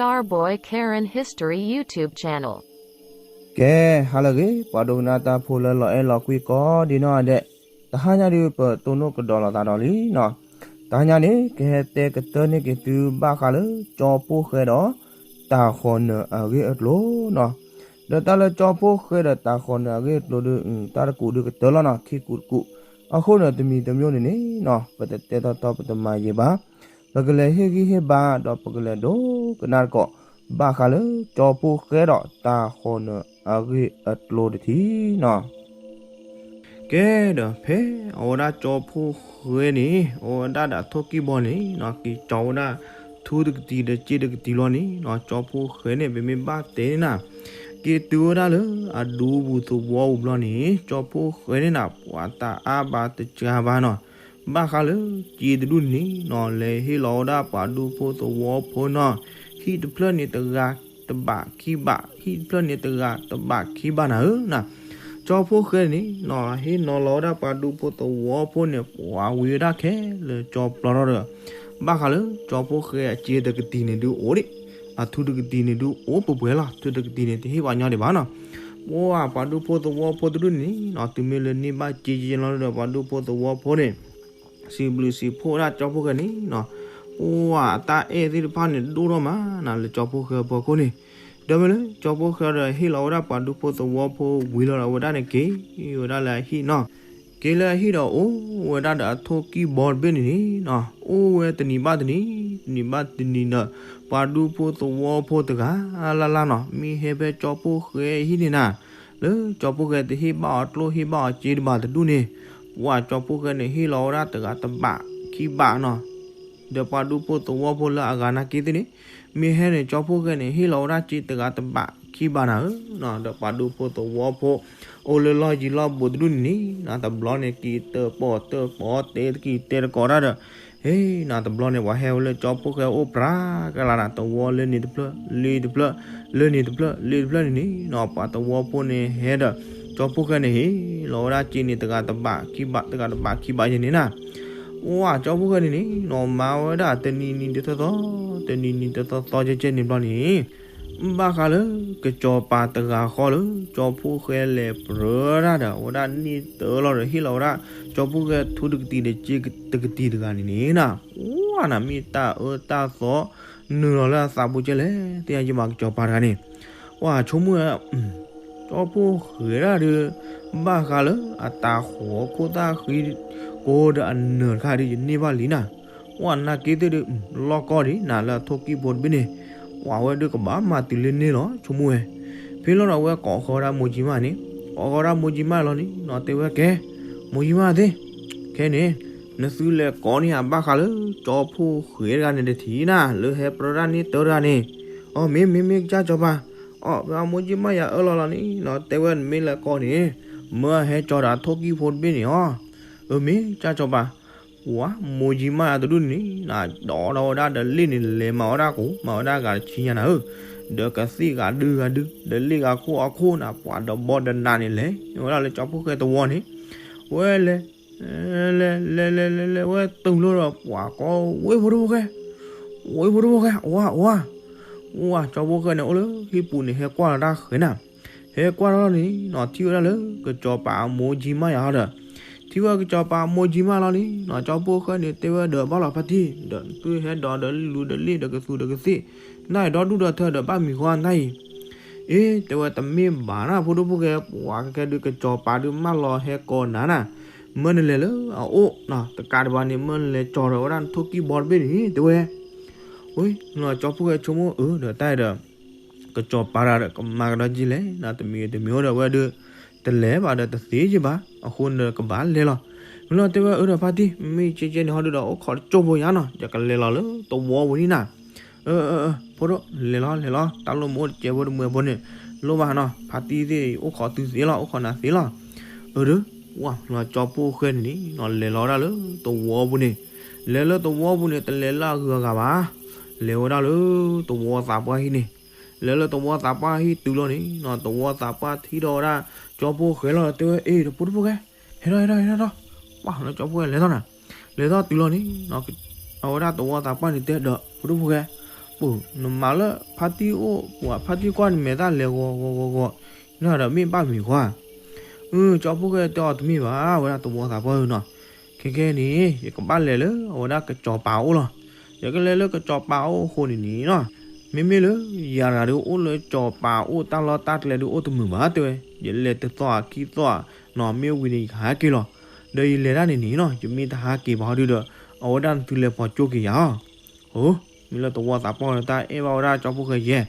Starboy Karen History YouTube channel. ကဲ, ဟါလၢအဂ့ၤ ပှၤဒိကနၣ်တၢ်ဖိလၢလီၤအဲၣ်လီၤကွံကိးဒံနီၢ်ဂၤဒဲး, တဟါညါဒုး ပတိၢ်နီၣ်ကဒီးလိာ်သးဒီးလံနီၤ. တဟါညါန့ၣ် ကဟဲတဲကတၢၢ်န့ၢ်က့ၤသုဘၣ်ဃးလၢ ကၠီဖှိၣ်ဃဲဒီး တၢ်ဃီၤနၢၤအဂ့ၢ်အကျိၤနီၤ. ဒီးတၢ်လၢကၠီဖှိၣ်ဃဲဒီးတၢ်ဃီၤနၢၤအဂ့ၢ်အကျိၤဒုး တၢ်တကူးဒုးကတၢၢ်လီၤနီၤ, ခံကူးတကူး. အဃိန့ၣ် တမံၤတမံၤန့ၣ်န့ၣ်နီၤ ပတတဲထီၣ်ထီ ပတမၤယံာ်ဘၣ်. ပကလဲၤဟ့ၣ်ဂံၢ်ဟ့ၣ်ဘါ ဒီးပကလဲၤဒိကနၣ်သကိး ဘၣ်ဃးလၢ ကၠီဖှိၣ်ဃဲဒီးတၢ်ဃီၤနၢၤအဂ့ၢ်အကျိၤတထံၣ်နီၤ. ကဲဒီး ဖဲအဝဲဒၣ်ကၠီဖှိၣ်ဃဲန့ၣ် အဝဲဒၣ်ဒီးထိၣ်ကံၢ်ဘီန့ၣ်နီၤ က့ၤကၠီဝဲဒၣ် ထူတကတံၤဒီးစ့တကတံၤလီၤန့ၣ်နီၤ, ကၠီဖှိၣ်ဃဲန့ၣ် ပမ့ၢ်ဘၣ်တဲန့ၣ်နၤ က့ၤတုၤဝဲဒၣ်လၢအဒူပူၤသဝီပူၤဘျီန့ၣ် ကၠီဖှိၣ်ဃဲန့ၣ်နၤ ပှၤတအါဘၣ်တစှၤဘၣ်နီၤ. ဘၣ်ဃးလၢစ့တဒူၣ်န့ၣ်နီၤ လဲၤဟ့ၣ်လီၤဝဲဒၣ်ပှၤဒူဖိသဝီဖိနီၤ, ဟံၣ်တဖျၢၣ်န့ၣ်တဂၤတဘးခံဘး, ဟံၣ်တဖျၢၣ်န့ၣ်တဂၤတဘးခံဘးနၤဧၢနီၤ. ကၠီဖှိၣ်ဃဲန့ၣ်နီၤ ဟ့ၣ်နီၤလီၤဝဲဒၣ်ပှၤဒူဖိသဝီဖိန့ၣ် ပှၤဝံၤဝဲဒၣ်ခဲလၢာ်ကၠီပျီထီၣ်ဒီး ဘၣ်ဃးလၢကၠီဖှိၣ်ဃဲအစ့တကတံၤန့ၣ်ဒုးအိၣ်ဒံး, အထူတကတံၤန့ၣ်ဒုးအိၣ်ပှဲၤပှဲၤလီၤ, ထူတကတံၤန့ၣ် တဟ့ၣ်ပှၤညီဒံးဘၣ်နီၤ. ပှၤဒူဖိသဝီဖိတဒူၣ်န့ၣ်နီၤ တုၤမ့ၢ်လၢန့ၢ်ဘၣ်စ့က့လီၤဒီး ပှၤဒူဖိသဝီဖိန့ၣ် စံးဘျုးစံးဖှိၣ်ဝဲဒၣ်ကၠီဖှိၣ်ဃဲန့ၣ်နီၤ, ပှၤအတၢ်အဲၣ်သ့ၣ်တဖၣ်န့ၣ် ဒိၣ်ထီၣ်မးနၤလၢကၠီဖှိၣ်ဃဲအဖီခိၣ်န့ၣ်, ဒီးမ့ၢ်လၢကၠီဖှိၣ်ဃဲဒီးဟ့ၣ်လီၤဝဲဒၣ်ပှၤဒူဖိသဝီဖိဝံၤလီၤဒီး အဝဲဒၣ်န့ၣ်က့ၤဝဲဒၣ်လၢအဟံၣ်နီၤ, က့ၤလၢအဟံၣ်ဒီးအိၣ်ဝဲဒၣ်ဒီးအထိၣ်ကံၢ်ဘီတဘ့ၣ်န့ၣ်န့ၣ်နီၤ, အိၣ်ဝဲတနံၤဘၣ်တနံၤ တနံၤဘၣ်တနံၤဒီး ပှၤဒူဖိသဝီဖိတဂၤလၢ်လၢ်နီၤ မ့ၢ်ဟဲဖဲကၠီဖှိၣ်ဃဲအဟံၣ်န့ၣ်နၤ, လၢကၠီဖှိၣ်ဃဲတဟ့ၣ်ဘၣ်အီၤကျိၣ်ဟ့ၣ်ဘၣ်အီၤစ့တဘးတဒူၣ်န့ၣ်, ပှၤကၠီဖှိၣ်ဃဲန့ၣ် ဟ့ၣ်လီၤဝဲဒၣ်တဂၤတဘးခံဘးနီၤ, ဒီးပှၤဒူဖိသဝီဖိလၢအဂၤနာ်က့သ့ၣ်န့ၣ် မ့ၢ်ဟဲန့ၣ် ကၠီဖှိၣ်ဃဲန့ၣ် ဟ့ၣ်လီၤဝဲဒၣ်စ့တဂၤတဘးခံဘးနၤဧၢနီၤ, ဒီးပှၤဒူဖိသဝီဖိ အိၣ်လၢလီၢ်ယံၤလီၢ်ဘူးတဒူၣ်န့ၣ်န့ၣ်နီၤ တဘျီန့ၣ် က့ၤတၢၣ်ပီၣ်တၢၣ်ပီၣ် တဲတကံၤတဲတကိးတၢ်ဒီး ဟ့ၣ်နီၤ တဘျီန့ၣ် ပှၤဟဲဝဲလၢကၠီဖှိၣ်ဃဲအိၣ်ပြးကလာ်နၤ သဝီလၢန့ၣ်တဖျၢၣ် လၢတဖျၢၣ် လၢန့ၣ်တဖျၢၣ် လၢတဖျၢၣ်န့ၣ်န့ၣ်နီၤ ပှၤသဝီဖိန့ၣ်ဟဲဒီး ကၠီဖှိၣ်ဃဲန့ၣ် ဟ့ၣ်လီၤဝဲဒၣ်စ့န့ၣ် တဂၤတဘးခံဘး တဂၤတဘးခံဘးယဲန့ၣ်နၤ, ပှၤကၠီဖှိၣ်ဃဲန့ၣ်န့ၣ်နီၤ မၤဝဲဒၣ်တနံၤနံၤတသီသီ တနံၤနံၤတသီသီကဲကဲန့ၣ်ဘျီန့ၣ် ဘၣ်ဃးလၢ ကစီၤပၤတဂၤဃီလၢ ကၠီဖှိၣ်ဃဲလဲၤပြၢတၢ်ဒီး အဝဲဒၣ်န့ၢ်တၢ်လီၤဒီး ဟ့ၣ်လီၤဝဲဒၣ် ကၠီဖှိၣ်ဃဲထူတကတံၤဒီးစ့တကတံၤတဂၤန့ၣ်န့ၣ်နီၤ, ပှၤနၤမ့ၢ်တၢ်အၢတၢ်သီ နုာ်လီၤလၢအသးပူၤကဲလဲၣ် သ့ၣ်ညါယမး ကစီၤပၤတဂၤန့ၣ်, ပှၤဆိကမိၣ်ဝဲ ကၠီဖှိၣ်ဃဲဒၣ်ဒီး ဘၣ်ဃးလၢအတၢ်ဃီၤခိၣ်သၣ်ဃံကိးဒီးအနၢၤတခါဒီး ယန့ၢ်ဘၣ်လံနၤ, ပှၤနာ်က့သ့ၣ်ဒီး လီၢ်ကီၢ်ဒံးနၤလၢအထိၣ်ကံၢ်ဖိတဘ့ၣ်န့ၣ်, ပှၤဝဲဒုးကဘၣ်မၤတုၤလၢန့ၣ်လီၤ ဆိကမိၣ်ဝဲ, ဖဲလီၤဒီးအဝဲကိးဃီၤဝဲဒၣ်မိၢ်ကၠံမၢ်န့ၣ်, ကိးဃီၤဝဲဒၣ်မိၢ်ကၠံမၢ်လီၤန့ၣ်နီၤ တဲဝဲကဲ, မိၢ်ကၠံမၢ်သ့ၣ်, ခဲန့ၣ် နသုလဲၤကိးန့ၢ်ယၤဘၣ်ဃးလၢ ကၠီဖှိၣ်ဃဲတဂၤန့ၣ်တထံၣ်နၤ လၢဟဲပြၢတၢ်န့ၢ်တၢ်တဂၤန့ၣ်, အီ မ့ၢ် မ့ၢ် မ့ၢ် ကစၢ်စီၤပၤ, အီ ဖဲအမိၢ်ကၠံမၢ်ယၤအၢၣ်လီၤလီၤန့ၣ်နီၤ တဲဝဲနမ့ၢ်လဲၤကိးန့ၣ်, မၢဟဲကၠီဒီးအထိၣ်ကံၢ်ဖိတဘ့ၣ်န့ၣ်အီၤ, အၢ မ့ၢ် ကစၢ်စီၤပၤ, ပှၤမိၢ်ကၠံမၢ်ယၤတဒူၣ်န့ၣ်နီၤ ဒိးထီၣ်ဝဲဒၣ်ဒီးလ့ၣ်န့ၣ် လဲၤမၤဝဲဒၣ်ကိး မၤဝဲဒၣ်ဂၤတဆံညါနၤဧၢ, ဒီးကသ့ၣ်ဂၤဒုဂၤဒု ဒီးလ့ၣ်ဂၤခိၣ်အခိၣ်နၤ ပှၤဒီးဘီဒီးနးန့ၣ် လဲၤဝဲဒၣ်လၢကၠီဖှိၣ်ဃဲသဝီန့ၣ်, ဝဲလဲၤ လဲၤ လဲၤ လဲၤ လဲၤ လဲၤ ဝဲတုၤလီၤဒီး ပှၤကိးဝဲ ဖိဒိၣ်ဖိၣ်ဃဲ, ဝဲ ဖိဒိၣ်ဖိၣ်ဃဲ အိၣ်ဧါ အိၣ်ဧါ, ဝဲ ကၠီဖှိၣ်ဃဲန့ၣ် အိၣ်လၢဟံၣ်ပူၤန့ၣ် ဟဲကွၢ်လီၤတၢ်ဃဲၤနၤ, ဟဲကွၢ်ထီၣ်န့ၣ်နီၤ ထံၣ်ဝဲဒၣ်လၢ ကစီၤပၤအမိၢ်ကၠံမၢ်ယၤဒီး, ထံၣ်ဝဲကစီၤပၤအမိၢ်ကၠံမၢ်လီၤန့ၣ်နီၤ ကၠီဖှိၣ်ဃဲန့ၣ် တဲဝဲဒီးဘၣ်လီၤဖါတံၢ် ဒီးသုဟဲဒီးဒီးလူဒီးလ့ၣ်ဒီးကသူဒီးကသ့ၣ်, နၢ်အံၤဒီဒူၣ်ဒီထၢဒီးဘၣ်မံၤဃီနၢ်အံၤ အ့ တဲဝဲတမ့ၢ်ဘၣ်နၤ ဖိဒိၣ်ဖိၣ်ဃဲ ပှၤခဲခဲဒုးကစီၤပၤဒုးမၢလီၤဟဲကိးနၤနၤ, မၢနလဲၤလၢအအိၣ်နီၤ တကးဒံးဘၣ်န့ၣ် မၢနလဲၤကၠီဒီးဝဲဒၣ်နထိၣ်ကံၢ်ဘီတဘ့ၣ်န့ၣ် တဲဝဲ, ဝဲ ကၠီဖှိၣ်ဃဲဆိကမိၣ်အၢ ဒီးတၢ်အံၤဒီး ကစီၤပၤတဂၤဒီး ကမၤကဒီးက့လဲၣ်နီၤ တမံၤတမံၤအိၣ်ဒီးဝဲဒုး တလဲၤဘၣ်ဒီးတသ့က့ဘၣ် အဃိန့ၣ်ဒီးကဘၣ်လဲၤလီၤ, မ့ၢ်လီၤတဲဝဲအၢဒီးဖါတံၢ် မ့ၢ်ကဲကဲန့ၣ်ဟီဒုးဒီး အိၣ်ခိးတကၠိၢ်ဖိယါနီၤ ယကလဲၤလီၤလၢသဝီပူၤန့ၣ်နၤ, အၢ အၢ အၢ ဖိဒိၣ် လဲၤလီၤ လဲၤလီၤ တၢ်လိၣ်မ့ၢ်အိၣ်တကဲဖိတမှဲၤဖိန့ၣ် လိၣ်ဘၣ်နီၤ ဖါတံၢ်သ့ၣ် အိၣ်ခိးသုသ့လီၤ အိၣ်ခိးနၤသ့လီၤ, အၢ ဒီး ဝဲ လီၤကၠီဖှိၣ်ဃဲန့ၣ်နီၤ လဲၤလီၤဝဲဒၣ်လၢသဝီပူၤန့ၣ်, လဲၤလၢသဝီပူၤန့ၣ် တလဲၤလၢအဂုၤအဂၤဘၣ်, လဲၤဝဲဒၣ်လၢသဝီသးပှၢ်ဟံၣ်န့ၣ်, လဲၤလၢသဝီသးပှၢ်ဟံၣ်တုၤလီၤန့ၣ်နီၤ သဝီသးပှၢ်ထံၣ်ထီၣ်ဝဲဒၣ် ကၠီဖှိၣ်ဃဲလီၤဒီးတဲဝဲ အ့ ဒီးဖိဒိၣ်ဖိၣ်ဃဲ, ဟဲထီၣ် ဟဲထီၣ် ဟဲထီၣ်ထီၣ်, ပှၤလီၤကၠီဖှိၣ်ဃဲလဲၤထီၣ်နၤ, လဲၤထီၣ်တုၤလီၤန့ၣ် အဝဲဒၣ်သဝီသးပှၢ်န့ၣ်တဲဒီးဖိဒိၣ်ဖိၣ်ဃဲ, နမၤလၢဖါတံၢ်အိၣ်ပှၤ ဖါတံၢ်ကွၢ်နမဲာ်သၣ်လဲၤဂီၤဂီၤဂီၤဂီၤ, နီၤဒီးမ့ၢ်ဘၣ်မံၤကွၢ်. အၢ ကၠီဖှိၣ်ဃဲတဲအီၤတမ့ၢ်ဘၣ် ဝဲဒၣ်သဝီသးပှၢ်ဧၢနီၤ, ခဲခဲန့ၣ် ယကဘၣ်လဲၤလၢအဝဲဒၣ်ကစီၤပၤအိၣ်လီၤ. ယကလဲၤလၢကစီၤပၤအိၣ်အဃိန့ၣ်န့ၣ်နီၤ, မ့မ့ၢ်လၢယၤတဂၤဒုးအိၣ်လၢကစီၤပၤအိၣ်တၢ်လီၢ်တၢ်ကျဲဒုးအိၣ်တမုာ်ဘၣ်တဲဝဲ, ယလဲၤတသီခံသီနီၤ မ့ၢ်ဝံၤန့ၣ်ယကဟးက့ၤလီၤ. ဒီးယလဲၤတၢ်န့ၣ်န့ၣ်နီၤ ယမ့ၢ်တဟးက့ၤဘၣ်ဟီဒုဒီး အဝဲဒၣ်နသုလဲၤပိာ်ကၠိက့ၤယၤလီၤ. မ့ၢ်လၢသဝီသးပှၢ်လၢတၢ်အဲၣ်ဘၣ်ဝဲဒၣ်ကၠီဖှိၣ်ဃဲယဲ,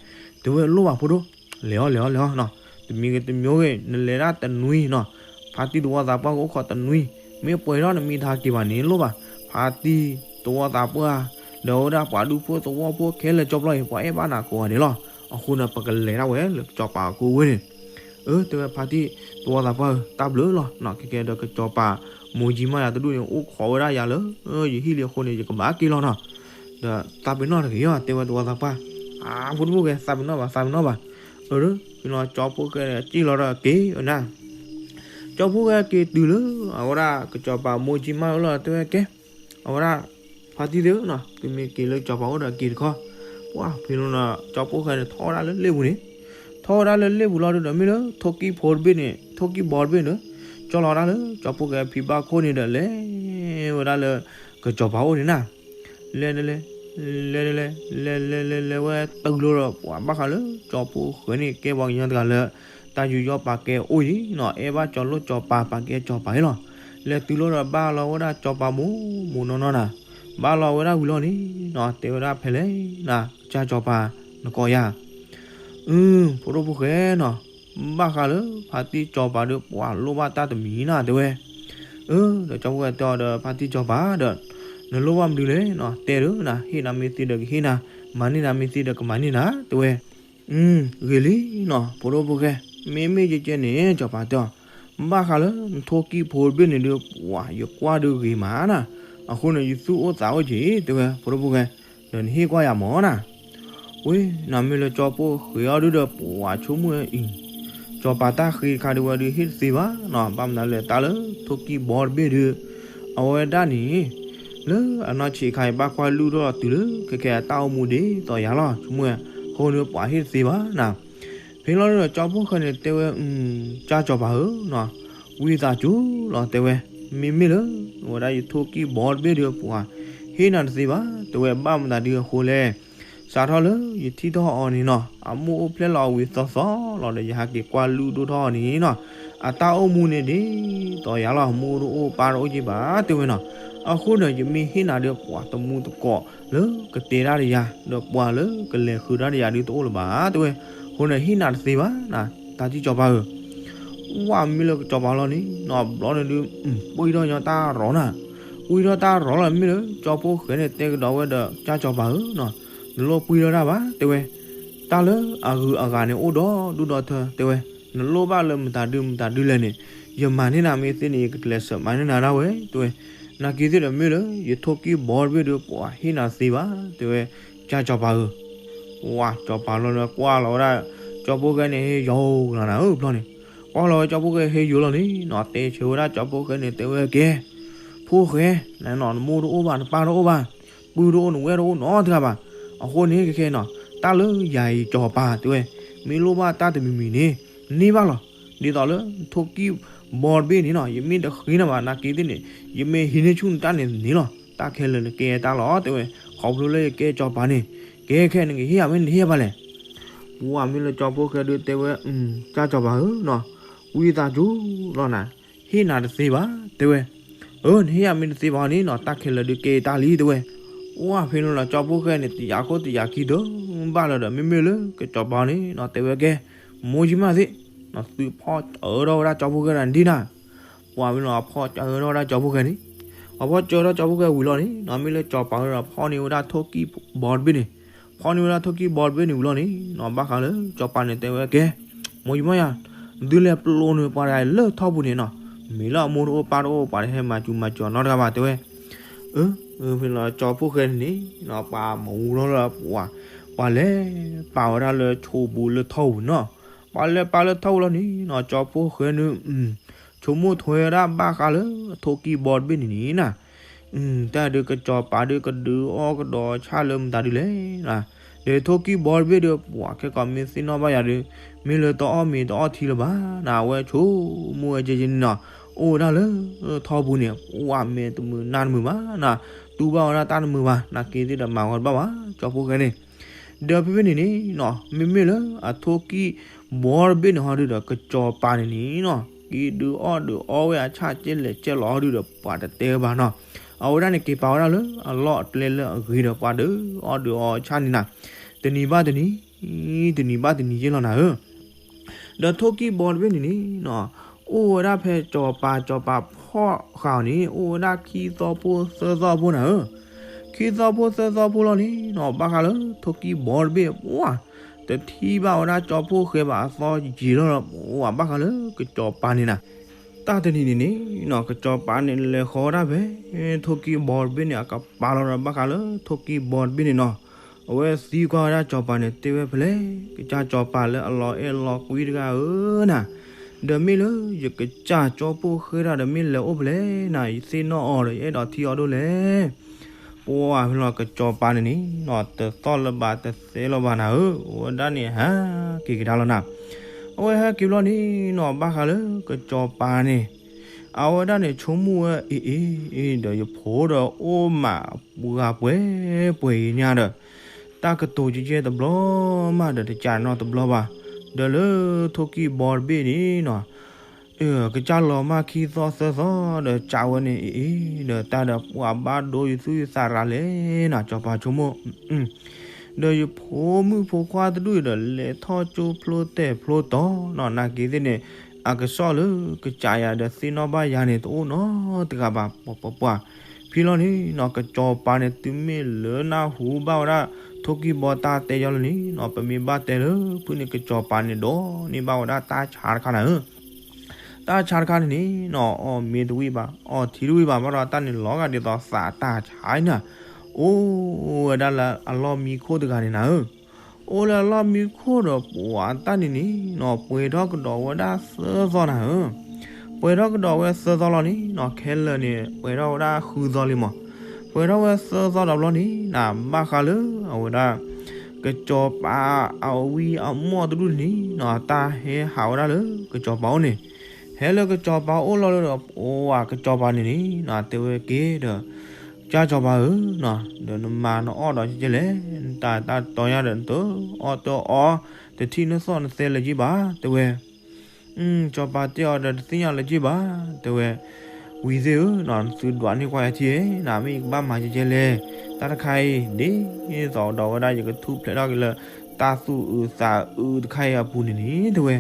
တဲဝဲလိၣ်ဘၣ်ဖိဒိၣ်, လဲၤအီၤလဲၤအီၤလဲၤအီၤနီၤ, တမံၤဂ့ၤတမံၤဂ့ၤ နလဲၤဒၣ်တနွံနီၤ, ဖါတံၢ်သဝီသးပှၢ်ကအိၣ်ခိးတနွံ, မ့ၢ်ပှဲၤဒီးနမ့ၢ်တဟးက့ၤဘၣ်န့ၣ်လိၣ်ဘၣ်, ဖါတံၢ်သဝီသးပှၢ်, ဒီးဝဲဒၣ်ပှၤဒူဖိသဝီဖိခဲလၢာ်ကၠီဖျီအံၤ ပှၤအဲၣ်ဘၣ်နၤကိးဂၤဒဲးလီၤ. အဃိန့ၣ် ပကလဲၤဒၣ်ဝဲလၢကစီၤပၤအကိးဝဲန့ၣ် အၢ တဲဝဲဖါတံၢ်သဝီသးပှၢ်ဧၢ တၢ်ဘျုးလီၤနီၤ, ခဲကဲဒီးကစီၤပၤမိၢ်ကၠံမးယၤတဒူၣ်န့ၣ် အိၣ်ခိးဝဲဒၣ်ယၤလၢ ယဟံၣ်လံအဃိန့ၣ် ယကဘၣ်က့ၤလီၤနီၤ, ဒီးသးပ့ၤနီၣ်တဂ့ၤအီၤ တဲဝဲသဝီသးပှၢ်, အါ ဖိဒိၣ်ဖိဃဲ သးပ့ၤနီၣ်ဘၣ် သးပ့ၤနီၣ်ဘၣ်, အၢ ဒီးဖဲလီၤကၠီဖှိၣ်ဃဲန့ၣ် က့ၤလီၤဒီးက့ၤနၤ ကၠီဖှိၣ်ဃဲက့ၤတုၤလၢ အဝဲဒၣ်ကစီၤပၤမိၢ်ကၠံမးလီၤ တဲဝဲကဲ, အဝဲဒၣ် ဖါတံၢ်သ့ၣ်ဧၢနီၤ သုမ့ၢ်က့ၤလၢကစီၤပၤအိၣ်ဒီးက့ၤတခီ, ပှၤဖဲလီၤနီၤ ကၠီဖှိၣ်ဃဲန့ၣ် ထီၣ်ဝဲဒၣ်လၢလ့ၣ်ပူၤန့ၣ်, ထီၣ်ဝဲဒၣ်လၢလ့ၣ်ပူၤလီၤဒုဒီး မ့ၢ်လၢထိၣ်ကံၢ်ဖိတဘ့ၣ်န့ၣ် ထိၣ်ကံၢ်ဘီတဘ့ၣ်န့ၣ် ကၠီလီၤဝဲဒၣ်လၢကၠီဖှိၣ်ဃဲဖံဘၣ်ခိၣ်န့ၣ်ဒီး လဲၤဝဲဒၣ်လၢကစီၤပၤအိၣ်န့ၣ်နၤ လဲၤလဲၤလဲၤ လဲၤလဲၤလဲၤ လဲၤလဲၤလဲၤလဲၤဝဲတုၤလီၤဒီး ပှၤဘၣ်ဃးလၢကၠီဖှိၣ်ဃဲန့ၣ် ကဲပှၤကညီတဂၤလၢ တၢ်ယူးယီၣ်ပာ်ကဲအိၣ်အံၤနီၤ, အဲၣ်ဘၣ်ကၠီလိၣ်ကၠီပၤ ပာ်ကဲကၠီပၤအံၤလီၤ. လဲၤတုၤလီၤဒီးဘၣ်လီၤဝဲဒၣ်ကၠီပၤမိၢ်မိၢ်နီၢ်နီၢ်နၤ, ဘၣ်လီၤဝဲဒၣ်ဝံၤလီၤန့ၣ်နီၤ တဲဝဲဒၣ်ဖဲလဲၣ်နၤ ကစၢ်ကၠီပၤ နကိးယၤ အု ဖိဒိၣ်ဖိဃဲနီၤ, ဘၣ်ဃးလၢဖါတံၢ်စီၤပၤဒီး ပှၤလိၣ်ဘၣ်တၢ်တမံၤနၤ တဲဝဲ. အၢ ဒီးကၠီဖှိၣ်ဃဲတဲအီၤဒီး ဖါတံၢ်စီၤပၤဒီး နလိၣ်ဘၣ်မနုၤလဲၣ်နီၤ, တဲဒီးနၤ ဟ့ၣ်နၤမ့ၢ်သ့ဒီးကဟ့ၣ်နၤ, မၤန့ၢ်နၤမ့ၢ်သ့ဒီးကမၤန့ၢ်နၤ တဲဝဲ. အု ဂ့ၤလံနီၤ ဖိဒိၣ်ဖိဃဲ, မ့မ့ၢ်ကဲကဲန့ၣ် စီၤပၤတဲအီၤ, ဘၣ်ဃးလၢနထိၣ်ကံၢ်ဖိတဘ့ၣ်န့ၣ်ဒီး ပှၤယကွၢ်ဒီးဂ့ၤမးနၤ, အဃိန့ၣ် ယသူၣ်အိၣ်သးအိၣ်က့ၤ တဲဝဲ ဖိဒိၣ်ဖိဃဲ, ဒီးနဟ့ၣ်ကွၢ်ယၤမၢ်နၤ ဝ့ၢ် နမ့ၢ်လၢကၠီဖှိၣ်ဃဲအီၤဒုဒီး ပှၤဆိကမိၣ်အံၤ, စီၤပၤတၢ်ဃ့ခါဒုဝဲဒုးဟ့ၣ်တသ့ဘၣ်နီၤ, ဘၣ်မနုၤလၢတၢ်လၢထိၣ်ကံၢ်ဘီတဘ့ၣ်ဒုး အဝဲဒၣ်န့ၣ် လၢအနီၢ်ဆံးခါအံၤ ဘၣ်ကွၢ်လုၢ်ထီၣ်တုၤလၢ ခဲခဲအတၢ်အိၣ်မူဒ်သိးယၤလီၤ ဆိကမိၣ်ဝဲ, အဃိန့ၣ် ပှၤဟ့ၣ်တသ့ဘၣ်နၤ ဖဲလီၤဒီးကၠီဖှိၣ်ဃဲန့ၣ်တဲဝဲ, ကၢ်စီၤပၤဧၢနီၤ, ဝံသးစူၤလီၤတဲဝဲ, မ့မ့ၢ်လၢ ဝဲဒၣ်ယထိၣ်ကံၢ်ဘီတဘ့ၣ်ဒီး ပှၤဟ့ၣ်နၤတသ့ဘၣ် တဲဝဲ, ဘၣ်မတၤဒုအဃိလဲၣ်, စးထီၣ်လၢယထံၣ်ထီၣ်အီၤန့ၣ်နီၤ အမိၢ်အိၣ်ဖျဲၣ်လီၤအဝံၤသီသီလီၤဒီး ယဟးက့ၤကွၢ်လုၢ်ဒိၣ်ထီၣ်အီၤန့ၣ်နီၤ, အတၢ်အိၣ်မူန့ၣ်ဒ်သိးယၤလီၤ မိၢ်တအိၣ်ပၢ်တအိၣ်က့ဘၣ် တဲဝဲနီၤ, အဃိန့ၣ် ယမ့ၢ်ဟ့ၣ်နၤဒီး ပှၤတမူတကိးလၢကတဲတၢ်ဒီးယၤ ဒီးပှၤလၢကလဲၤဃုာ်တၢ်ဒီးယၤဒုတအိၣ်လၢၤဘၣ် တဲဝဲ, အဃိန့ၣ် ဟ့ၣ်နၤတသ့ဘၣ်နၤ တၢ်ထံၣ်စီၤပၤဧၢ ဝဲမ့ၢ်လၢကစီၤပၤလီၤန့ၣ်နီၤ ဘျီန့ၣ်ဒုး ပှံၢ်ထီၣ်ညီတၢ်ရီၤနၤ, ပှံၢ်ထီၣ်တၢ်ရီၤလီၤ မ့ၢ်လၢကၠီဖှိၣ်ဃဲန့ၣ် တဲကဒီးဝဲဒီး ကၢ်စီၤပၤဧၢနီၤ, နလိၣ်ပှံၢ်ထီၣ်တၢ်ဘၣ် တဲဝဲ, တၢ်လၢအဂုၤအဂၤန့ၣ် အိၣ်ဒီဒူၣ်ဒီထၢ တဲဝဲ, နလိၣ်ဘၣ်လၢမတၤဒုမတၤဒုလဲၣ်န့ၣ်, ယမၤန့ၢ်နၤမ့ၢ်သ့န့ၣ် ယကကျဲးစၢးမၤန့ၢ်နၤဒၣ်ဝဲ တဲဝဲ, နာ်က့ၤသ့ၣ်ဒီးမ့ၢ်လၢ ယထိၣ်ကံၢ်ဘီတဘ့ၣ်ဒီး ပှၤဟ့ၣ်နၤသ့ဘၣ် တဲဝဲ, ကၢ်စီၤပၤဧၢ ဝဲစီၤပၤလီၤဒီးကွၢ်လီၤဝဲဒၣ် ကၠီဖှိၣ်ဃဲန့ၣ် ဟဲယိၤလီၤနၤဧၢ ဘျီန့ၣ်, ကွၢ်လီၤဝဲကၠီဖှိၣ်ဃဲဟဲယိၤလီၤန့ၣ်နီၤ တဲဆၢဝဲဒၣ်ကၠီဖှိၣ်ဃဲန့ၣ် တဲဝဲကဲ, ဖှိၣ်ဃဲ, နနီၤ နမိၢ်တအိၣ်ဘၣ် နပၢ်တအိၣ်ဘၣ်, ပုၢ်တအိၣ် နဝဲၢ်တအိၣ်နီတဂၤဘၣ်, အဃိန့ၣ်ခဲခဲနီၤ တၢ်လၢယၤအံၤစီၤပၤ တဲဝဲ, မ့ၢ်လိၣ်ဘၣ်တၢ်တမံၤမံၤန့ၣ် န့ၢ်ဘၣ်လီၤ, ဒ်သိးလၢ ထိၣ်ကံၢ်ဘီတဘ့ၣ်န့ၣ်နီၤ ယမ့ၢ်တဃ့နၤဘၣ် နာ်က့ၤသ့ၣ်န့ၣ် ယမ့ၢ်ဟံးန့ၢ်ဆူၣ်နတၢ်န့ၣ်န့ၣ်လီၤ, တၢ်ခဲလၢာ်န့ၣ်ကဲတၢ်လီၤ တဲဝဲ, ခီဖျိလၢယကဲစီၤပၤန့ၣ် ကဲခဲန့ၣ်ကဟ့ၣ်ယၤမ့ၢ်နဟ့ၣ်ယၤဘၣ်လဲၣ် ပှၤမ့ၢ်လၢကၠီဖှိၣ်ဃဲဒုးတဲဝဲ, ကၢ်စီၤပၤဧၢနီၤ, ဝံသးစူၤလီၤနၤ, ဟ့ၣ်နၤတသ့ဘၣ် တဲဝဲ, အၢ နဟ့ၣ်ယၤမ့ၢ်တသ့ဘၣ်န့ၣ်နီၤ တၢ်ခဲလၢာ်ဒုးကဲတၢ်လံ တဲဝဲ, ပှၤဖဲန့ၣ်လီၤ ကၠီဖှိၣ်ဃဲန့ၣ် တယာ်ခိၣ်တယာ်ခံဒိၣ်ဘၣ်လီၤဒီး မ့မ့ၢ်လၢကစီၤပၤန့ၣ်နီၤ တဲဝဲကဲ, မိၢ်ယံမးသ့ၣ်, သုဖီၣ်အၢထီၣ်ဝဲဒၣ်ကၠီဖှိၣ်ဃဲဒီးဒ်နၤ ပှၤမ့ၢ်လီၤ အဖီၣ်ကၢထီၣ်ဝဲဒၣ်ကၠီဖှိၣ်ဃဲန့ၣ်, အဖီၣ်ကၢထီၣ်ကၠီဖှိၣ်ဃဲဝံၤလီၤန့ၣ်နီၤ မ့ၢ်လၢစီၤပၤဝဲဒီးဖီၣ်န့ၢ်ဝဲဒၣ်ထိၣ်ကံၢ်ဘီတဘ့ၣ်န့ၣ်, ဖီၣ်န့ၢ်ဝဲဒၣ်ထိၣ်ကံၢ်ဘီတဘ့ၣ်န့ၣ်ဝံၤလီၤန့ၣ်နီၤ ဘၣ်ဃးလၢစီၤပၤန့ၣ်တဲဝဲကဲ, မိၢ်ယံမးယၤ, သုလဲၤပျိာ်န့ၢ်ပှၤတဂၤလၢထီၣ်ပူၤန့ၣ်နီၤ, မ့ၢ်လၢအမိၢ်တအိၣ်ပၢ်တအိၣ် ပှၤတဟဲမၤစူၤမၤစၢၤနီတဂၤဘၣ်တဲဝဲ, အၢ ဖဲလီၤကၠီဖှိၣ်ဃဲန့ၣ်န့ၣ်နီၤ ပှၤမၤဝူထီၣ်လၢပှၤ, ပှၤလဲၤပာ်ဝဲဒၣ်လၢဆိပူၤလၢထီၣ်ပူၤန့ၣ်နီၤ, ပှၤလဲၤပာ်လၢထီၣ်ပူၤလီၤန့ၣ်နီၤ ကၠီဖှိၣ်ဃဲန့ၣ် ဆိကမိၣ်ထွဲဝဲဒၣ်ဘၣ်ဃးလၢထိၣ်ကံၢ်ဘီတဘ့ၣ်န့ၣ်န့ၣ်နီၤ, တၢ်ဒုးကစီၤပၤဒုးကဒုးအီၣ်ကဒီးဆၣ်လၢမတၤဒုလဲၣ်နီၤ, ဒီးထိၣ်ကံၢ်ဘီတဘ့ၣ်ဒီး ပှၤခဲကီးမ့ၢ်သ့ၣ်နီၣ်ဘၣ်ယၤဒီး မ့ၢ်လၢတအီၣ်မ့ၤတအီၣ်ထံလၢၤဘၣ်နၤ, အဝဲဆိကမိၣ်ဝဲကဲကဲန့ၣ်နီၤ, အိၣ်ဝဲဒၣ်လၢထီပူၤန့ၣ် ပှၤမဲာ်တမုာ်နါတမုာ်ဘၣ်နၤ, တူၢ်ဘၣ်ဝဲဒၣ်တၢ်တမုာ်ဘၣ်, နာ်က့သ့ၣ်ဒီးမၤဝဲတဘၣ်ဘၣ် ကၠီဖီၣ်ဃဲန့ၣ်. ဒီးဖဲဖဲန့ၣ်န့ၣ်နီၤ မ့မ့ၢ်လၢအထိၣ်ကံၢ်ဘီတဘ့ၣ်န့ၣ်ဟီဒုဒီး ကစီၤပၤန့ၣ်န့ၣ်နီၤ က့ၤဒုးအီၣ်ဒုးအီဝဲအဆၣ်ကဲလဲၣ်ကဲလီၤဟီဒုဒီး ပှၤတတဲဘၣ်နီၤ. အဝဲဒၣ်န့ၣ်က့ၤပာ်ဝဲဒၣ်လၢအလီၢ်အကျဲလၢအဂ့ၤဒီး ပှၤဒုးအီအဆၣ်န့ၣ်နၤ, တနံၤဘၣ်တနံၤ, တနံၤဘၣ်တနံၤယ့ၢ်လီၤနၤဧၢ. ဒီးထိၣ်ကံၢ်ဘီတဘ့ၣ်န့ၣ်န့ၣ်နီၤ အိၣ်ဝဲဒၣ်ဖဲကၠီၤပၤ, ကၠီၤပၤဖီၣ်ဃာ်အီၤန့ၣ် အိၣ်ဝဲဒၣ်ခံသီဖိသၢသီဖိနၤဧၢ. ခံသီဖိသၢသီဖိလီၤန့ၣ်နီၤ ဘၣ်ဃးလၢထိၣ်ကံၢ်ဘီတဘ့ၣ် ပှၤတထံၣ်ဘၣ်ဝဲဒၣ်ကၠီဖီၣ်ဃဲဘၣ်, အသီယံာ်လီၤဒီး ပှၤဘၣ်ဃးလၢကစီၤပၤန့ၣ်နၤ. တၢ်တနံၤန့ၣ်န့ၣ်နီၤ ကစီၤပၤန့ၣ်လဲၤဃီဝဲဒၣ်ဖဲထိၣ်ကံၢ်ဘီတဘ့ၣ်န့ၣ် အကပၤလီၤဒီး ဘၣ်ဃးလၢထိၣ်ကံၢ်ဘီတဘ့ၣ်န့ၣ်နီၤ အဝဲသံကွၢ်ဝဲဒၣ်ကၠီၤပၤန့ၣ် တဲဝဲဖဲလဲၣ်, ကစၢ်ကၠီၤပၤလၢအလီၤအဲၣ်လီၤကွံတဂၤဧၢနၤ, ဒီးမ့ၢ်လၢယကစၢ်ကၠီဖီၣ်ဃဲဒၣ်ဒီး မ့ၢ်လဲၤအိၣ်ဖဲလဲၣ်နၤ, ယသ့ၣ်နီၣ်အီၤဒီး ယအဲၣ်ဒိးထံၣ်အီၤဒိၣ်လဲၣ်. ပှၤဖဲလီၤ ကစီၤပၤန့ၣ်န့ၣ်နီၤ တသီၣ်လၢၤဘၣ်တသဲလၢၤဘၣ်နၤဧၢ, အဝဲဒၣ်န့ၣ်ဟဲက့ၤကဒါလီၤနၤ. အဝဲဟဲက့ၤဘျီန့ၣ်နီၤ ဘၣ်ဃးလၢကစီၤပၤန့ၣ် အဝဲဒၣ်န့ၣ်ဆိကမိၣ်ဝဲ အ့ၣ်အ့ၣ်အ့ၣ် ဒီးယဖိဒီးအိၣ်မးပှၤပှဲၤပှဲၤအံၤညါဒီး တၢ်ကတိၤကဲကဲတဘျီမးဒီး တကးနီတဘျီဘၣ်, ဒီးလၢထိၣ်ကံၢ်ဘီတဘ့ၣ်န့ၣ်နီၤ ကစၢ်လီၤမၢ်ခံသီသၢသီဒီး ကးဝဲန့ၣ် အ့ၣ်အ့ၣ် ဒီးတၢ်ဒီးပှၤဘၣ်ဒိယသူၣ်ယသးရၤလဲၣ်နၤ, ကစီၤပၤဆိကမိၣ် ဒီးယဖိမုၣ်ဖိခွါတဒူၣ်အံၤဒီး လဲၤထီၣ်ကၠိဖျိတဲာ်ဖျိတီၤနီၤ, နာ်က့သ့ၣ်န့ၣ် အကစီၣ်လၢကစးယၤဒီးသ့ၣ်နီၣ်ဘၣ်ယၤန့ၣ် တအိၣ်နီတဂၤဘၣ် ပှၤပှၤပှၤ. ဖဲလီၤန့ၣ်နီၤ ကစီၤပၤန့ၣ် တုၤမ့ၢ်လၢနၢ်ဟူဘၣ်ဝဲဒၣ် ထိၣ်ကံၢ်ဘီတၢ်တဲယီၤလၢန့ၣ်နီၤ ပမ့ၢ်ဘၣ်တဲလၢဖုန့ၣ် ကစီၤပၤန့ၣ်ဒိးန့ၢ်ဘၣ်ဝဲဒၣ်တၢ်ဆါတခါနၤဧၢ. တၢ်ဆါတခါန့ၣ်န့ၣ်နီၤ အီၣ်မ့ၤတဝံၣ်ဘၣ် အီထံတဝံၣ်ဘၣ် ဘၣ်ဒီးတၢ်န့ၣ်လီၤဂာ်ဒ်သိးသးတၢ်ဆါနၤ, အိၣ်ဝဲဒၣ်လၢအလီၢ်မံခိၣ်တဂၤန့ၣ်နၤဧၢ. အိၣ်လၢအလီၢ်မံခိၣ်ဒီး ပှၤတၢ်န့ၣ်န့ၣ်နီၤ ပှဲၤထီၣ်ကဒီးဝဲဒၣ်သၢသီနၤဧၢ. ပှဲၤထီၣ်ကဒီးဝဲသၢသီလီၤန့ၣ်နီၤ ခဲလၢာ်န့ၣ် ပှဲၤထီၣ်ဝဲဒၣ်ဃုသီလံမး. ပှဲၤထီၣ်ဝဲသၢသီဒီးဘျီန့ၣ်နၤ ဘၣ်ဃးလၢအဝဲဒၣ် ကစီၤပၤအဝံအမီၢ်တဒူၣ်န့ၣ်နီၤ တၢ်ဟဲဟးဝဲဒၣ်လၢကစီၤပၤအိၣ်န့ၣ်, ဟဲလၢကစီၤပၤအိၣ်လီၤလၢဒီး ပှၤကစီၤပၤန့ၣ်န့ၣ်နီၤ တဲဝဲက့ၤဒီး ကစၢ်စီၤပၤဧၢ, ဒီးနမၤနအီၣ်ဒီးကဲလဲၣ်, နတၢ်တၢ်တီညါဒီး နတအီၣ်တအီ တထံၣ်နသီၣ်နသဲလၢၤက့ဘၣ် တဲဝဲ. စီၤပၤတဲအီၤဒီး တသ့ၣ်ညါလၢၤက့ဘၣ် တဲဝဲ. ဝံသ့ၣ်ဧၢ, နသုဒွးန့ၢ်ကွၢ်ယၤထံဧါ, မ့ၢ်ယကဘၣ်မၤကဲကဲလဲၣ်, တၢ်တခါအံၤ ဒ်သိးဒီးဝဲဒၣ်ယကထူၣ်ဖျဲးထီၣ်က့ၤလၢ တၢ်သူၣ်အုးသးအုးတခါအံၤအပူၤန့ၣ်န့ၣ် တဲဝဲ.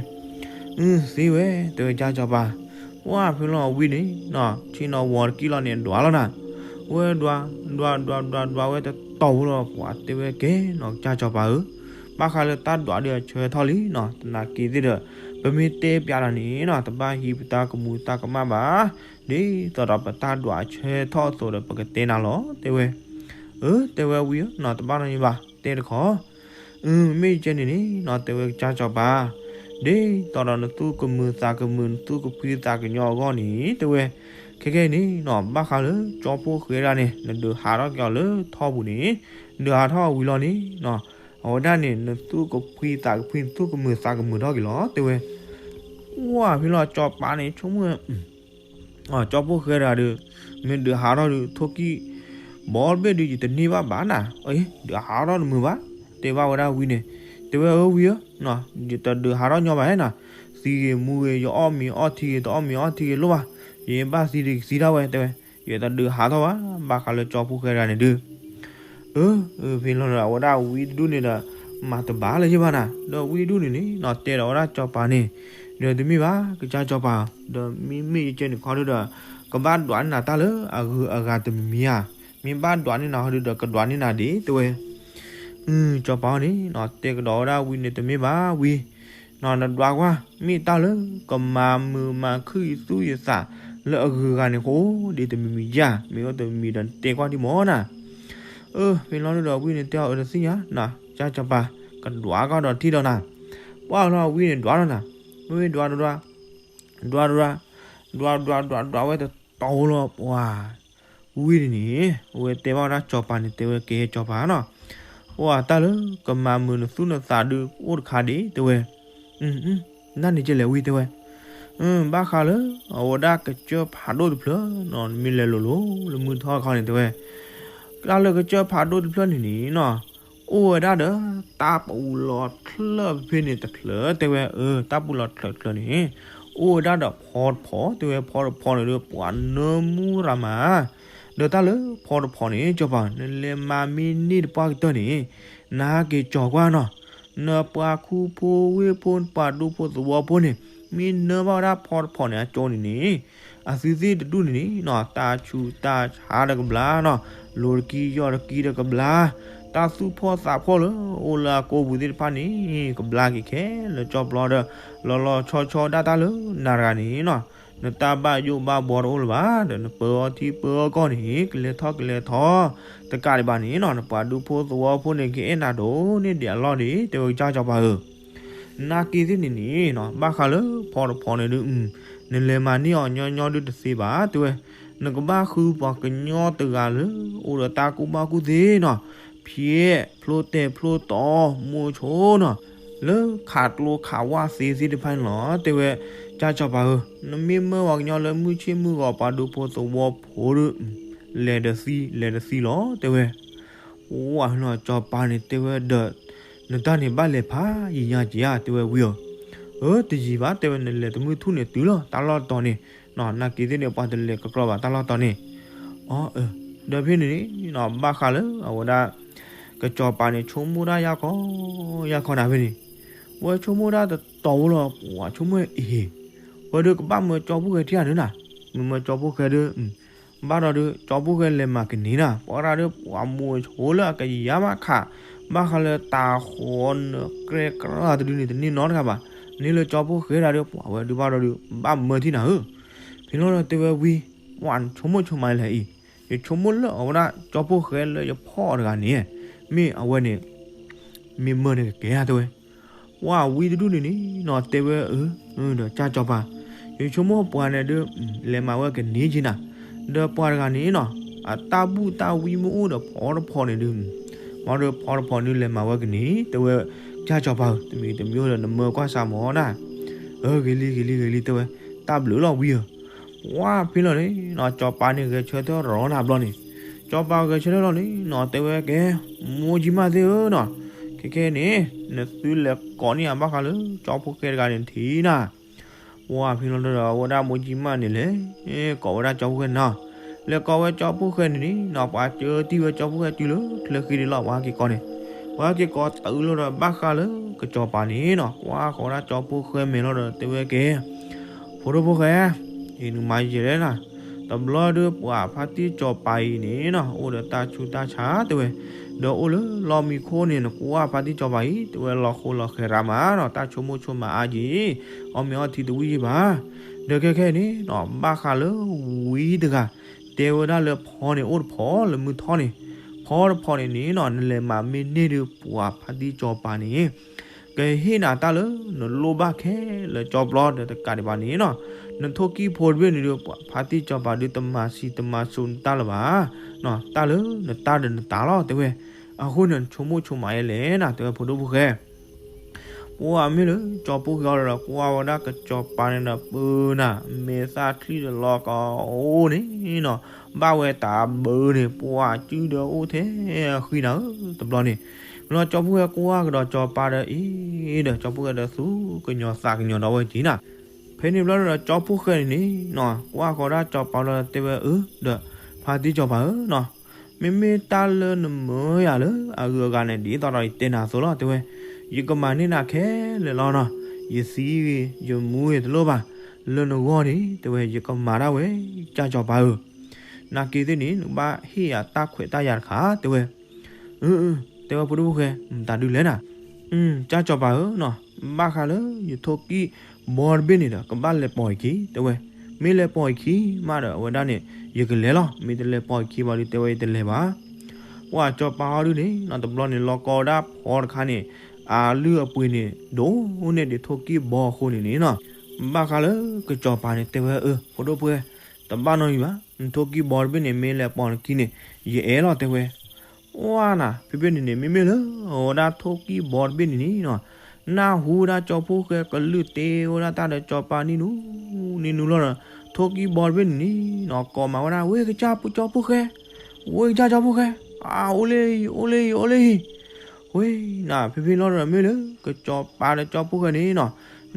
သ့ဝဲ တဲဝဲ ကစၢ်စီၤပၤ. ပှၢ်ဖဲလီၤဝံန့ၣ်နီၤ ဆ့ၣ်နီၤဝီၤတကံၢ်လီၤန့ၣ် ဒွးလီၤနၤ. ဝဲဒွး ဒွးဒွးဒွးဒွးဝဲတတီၤဖိလီၤ ပှၤတဲဝဲကဲနီၤ ကစၢ်စီၤပၤဧၢ, ဘၣ်ဃးလၢတၢ်ဒွးဒီးအဆၢထီၣ်လံနီၤ သနာ်က့သ့ၣ်ဒီး ပမ့ၢ်တဲပျးဒီးန့ၣ်နီၤ တဘၣ်ဟံးပတၢ်ကမူၤတၢ်ကမၣ်ဘၣ်, ဒ်သိးဒီးပတၢ်ဒွးအဆၢထီၣ်အသိးဒီး ပကတဲနၤလီၤ တဲဝဲ. အၢ တဲဝဲဝံဧၢနီၤ တဘၣ်နီတမံၤဘၣ် တဲတခီ မ့ၢ်ယကဲန့ၣ်န့ၣ်နီၤ တဲဝဲ ကစၢ်စီၤပၤ, ဒ်သိးဒီးနသူၣ်ကမုာ်သးကမုာ် နသူၣ်ကဖှံသးကညီၤအဂီၢ်န့ၣ် တဲဝဲ, ခဲကဲအံၤန့ၣ်နီၤ ဘၣ်ဃးလၢကၠီဖိဃဲဒၣ်န့ၣ် နဒုးဟးထီၣ်က့ၤအီၤလၢထီပူၤန့ၣ်, ဒုးဟးထီၣ်ဝံၤလီၤန့ၣ်နီၤ အဝဲဒၣ်န့ၣ် နသူၣ်ကဖှံသးကဖှံ နသူၣ်ကမုာ်သးကမုာ်ထီၣ်က့ၤလီၤ တဲဝဲ. ပှၢ်ဖဲလီၤ စီၤပၤန့ၣ်ဆိကမိၣ် ကၠီဖိဃဲဒၣ်ဒီး မ့ၢ်ဒုးဟးထီၣ်ဒီး ထိၣ်ကံၢ်ဘီတဘ့ၣ်ဒီး ယတန့ၢ်ဘၣ်ဘၣ်နၤ, ဒုးဟးထီၣ်တမုာ်ဘၣ်, တဲဘၣ်ဝဲဒၣ်ဝံန့ၣ်, တဲဝဲအၢဝံဧၢ, ယတဒုးဟးထီၣ်ညီဘၣ်နီၤ, သံဂ့ၤမူဂ့ၤ ယအီၣ်မ့ၤအီထံဂ့ၤ တအီၣ်မ့ၤအီထံဂ့ၤလိၣ်ဘၣ်, ယဘၣ်သံဒီးကသံဒၣ်ဝဲ တဲဝဲ, ယတဒုးဟးထီၣ်ဘၣ်, ဘၣ်ဃးလၢကၠီဖိဃဲဒၣ်န့ၣ်ဒီး အၢ ဖဲလီၤဒီး အဝဲဒၣ်ဝံတဒူၣ်န့ၣ်ဒီး မၤတဘၣ်လၢၤဘၣ်နၤ, ဒီးဝံတဒူၣ်န့ၣ်န့ၣ်နီၤ တဲဒီးဝဲဒၣ်စီၤပၤန့ၣ်, ဒီးတမ့ၢ်ဘၣ် ကစၢ်စီၤပၤ, ဒီးမ့မ့ၢ်ယကဲန့ၣ်ခီဒုဒီး ကဘၣ်ဒွးန့ၢ်နၤတၢ်လၢအဂုၤအဂၤတမံၤမံၤဧါ, မ့ၢ်ဘၣ်ဒွးန့ၢ်နၤဟီဒုဒီး ကဒွးန့ၢ်နၤဒ်တဲဝဲ. စီၤပၤန့ၣ်နီၤ တဲကဒီးဝဲဒၣ်ဝံန့ၣ် တမ့ၢ်ဘၣ်ဝံ နီၤ နဒွးကွၢ် မ့ၢ်တၢ်လၢကမၤမုာ်မၤခုၣ်ယသူၣ်ယသးလၢအဂုၤအဂၤန့ၣ် ဃိဒ်တမံၤမံၤဧါ, မ့ၢ်အိၣ်တမံၤဒီး နတဲကွၢ်ဒံးမ့ၢ်နၤ. အၢ ဖဲလီၤဒုဒီး ဝံန့ၣ်တဲအီၤ အၢ တသ့ၣ်ညါနၤ ကစၢ်စီၤပၤ, ကဒွးကဒီးထံၣ်ဒီးနၤ. ပှၢ်လီၤ ဝံန့ၣ်ဒွးဒီးနၤ, ဝံဒွးဒွး ဒွးဒွး ဒွးဒွးဒွးဒွးဝဲတတီၤလီၤ ပှၢ် ဝံန့ၣ်န့ၣ် အဝဲတဲဘၣ်ဝဲဒၣ်စီၤပၤန့ၣ် တဲဝဲကဲစီၤပၤနီၤ, အိၣ်အတၢ်လၢကမၤမုာ်နသူၣ်နသးဒုးအိၣ်တခါဒံး တဲဝဲ. နန့ၣ်ကလဲၤဝံၤ တဲဝဲ. ဘၣ်ဃးလၢ အဝဲဒၣ်ကစၢၢ်ဖးဒိၣ်တဖျၢၣ်နီၤ နမ့ၢ်လဲၤလိၤလိၤလၢမုၢ်ထီၣ်ခီန့ၣ် တဲဝဲ. တၢ်လၢကစၢၢ်ဖးဒိၣ်တဖျၢၣ်န့ၣ်န့ၣ်နီၤ အိၣ်ဝဲဒၣ်ဒီး တၢ်ပူၤလီၤချၢၣ်ဖဲဖဲန့ၣ်တဖျၢၣ် တဲဝဲ. အၢ တၢ်ပူၤလီၤချၢၣ်ချၢၣ်န့ၣ် အိၣ်ဝဲဒၣ်ဒီးဖီတဖီ တဲဝဲ. ဖီတဖီန့ၣ်ဒီး ပှၤနၢမူရၤမး ဒီးတၢ်လၢဖီတဖီန့ၣ် စီၤပၤ နလဲၤမၤမ့ၢ်န့ၢ်တပှၢ်ကတၢၢ်န့ၣ် နဟးက့ၤကၠီၤကွၢ်နီၤ. နပှၤခူဖိဝ့ၢ်ဖိ နပှၤဒူဖိသဝီဖိန့ၣ် မ့ၢ်နၢဘၣ်ဝဲဒၣ်ဖီတဖီန့ၣ် အကၠီန့ၣ်န့ၣ် အသုသ့ၣ်တဒူၣ်န့ၣ်န့ၣ်နီၤ တၢ်ဆူးတၢ်ဆါဒီးကဘျါနီၤ, လိၤတကံယီၢ်တကံဒီးကဘျါ, တၢ်သူၣ်ဖှီၣ်သးဖှီၣ်လၢအိၣ်လၢအကိာ်ပူၤသ့ၣ်တဖၣ်န့ၣ် ကဘျါက့ၤခဲလၢာ်ကၠီပျီဒီး လီၤလီၤဆီဆီဒၣ်တၢ်လၢနၤတဂၤန့ၣ်နီၤ, နတၢ်ဘၣ်ယိၣ်ဘၣ်ဘှီတအိၣ်လၢၤဘၣ်, ဒီးနပၢၤအီထံပၢၤအီကီၢ်န့ၣ် ကလဲၤထီၣ်ကလဲၤထီၣ် တကးဒံးဘၣ်န့ၣ်နီၤ နပှၤဒူဖိသဝီဖိန့ၣ် ကအဲၣ်နၤဒိၣ်န့ၢ်ဒံးအလီၢ်ဒံး တဲဝဲကစၢ်စီၤပၤဧၢ. နာ်က့သ့ၣ်န့ၣ်န့ၣ်နီၤ ဘၣ်ဃးလၢဖီတဖီန့ၣ်ဒုး နလဲၤမၤန့ၢ်အီၤညီညီဒုးတသ့ဘၣ် တဲဝဲ, နကဘၣ်ဃုပှၤကညီတဂၤလၢ အိၣ်ဒီးတၢ်ကူၣ်ဘၣ်ကူၣ်သ့နီၤ, ဖျဲးဖျိတဲာ်ဖျိတီၤ မိၢ်ဆိနီၤ, လၢခးကျိခးဝၣ်သ့သ့ၣ်တဖၣ်န့ၣ်လီၤ တဲဝဲ, ကစၢ်စီၤပၤဧၢ, နမ့ၢ်မၢပှၤကညီလၢမုၢ်ဆ့ၣ်မုၢ်ဂီၤပှၤဒူဖိသဝီဖိဒီး လဲၤတသံလဲၤတသံလီၤ တဲဝဲ. ဝဲဟ့ၣ်လီၤစီၤပၤန့ၣ် တဲဝဲဒီး နတၢ်န့ၣ်ဘၣ်လဲၤဖးယံာ်ညါက့ၤဧါ တဲဝဲဝံၤဧၢ, အၢ တယံာ်ဘၣ် တဲဝဲ နလဲၤတမုၢ်ထူၣ်န့ၣ်တုၤလီၤ တၢ်လီၢ်တီၤန့ၣ်, နာ်က့သ့ၣ်န့ၣ် ပှၤတလဲၤကကြီဘၣ်တၢ်လီၢ်တီၤန့ၣ်, အၢ ဒီးဖဲန့ၣ်န့ၣ်နီၤ ဘၣ်ဃးလၢအဝဲဒၣ် ကစီၤပၤန့ၣ် ဆိကမိၣ်တၢ်ယၢ်ခီ ယၢ်ခီနၤဖဲန့ၣ်, ဝဲဆိကမိၣ်တၢ်တတီၤဖိလီၤ ပှၤဆိကမိၣ်အံၤ ပှၤဒုးကဘၣ်မၢကၠီဖိၣ်ဃဲထံၣ်ဧါဒုးနၤ, မ့ၢ်မၢကၠီဖိၣ်ဃဲဒုး ဘၣ်ဒီးဒုး ကၠီဖိၣ်ဃဲလဲၤမၤကန့ၢ်နၤ ပှၤတၢ်ဒုး ပှၤမိၢ်ဆိလၢအကယံာ်ယါမးခး, ဘၣ်ဃးလၢတၤဃီနကြဲကြၢတဒုန့ၣ် တန့ၢ်နီတဂၤဘၣ်, န့ၢ်လၢကၠီဖိၣ်ဃဲတၢ်ဒုး ပှၤဝဲဒုးဘၣ်ဒီးဒုး ဘၣ်မၢထံၣ်နၤဧၢ. ဖဲလီၤဒီးတဲဝဲဝံၤ ပှၤနဆိကမိၣ်ဆိကမးလဲၣ်အံၤ, ယဆိကမိၣ်လၢအဝဲဒၣ်ကၠီဖိၣ်ဃဲလၢယဖီၣ်အီၤတဂၤန့ၣ် မ့ၢ်အဝဲန့ၣ် မ့ၢ်မၢန့ၣ်ကကဲဧါ တဲဝဲ. ပှၤဝံတဒူၣ်န့ၣ်န့ၣ်နီၤ တဲဝဲအၢ, ဒီးကစၢ်စီၤပၤ, ယဆိကမိၣ်ပှၤန့ၣ်ဒုး လဲၤမၤဝဲကန့ၢ်က့ၤနၤ, ဒီးပှၤတဂၤန့ၣ်နီၤ အတၢ်ဘူၣ်တၢ်ဝံမ့ၢ်အိၣ်ဒီးဖီတဖီန့ၣ်ဒုး မ့ၢ်ဒီးဖီတဖီန့ၣ်လဲၤမၤဝဲကန့ၢ် တဲဝဲ, ကစၢ်စီၤပၤဧၢ, တမံၤတမံၤဒီးနမၢကွၢ်စၢ်မီၤနၤ, အၢ ဂ့ၤလံ ဂ့ၤလံ ဂ့ၤလံ တဲဝဲ, တၢ်ဘျုးလီၤဝံဧၢ. ပှၤဖဲလီၤန့ၣ်နီၤ စီၤပၤန့ၣ်ဂဲၤဆၢထၢၣ်ရီနၤဘျီန့ၣ်, စီၤပၤဂဲၤဆၢထၢၣ်လီၤန့ၣ်နီၤ တဲဝဲကဲ, မိၢ်ကၠံမၣ်သ့ၣ်ဧၢနီၤ, ခဲခဲန့ၣ် နသုလဲၤကိးန့ၢ်အဘၣ်ဃးလၢ ကၠီဖိၣ်ဃဲတဂၤန့ၣ်ထံၣ်နၤ ပှၤဖဲလီၤဒီး အဝဲဒၣ်မိၢ်ကၠံမၣ်န့ၣ်လဲၤ ကိးဝဲဒၣ်ကၠီဖိၣ်ဃဲန့ၣ်နီၤ, လဲၤကိးဝဲကၠီဖိၣ်ဃဲန့ၣ်န့ၣ်နီၤ ပှၤကၢတံၢ်ဝဲကၠီဖိၣ်ဃဲတုၤလၢချၢဃံန့ၣ်လီၤ ပှၤဟဲက့ၤကိးန့ၣ်, ပှၤဟဲက့ၤကိးတုၤလီၤဒီးဘၣ်ဃးလၢကစီၤပၤန့ၣ်နီၤ ကွၢ်ဃီၤဝဲဒၣ်ကၠီဖိၣ်ဃဲမဲာ်လီၤဒီးတဲဝဲကဲ ဖိဒိၣ်ဖိၣ်ဃဲ, အံၤနမၤယဲလဲၣ်နၤ, တဘျီဒီးပှၤဖါတံၢ်စီၤပၤအံၤန့ၣ်နီၤ အိၣ်ဒီးတၢ်ဆူးတၢ်ဆါတဲဝဲ, ဒီးအိၣ်လၢလီၢ်မံခိၣ်န့ၣ် နကွၢ်ဖါတံၢ်စီၤပၤအံၤ တဲဝဲလီၤဃိလီၤဃဲၤရၤမးနီၤ တၢ်ဆိကမိၣ်ဆိကမးအါက့ၤ, အီၣ်မ့ၤအီထံတဝံၣ်ယံၤဘၣ်, ဒီးခဲခဲန့ၣ်နီၤ ဘၣ်ဃးလၢဝံတဂၤ တဲဝဲဒၣ်လၢဖီန့ၣ်အိၣ်တဖီလၢမုၢ်ထီၣ်န့ၣ်, ဖီတဖီန့ၣ်န့ၣ်နီၤ နလဲၤမၤမ့ၢ်န့ၢ်ဒုးပှၤဖါတံၢ်စီၤပၤန့ၣ် ကဟ့ၣ်နၤတၢ်လၢနလိၣ်ဘၣ်ခဲလၢာ်ကၠီပျီဒီးတကးဒံးဘၣ်န့ၣ်နီၤ, နထိၣ်ကံၢ်ဖိတဘ့ၣ်န့ၣ်ဒီး ပှၤဖါတံၢ်စီၤပၤဒုးတမၤဆံးတမၤစိးနတၢ်လၢၤဘၣ်, တၢ်လၢနတၢ်ဒီးနတၢ်လီၤ တဲဝဲ, အဃိန့ၣ် နဆိကမိၣ်ဆိကမးယဲလဲၣ်နၤ တဲဝဲဖိဒိၣ်ဖိၣ်ဃဲ ပှၤမ့ၢ်လၢကၠီဖိၣ်ဃဲအီၤဒီး ကွၢ်ဝဲဒၣ်ကစီၤပၤန့ၣ်ဒီး ပၢနၤ မဲာ်သၣ်ချံၣ်ဒီးလီၤကအိၣ်န့ၣ်နီၤ, ဘၣ်ဝဲတၢ်ဘၢန့ၣ် ပှၤစုဒီးအိၣ်ထဲအဃံနၤဧၢ တဘျီန့ၣ်, ဘျီကၠီဖိၣ်ဃဲကွၢ်ကဒီးကၠီပၤဒီးအံၤဒီး ကၠီဖိၣ်ဃဲဒီးသူၣ်ကညီၤသးကညီၤဒီးဝဲက့ၤနၤ, ဖဲန့ၣ်ဘျီဒီးကၠီဖိၣ်ဃဲန့ၣ်န့ၣ်နီၤ ကွၢ်ဃီၤဒၣ်ကၠီပၤလီၤတဲဝဲအၢ ဒီးဖါတံၢ်ကၠီပၤဧၢနီၤ မ့မ့ၢ်တၢ်လၢနမၢယၤလၢအဂုၤအဂၤန့ၣ် ဒ်သိးဒီးယတဲနၤအသိးလီၤ တဲဝဲ, ယကမၤန့ၢ်နၤခဲလၢာ်လီၤနီၤ, ယသံဂ့ၤ ယမူဂ့ၤတလိၣ်ဘၣ်, လၢနဂီၢ်န့ၣ် တဲဝဲ ယကမၤဒၣ်ဝဲ ကၢ်ကၠီပၤဧၢ, နာ်က့သ့ၣ်န့ၣ် နကဘၣ်ဟ့ၣ်ယၤတၢ်ခွဲးတၢ်ယာ်တခါ တဲဝဲ, အၢ တဲဝဲဖိဒိၣ်ဖိၣ်ဃဲ မတၤဒုလဲၣ်နၤ, ကၢ်ကၠီပၤဧၢနီၤ, ဘၣ်ဃးလၢယထိၣ်ကံၢ်ဘီတဘ့ၣ်န့ၣ်ဒီး ကဘၣ်လဲၤပိာ်ယခံ တဲဝဲ, မ့ၢ်လဲၤပိာ်ယခံမးဒီး အဝဲဒၣ်န့ၣ် ယကလဲၤလီၤ, မ့ၢ်တလဲၤပိာ်ယခံဘၣ်ဒီး တဲဝဲယတလဲၤဘၣ်, ပှၤကၠီပၤဟီဒုန့ၣ်နီၤ တဘျီန့ၣ် လီၤကီဝဲဒၣ်ဖီတခါန့ၣ် အလုၢ်အပှ့ၤန့ၣ် ဒိၣ်န့ၢ်ဒံးထိၣ်ကံၢ်ဘီအဃိန့ၣ်န့ၣ်နီၤ, ဘၣ်ဃးလၢကစီၤပၤန့ၣ် တဲဝဲအၢ ဖိဒိၣ်ဖိၣ်ဃဲ တဘၣ်နီတမံၤဘၣ်, နထိၣ်ကံၢ်ဘီတဘ့ၣ်န့ၣ် မ့ၢ်လဲၤပိာ်နခံန့ၣ် ယအဲၣ်လီၤ တဲဝဲ, ဝါနၤ ဖဲဖဲန့ၣ်န့ၣ် မ့မ့ၢ်လၢ အဝဲဒၣ်ထိၣ်ကံၢ်ဘီတဘ့ၣ်န့ၣ်န့ၣ်နီၤ, နၢ်ဟူဝဲဒၣ်ကၠီဖှိၣ်ဃဲကလုၢ်တ့ဝဲဒၣ်တၢ်ဒီးကၠီပၤနံၣ်နူ နံၣ်နူလီၤဒီး ထိၣ်ကံၢ်ဘီတဘ့ၣ်န့ၣ်န့ၣ်နီၤ ကိးမၤဝဲဒၣ် ဝ့ၢ်ကစၢ်ကၠီဖှိၣ်ဃဲ, ဝ့ၢ်ကစၢ်ကၠီဖှိၣ်ဃဲ, အၢ အိၣ်လၢအံၤ အိၣ်လၢအံၤ အိၣ်လၢအံၤ ဝ့ၢ်နၤ ဖဲဖဲလီၤဒီး မ့ၢ်လၢ ကၠီပၤဒီးကၠီဖှိၣ်ဃဲန့ၣ်နီၤ,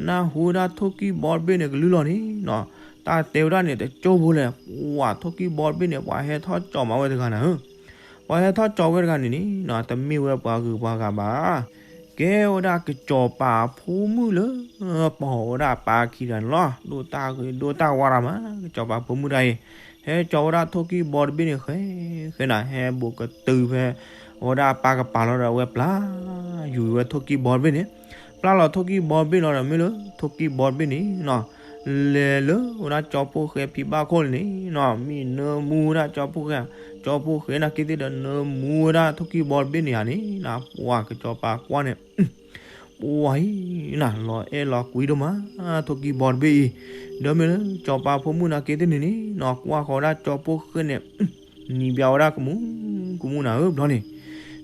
နၢ်ဟူဝဲဒၣ်ထိၣ်ကံၢ်ဘီတဘ့ၣ်န့ၣ်ကလုၢ်လီၤန့ၣ်နီၤ, တၢ်တဲဝဲဒၣ်န့ၣ် တကၠိဖိလဲၣ်, ပှၤထိၣ်ကံၢ်ဘီတဘ့ၣ်န့ၣ် ပှၤဟဲထီၣ်ကၠီမၤဝဲတဂၤနၤဧၢ, ပှၤဟဲထီၣ်ကၠီဝဲတဂၤန့ၣ်န့ၣ်နီၤ တမ့ၢ်ဝဲပှၤဂုၤပှၤဂၤဘၣ်, ကဲဝဲဒၣ်ကစီၤပၤဖိမုၣ်လၢ ပိာ်ဝဲဒၣ်ပၢ်ခံဂၤန့ၣ်လီၤ. ဒိၣ်တၢ်ဂ့ၤဒိၣ်တၢ်ဝါရၤမး ကစီၤပၤဖိမုၣ်တဂၤအံၤ, ဟဲကၠီဝဲဒၣ်ထိၣ်ကံၢ်ဘီတဘ့ၣ်န့ၣ်ဃဲ ဃဲနၤ ဟဲဘူးကတုၤဖဲ အဝဲဒၣ်အပၢ်ကပၤလီၤဒီး အဝဲပျၢ် ယူၤဝဲထိၣ်ကံၢ်ဘီတဘ့ၣ်န့ၣ်, ပျၢ်လီၤထိၣ်ကံၢ်ဘီတဘ့ၣ်လီၤဒီး မ့ၢ်လၢထိၣ်ကံၢ်ဘီတဘ့ၣ်န့ၣ်နီၤ လဲၤလၢဝဲဒၣ်ကၠီဖှိၣ်ဃဲဖံဘၣ်ခိၣ်န့ၣ်နီၤ မ့ၢ်နၢမူဝဲဒၣ်ကၠီဖှိၣ်ဃဲ, ကၠီဖှိၣ်ဃဲနာ်က့သ့ၣ်ဒီး နၢမူဝဲဒၣ်ထိၣ်ကံၢ်ဘီတဘ့ၣ်န့ၣ်ဧါန့ၣ်နီၤ ပှၤကစီၤပၤကွၢ်န့ၣ် ပှၤအံၤနၤ လီၤအဲၣ်လီၤကွံဒိၣ်မး ထိၣ်ကံၢ်ဘီတဘ့ၣ်အံၤ, ဒီးမ့ၢ်လၢကၠီပၤဖိမုၣ်နာ်က့သ့ၣ်န့ၣ်န့ၣ်နီၤ ကွၢ်ဃီၤဝဲဒၣ်ကၠီဖှိၣ်ဃဲန့ၣ် နံၤဘၣ်ဝဲဒၣ်ကမူ ကမူနၤဧၢဘျီန့ၣ်,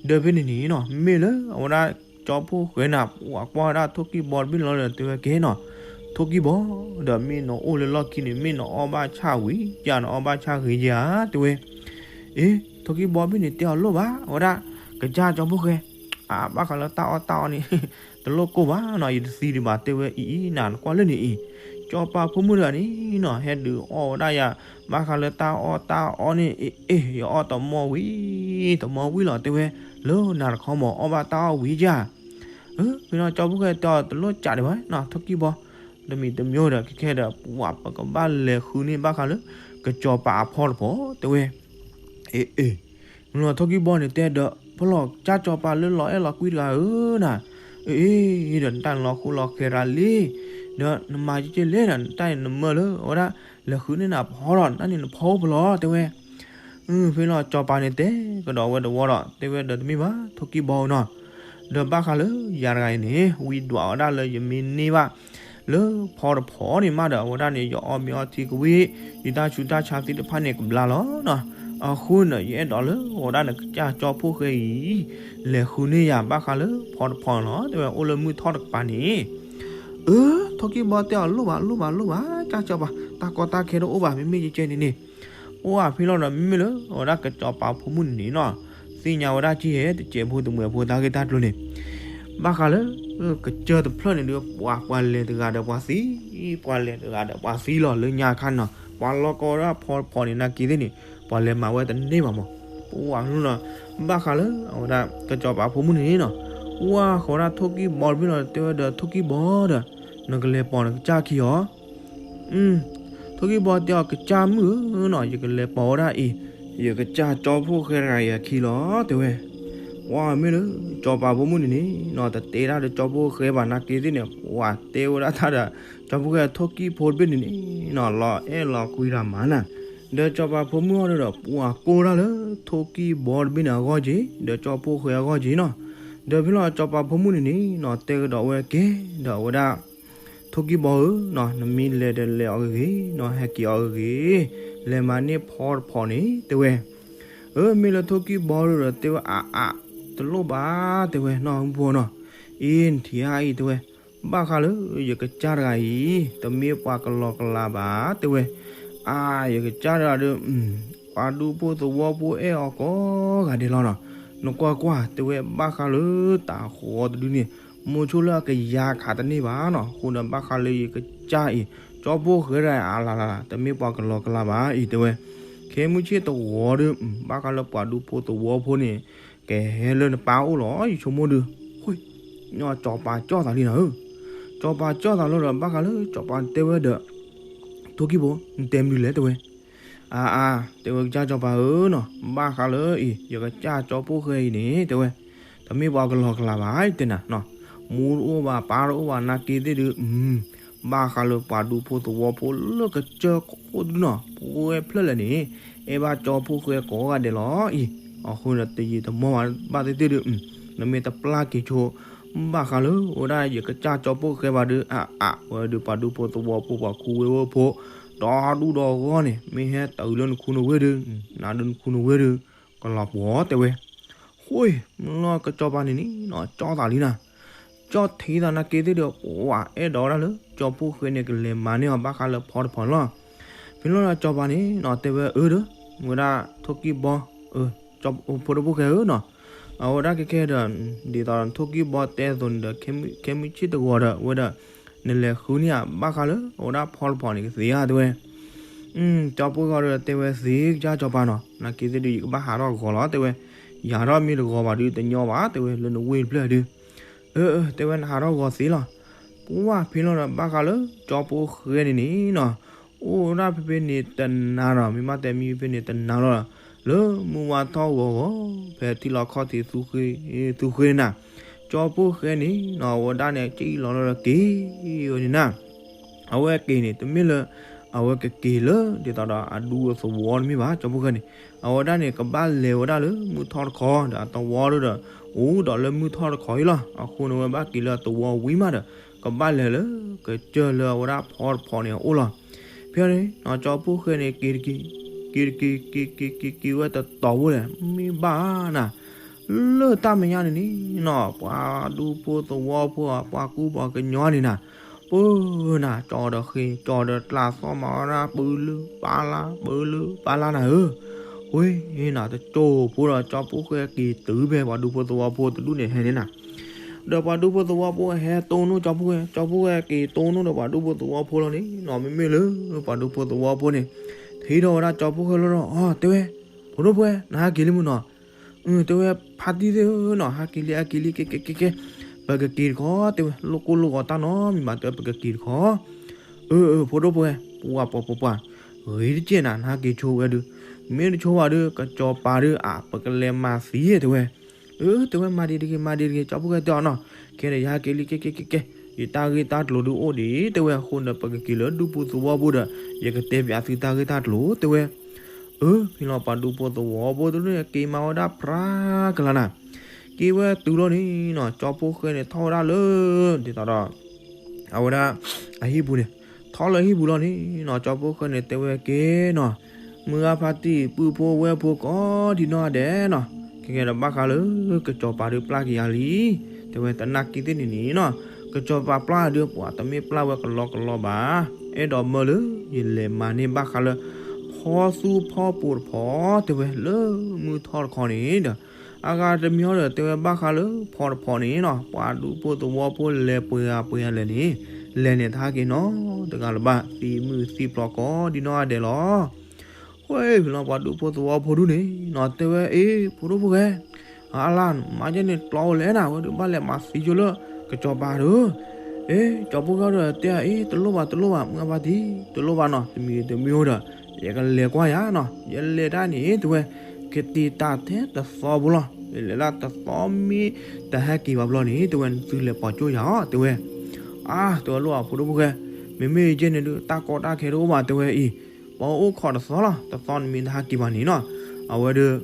ဒီးဖဲန့ၣ်န့ၣ်နီၤ မ့ၢ်လၢအဝဲဒၣ်ကၠီဖှိၣ်ဃဲနၤ ပှၤကွၢ်ဝဲဒၣ်ထိၣ်ကံၢ်ဘီတဘ့ၣ်န့ၣ်လီၤဒီး တဲဝဲကဲနီၤ, ထိၣ်ကံၢ်ဘီ ဒီးမ့ၢ်နအိၣ်လၢလီၢ်ခံန့ၣ် မ့ၢ်နအီၣ်ဘၣ်ဆၣ်ဝံၤဧါ နအီၣ်ဘၣ်ဆၣ်ဂ့ၤဧါ တဲဝဲ, အ့ ထိၣ်ကံၢ်ဘီတဘ့ၣ်န့ၣ် တဲအီၤလိၣ်ဘၣ် အဝဲဒၣ် ကစၢ်ကၠီဖှိၣ်ဃဲ, အါ ဘၣ်ဃးလၢတၢ်အီၣ်တၢ်အီန့ၣ် တလိၣ်ကိၢ်ဘၣ်နီၤ ယတသံဒံးဘၣ် တဲဝဲအံၤအံၤ နၤနကွၢ်လၢန့ၣ်အံၤ, ကၠီပၤဖိမုၣ်တဂၤန့ၣ်နီၤ ဟဲဒုးအီၣ်ဝဲဒၣ်ယၤ ဘၣ်ဃးလၢတၢ်အီၣ်တၢ်အီန့ၣ် အ့ အ့ ယအီၣ်တမီၢ်ဝံၤ တမီၢ်ဝံၤလီၤ တဲဝဲ, လၢနၤတခီမး အီၣ်ဘၣ်တၢ်အီၣ်ဝံၤဧါ ဖဲန့ၣ်ကၠီဖှိၣ်ဃဲတဲအီၤ တလိၣ်စးဒံးဘၣ်နီၤ ထိၣ်ကံၢ်ဘီ, တမံၤတမံၤဒီး ခဲခဲဒီး ပှၤပကဘၣ်လဲၤဃုန့ၢ်ဘၣ်ဃးလၢ ကစၢ်ပၤအဖီတဖီ တဲဝဲ, အ့ အ့ မ့ၢ်လီၤထိၣ်ကံၢ်ဘီန့ၣ်တဲဒီး ဖဲလီၤကၠၢ်ကၠီပၤလၢလီၤအဲၣ်လီၤကွံတဂၤဧၢနၤ, အ့ ဒီးနတၢ်န့ၣ်လီၤဃိလီၤဃဲၤရၤလံ, ဒီးနမၤကဲကဲလဲၣ်ဒီး နတၢ်န့ၣ်နမၢလၢအဝဲဒၣ် လဲၤဃုန့ၢ်နၤဖီဒီး နတၢ်န့ၣ်နဖီအိၣ်ဖဲလီၤ တဲဝဲ ဖဲလီၤကၠီပၤန့ၣ်တဲကဒီးဝဲတဝီဒီး တဲဝဲဒီးတမ့ၢ်ဘၣ် ထိၣ်ကံၢ်ဘီဧၢနီၤ, ဒီးဘၣ်ဃးလၢယၤတဂၤအံၤန့ၣ် ဝံဒွးဝဲဒၣ်လၢယမ့ၢ်န့ၢ်ဘၣ် လၢဖီတဖီန့ၣ်မးဒီး အဝဲဒၣ်န့ၣ် ယအီၣ်မ့ၤအီထံကဝံၣ် ယတၢ်ဆူးတၢ်ဆါသ့ၣ်တဖၣ်န့ၣ်ကဘျါလီၤနီၤ, အဃိန့ၣ် ယအဲၣ်ဒိးလၢအဝဲဒၣ်နကစၢ်ကၠီဖှိၣ်ဃဲအံၤ လဲၤဃုန့ၢ်ယၤဘၣ်ဃးလၢဖီတဖီန့ၣ်လီၤ တဲဝဲ အိၣ်လၢမုၢ်ထီၣ်တကပၤန့ၣ် အၢ ထိၣ်ကံၢ်ဘီတဲအီၤ လိၣ်ဘၣ်လိၣ်ဘၣ်လိၣ်ဘၣ် ကၠၢ်ကၠီပၤ တၢ်ကီတၢ်ခဲတအိၣ်ဘၣ် မ့မ့ၢ်ကဲကဲန့ၣ်န့ၣ်, အိၣ်အဖဲလီၤဒီး မ့မ့ၢ်လၢအဝဲဒၣ်ကစၢ်ပၤဖိမုၣ်န့ၣ်န့ၣ်နီၤ, သ့ၣ်ညါဝဲဒၣ်က့ၢ်ဟဲ တစဲးဖိတမှဲၤဖိတၢ်ဂ့ၢ်တၢ်ကျိၤန့ၣ်, ဘၣ်ဃးလၢ ကစၢ်တဖျၢၣ်န့ၣ်ဒီး ပှၤပှၤလဲၤတဂၤဒီးပှၤသံ, ပှၤလဲၤတဂၤဒီးပှၤသံလီၤ လၢညါခါန့ၣ်နီၤ, ပှၤလီၢ်ကီဝဲဒၣ်ဖီတဖီန့ၣ် နာ်က့သ့ၣ်န့ၣ် ပှၤလဲၤမၤဝဲတန့ၢ်ဘၣ်မး, ပှၤနီၤ, ဘၣ်ဃးလၢအဝဲဒၣ်ကစၢ်ပၤဖိမုၣ်န့ၣ်နီၤ, ဝါဃီၤဒၣ်ထိၣ်ကံၢ်ဘီတဘ့ၣ်လီၤ တဲဝဲဒီး ထိၣ်ကံၢ်ဘီဒီး နကလဲၤပိာ်နကစၢ်ခံအီၤ ထိၣ်ကံၢ်ဘီတဲအီၤ ကစၢ်မုၣ်ဧၢနီၤ, ယကလဲၤပိာ်ဝဲဒၣ်အံၤ ယကစၢ်ကၠီဖှိၣ်ဃဲတဂၤအံၤအခံလီၤ တဲဝဲ, ဝါမ့ၢ်လၢ ကၠီပၤဖိမုၣ်န့ၣ်န့ၣ်နီၤ တတဲတၢ်ဒီးကၠီဖှိၣ်ဃဲဘၣ်နာ်က့သ့ၣ်န့ၣ် ပှၤတဲဝဲဒၣ်တၢ်ဒီး ကၠီဖှိၣ်ဃဲထိၣ်ကံၢ်ဖိတဘ့ၣ်န့ၣ်န့ၣ်နီၤ လီၤအဲၣ်လီၤကွံတၢ်မးနၤ, ဒီးကၠီပၤဖိမုၣ်အီၤဒီး ပှၤကိၢ်တၢ်လၢထိၣ်ကံၢ်ဘီတဘ့ၣ်န့ၣ်အဂီၢ်က့ၤ ဒီးကၠီဖှိၣ်ဃဲအဂီၢ်က့ၤနီၤ, ဒီးဖဲလီၤကၠီပၤဖိမုၣ်န့ၣ်န့ၣ်နီၤ တဲကဒီးဝဲကဲ ဒီးအဝဲဒၣ် ထိၣ်ကံၢ်ဘီဧၢနီၤ, နမ့ၢ်လဲၤဒီးလဲၤအီၤဂ့ၤဂ့ၤနီၤ, ဟဲက့ၤအီၤဂ့ၤဂ့ၤ, လဲၤမၤန့ၢ်ဖီတဖီန့ၣ် တဲဝဲ, အၢ မ့ၢ်လၢထိၣ်ကံၢ်ဘီဒီး တဲဝဲအါအါ, တလိၣ်ဘၣ် တဲဝဲ နီၢ်ဟူဖိနီၤ, အ့ နထံၣ်ဧါအံၤ တဲဝဲ, ဘၣ်ဃးလၢ ယကစၢ်တဂၤအံၤ တမ့ၢ်ပှၤကလီကလီဘၣ် တဲဝဲ, အါ ယကစၢ်တဂၤဒီး ပှၤဒူဖိသဝီဖိအဲၣ်အီၤကိးဂၤဒဲးလီၤနီၤ, နကွၢ်ကွၢ် တဲဝဲ ဘၣ်ဃးလၢတၢ်ဃီတဒုန့ၣ် မိၤဆိလၢအကယၤခးတန့ၢ်ဘၣ်နီၤ, အဃိဒီးဘၣ်ဃးလၢယကစၢ်အံၤ ကၠီဖှိၣ်ဃဲတဂၤအံၤ အလၢ်လၢ်လၢ် တမ့ၢ်ပှၤကလီကလီဘၣ်အံၤ တဲဝဲ, ခဲမုၢ်ဆ့ၣ်တဝီဒီး ဘၣ်ဃးလၢပှၤဒူဖိသဝီဖိန့ၣ် ကဟဲလၢနပၢ်အိၣ်လီၤ ယဆိကမိၣ်ဒီး, ဃိ, ကၠီပၤကၠီၣ်သးလံနီၤဧၢ, ကၠီပၤကၠီၣ်သးလီၤဒီး ဘၣ်ဃးလၢကၠီပၤတဲဝဲဒီး ထိၣ်ကံၢ်ဘီ နတဲမနုၤလဲၣ် တဲဝဲ, အါအါ, တဲဝဲကစၢ်ကၠီပၤဧၢနီၤ, ဘၣ်ဃးလၢအံၤ ယကစၢ်ကၠီဖှိၣ်ဃဲအံၤန့ၣ် တဲဝဲ, တမ့ၢ်ပှၤကလီကလီဘၣ် တဲနၤနီၤ, မူတအိၣ်ဘၣ် ပၢ်တအိၣ်ဘၣ် နာ်က့သ့ၣ်ဒီး ဘၣ်ဃးလၢပှၤဒူဖိသဝီဖိလၢကစၢၢ်ခိၣ်ဒုနီၤ, ပဝဲဖျၢၣ်လဲၣ်န့ၣ် အဲၣ်ဘၣ်ကၠီဖှိၣ်ဃဲကိးဂၤဒဲးလီၤအံၤ, အဃိန့ၣ် တယံာ်တမီၢ်ဘၣ်သ့ၣ်သ့ၣ်ဒီး နမ့ၢ်တပျၢ်က့ၤဆိ ဘၣ်ဃးလၢအဝဲဒၣ် ယကစၢ်ကၠီဖှိၣ်ဃဲဘၣ်ဒီး အါအါ ဝဲဒီးပှၤဒူဖိသဝီဖိ ပှၤခူဝ့ဖိ ဒီဒူၣ်ဒီဂီၢ်န့ၣ် မ့ၢ်ဟဲတုၤလၢနခူနဝ့ဒီး နၤဒီးနခူနဝ့ဒီး ကလီၤပှီၤတဲဝဲ, အိၣ်မုၢ်လီၤကစီၤပၤန့ၣ်န့ၣ်နီၤ ကၠီသးလံနၤ, ကၠီထံသးနာ်က့သ့ၣ်ဒီး ပှၤအဲၣ်ဒိးဝဲဒၣ်လၢ ကၠီဖိၣ်ဃဲန့ၣ် ကလဲၤမၤန့ၢ်အီၤဘၣ်ဃးလၢဖီတဖီလီၤ. ဖဲလီၤဒီးကၠီပၤန့ၣ်နီၤ တဲဝဲအၢဒီး ဝဲဒၣ်ထိၣ်ကံၢ်ဘီ ဖိဒိၣ်ဖိၣ်ဃဲဧၢနီၤ, အဝဲဒၣ်ခဲခဲဒီး ဒ်သိးဒီးထိၣ်ကံၢ်ဘီတဲအသိးန့ၣ်ဒီး ခဲမုၢ်ဆ့ၣ်တဂီၤဒီး ဝဲဒီး နလဲၤဃုန့ၢ်အဘၣ်ဃးလၢ အဝဲဒၣ်ဖီတဖီန့ၣ်ကသ့ဧါ တဲဝဲ ကၠီဖိၣ်ဃဲဒီးတဲဝဲသ့ကစၢ်ကၠီပၤနီၤ, နာ်က့သ့ၣ်ဒီး ယကဘၣ်ဟးထီၣ်ဂီၤလီၤ တဲဝဲ, ယဟးထီၣ်မ့ၢ်တဂီၤဘၣ်ဒီး တညီဘၣ် တဲဝဲ လၢနဝ့ၢ်တဖျၢၣ်ဒီး, အၢ အၢ တဲဝဲ နဟးထီၣ်ဂီၤသ့လီၤ. ပှၢ်ဖဲလီၤဒီးဘၣ်ဃးလၢ ကၠီဖိၣ်ဃဲန့ၣ်န့ၣ်နီၤ, အိၣ်ဝဲဒၣ်ဖဲဖဲန့ၣ်တနၤဒီး မ့ၢ်ဘၣ်တဲမံဖဲန့ၣ်တနၤလီၤ, လၢမုၢ်ဝါထီၣ်ဂီၤဂီၤ ဖဲထံလီၤခီၣ်ထံး သူဃ့န့ၣ်နီၤ, ကၠီဖိၣ်ဃဲန့ၣ်နီၤ အဝဲဒၣ်န့ၣ် ကၠံၣ်လီၤလီၤဒီးက့ၤဝဲန့ၣ်နၤ အဝဲက့ၤန့ၣ် တမ့ၢ်လၢ အဝဲကက့ၤလၢ ဒ်သိးဒီးအဒူအသဝီတမ့ၢ်ဘၣ် ကၠီဖိၣ်ဃဲန့ၣ်, အဝဲဒၣ်န့ၣ် ကဘၣ်လဲၤဝဲဒၣ်လၢမုၢ်ထီၣ်တခီ ဒီးအသဝီဒီး အိၣ်ဒီးလၢမုၢ်ထီၣ်တခီအံၤလီၤ. အဃိန့ၣ် ဝဲဘၣ်က့ၤလၢအသဝီဝံၤမးဒီး ကဘၣ်လဲၤလၢ ကစၢၢ်လၢအဝဲဒၣ်ဖီတဖီန့ၣ်အအိၣ်လီၤ. ဖဲန့ၣ်နီၤ ကၠီဖိၣ်ဃဲန့ၣ် က့ၤတက့ၤ က့ၤတက့ၤ က့ၤက့ၤက့ၤက့ၤဝဲတတီၤဖိဒီး မ့ၢ်ဘၣ်နၤ လၢတၢ်မဲာ်ညါန့ၣ်န့ၣ်နီၤ ပှၤဒူဖိသဝီဖိ ပှၤကူပှၤကညီန့ၣ်နၤ, ပၢ်နၤ ကၠီဒီးဃ့ ကၠီဒီးကျါ သီၣ်မၤဝဲဒၣ် ပၢလၢပၢ်လါ ပၢလၢပၢ်လါနၤဧၢ, ဝ့ၢ်နၤ တကၠိဖိဒီး ကၠီဖိၣ်ဃဲက့ၤတုၤဖဲပှၤဒူဖိသဝီဖိတဒူၣ်န့ၣ်ဟဲန့ၣ်နၤ ဒီးပှၤဒူဖိသဝီဖိဟဲတိၢ်နီၣ်ကၠီဖိၣ်ဃဲ ကၠီဖိၣ်ဃဲက့ၤတိၢ်နီၣ်ဒီးပှၤဒူဖိသဝီဖိလီၤန့ၣ်နီၤ, မ့မ့ၢ်လၢ ပှၤဒူဖိသဝီဖိန့ၣ် ထံၣ်ထီၣ်ဝဲဒၣ်ကၠီဖိၣ်ဃဲလီၤဒီး အီ တဲဝဲ ဖိဒိၣ်ဖိၣ်ဃဲ နဟဲက့ၤလံမုၢ်နီၤ, တဲဝဲ ဖါတံၢ်သ့ၣ်ဧၢနီၤ ဟဲက့ၤလံ ဟဲက့ၤလံ က့ၤက့ၤက့ၤက့ၤ, ပကက့ၤတခီ တဲဝဲ လိၣ်ကိၢ်လိၣ်ဂီၤတၢ်နီတမံၤဘၣ် တဲဝဲ ပကက့ၤတခီ အၢ အၢ ဖိဒိၣ်ဖိၣ်ဃဲ ပှၤပှၤပှၤပှၤ, ဂ့ၤတက့ၢ်နၤ နဟဲက့ၤဆိဝဲဒုး, မ့ၢ်တဆိဘၣ်ဒီး ကစီၤပၤဒီး အါ ပကလဲၤမၤသံ တဲဝဲ, အၢ တဲဝဲ မၤဒံးတဂ့ၤ မၤဒံးတဂ့ၤ ကၠီဖိၣ်ဃဲတဲအီၤနီၤ, ခဲဒီး ယဟဲက့ၤလံ က့ၤက့ၤက့ၤက့ၤ, ယတၢ်ဂ့ၢ်တၢ်ကျိၤဒုးအိၣ်ဒံး တဲဝဲ, အဃိန့ၣ် ပကက့ၤလၢဒူပူၤသဝီပူၤဒီး ယကတဲပၠးသုတၢ်ဂ့ၢ်တၢ်ကျိၤ တဲဝဲ, အၢ ဖဲလီၤပှၤဒူဖိသဝီဖိတဒူၣ်န့ၣ် က့ၤမၤဝဲဒၣ်ဖြါကလၤနၤ, က့ၤဝဲတုၤလီၤန့ၣ်နီၤ ကၠီဖိၣ်ဃဲန့ၣ် ထီၣ်ဝဲဒၣ်လၢ ဒ်သိးဒီး အဝဲဒၣ် အဟံၣ်ပူၤန့ၣ်, ထီၣ်လၢဟံၣ်ပူၤလီၤန့ၣ်နီၤ ကၠီဖိၣ်ဃဲန့ၣ် တဲဝဲက့ၤနီၤ, မုၢ်ဂၤဖါတံၢ် ပုၢ်ဖိဝဲၢ်ဖိကိးဒံနီၢ်ဂၤဒဲးနီၤ, ခဲကဲဒီးဘၣ်ဃးလၢ ကစီၤပၤဒုးပျၢ်က့ၤယၤလံ, တဲဝဲ တနာ်က့ၤသ့ၣ်န့ၣ်န့ၣ်နီၤ, ကစီၤပၤပျၢ်ဒုး ပှၤတမ့ၢ်ပျၢ်ဝဲကလီကလီဘၣ်, အဲၣ်ဒိးမၢလၢ ယလဲၤမၤန့ၢ်ဘၣ်ဃးလၢ ဖီသူဖီပိၤတဖီ တဲဝဲ လၢမုၢ်ထီၣ်တခီန့ၣ်ဒီး အဂၤတမံၤဒီး တဲဝဲဘၣ်ဃးလၢဖီတဖီန့ၣ်နီၤ ပှၤဒူဖိသဝီဖိလဲၤပှဲၤဂၤပှဲၤဂၤလဲၣ်န့ၣ်, လဲၤန့ၣ်တဟဲက့ၤနီတဂၤလၢၤဘၣ် သံမုၢ်သံဖျိးကိးဒံနီၢ်ဂၤဒဲးလီၤ. ဃိဖဲလီၤပှၤဒူဖိသဝီဖိဒုန့ၣ်နီၤ တဲဝဲအ့ၣ် ဖိဒိၣ်ဖိၣ်ဃဲ, အလါ မၤယဲန့ၣ်ကျီအိၣ်လဲၣ်နၤ ဝဲဒုးဘၣ်လဲၤမၤသံဆိလၢ ကစီၤပၤဒီး အ့ၣ် ကၠီဖိၣ်ဃဲဒီးတဲအီၤ အ့ၣ် တလိၣ်ဘၣ်တလိၣ်ဘၣ် မုၢ်ဂၤဖါတံၢ် တလိၣ်ဘၣ်နီၤ တမံၤတမံၤအိၣ်ဒီး ယကလဲၤကွၢ်ယၤနီၤ ယလဲၤတၢ်န့ၣ် တဲဝဲ ကတ့ၤတၢ်ထဲတသီဖိလီၤ ယလဲၤဒၣ်တသီမ့ၢ်တဟဲက့ၤဘၣ်ဘျီန့ၣ် တဲဝဲ နသုလဲၤပိာ်ကၠိယၤအီၤ တဲဝဲ အါ တဲဝဲလိၣ်အဖိဒိၣ်ဖိၣ်ဃဲ မ့မ့ၢ်ယဲန့ၣ်ဒုး တၢ်ကီတၢ်ခဲတအိၣ်ဘၣ် တဲဝဲအံၤ ပအိၣ်ခိးတသီလီၤ တသီနမ့ၢ်တဟဲက့ၤဘၣ်န့ၣ်နီၤ အဝဲဒီး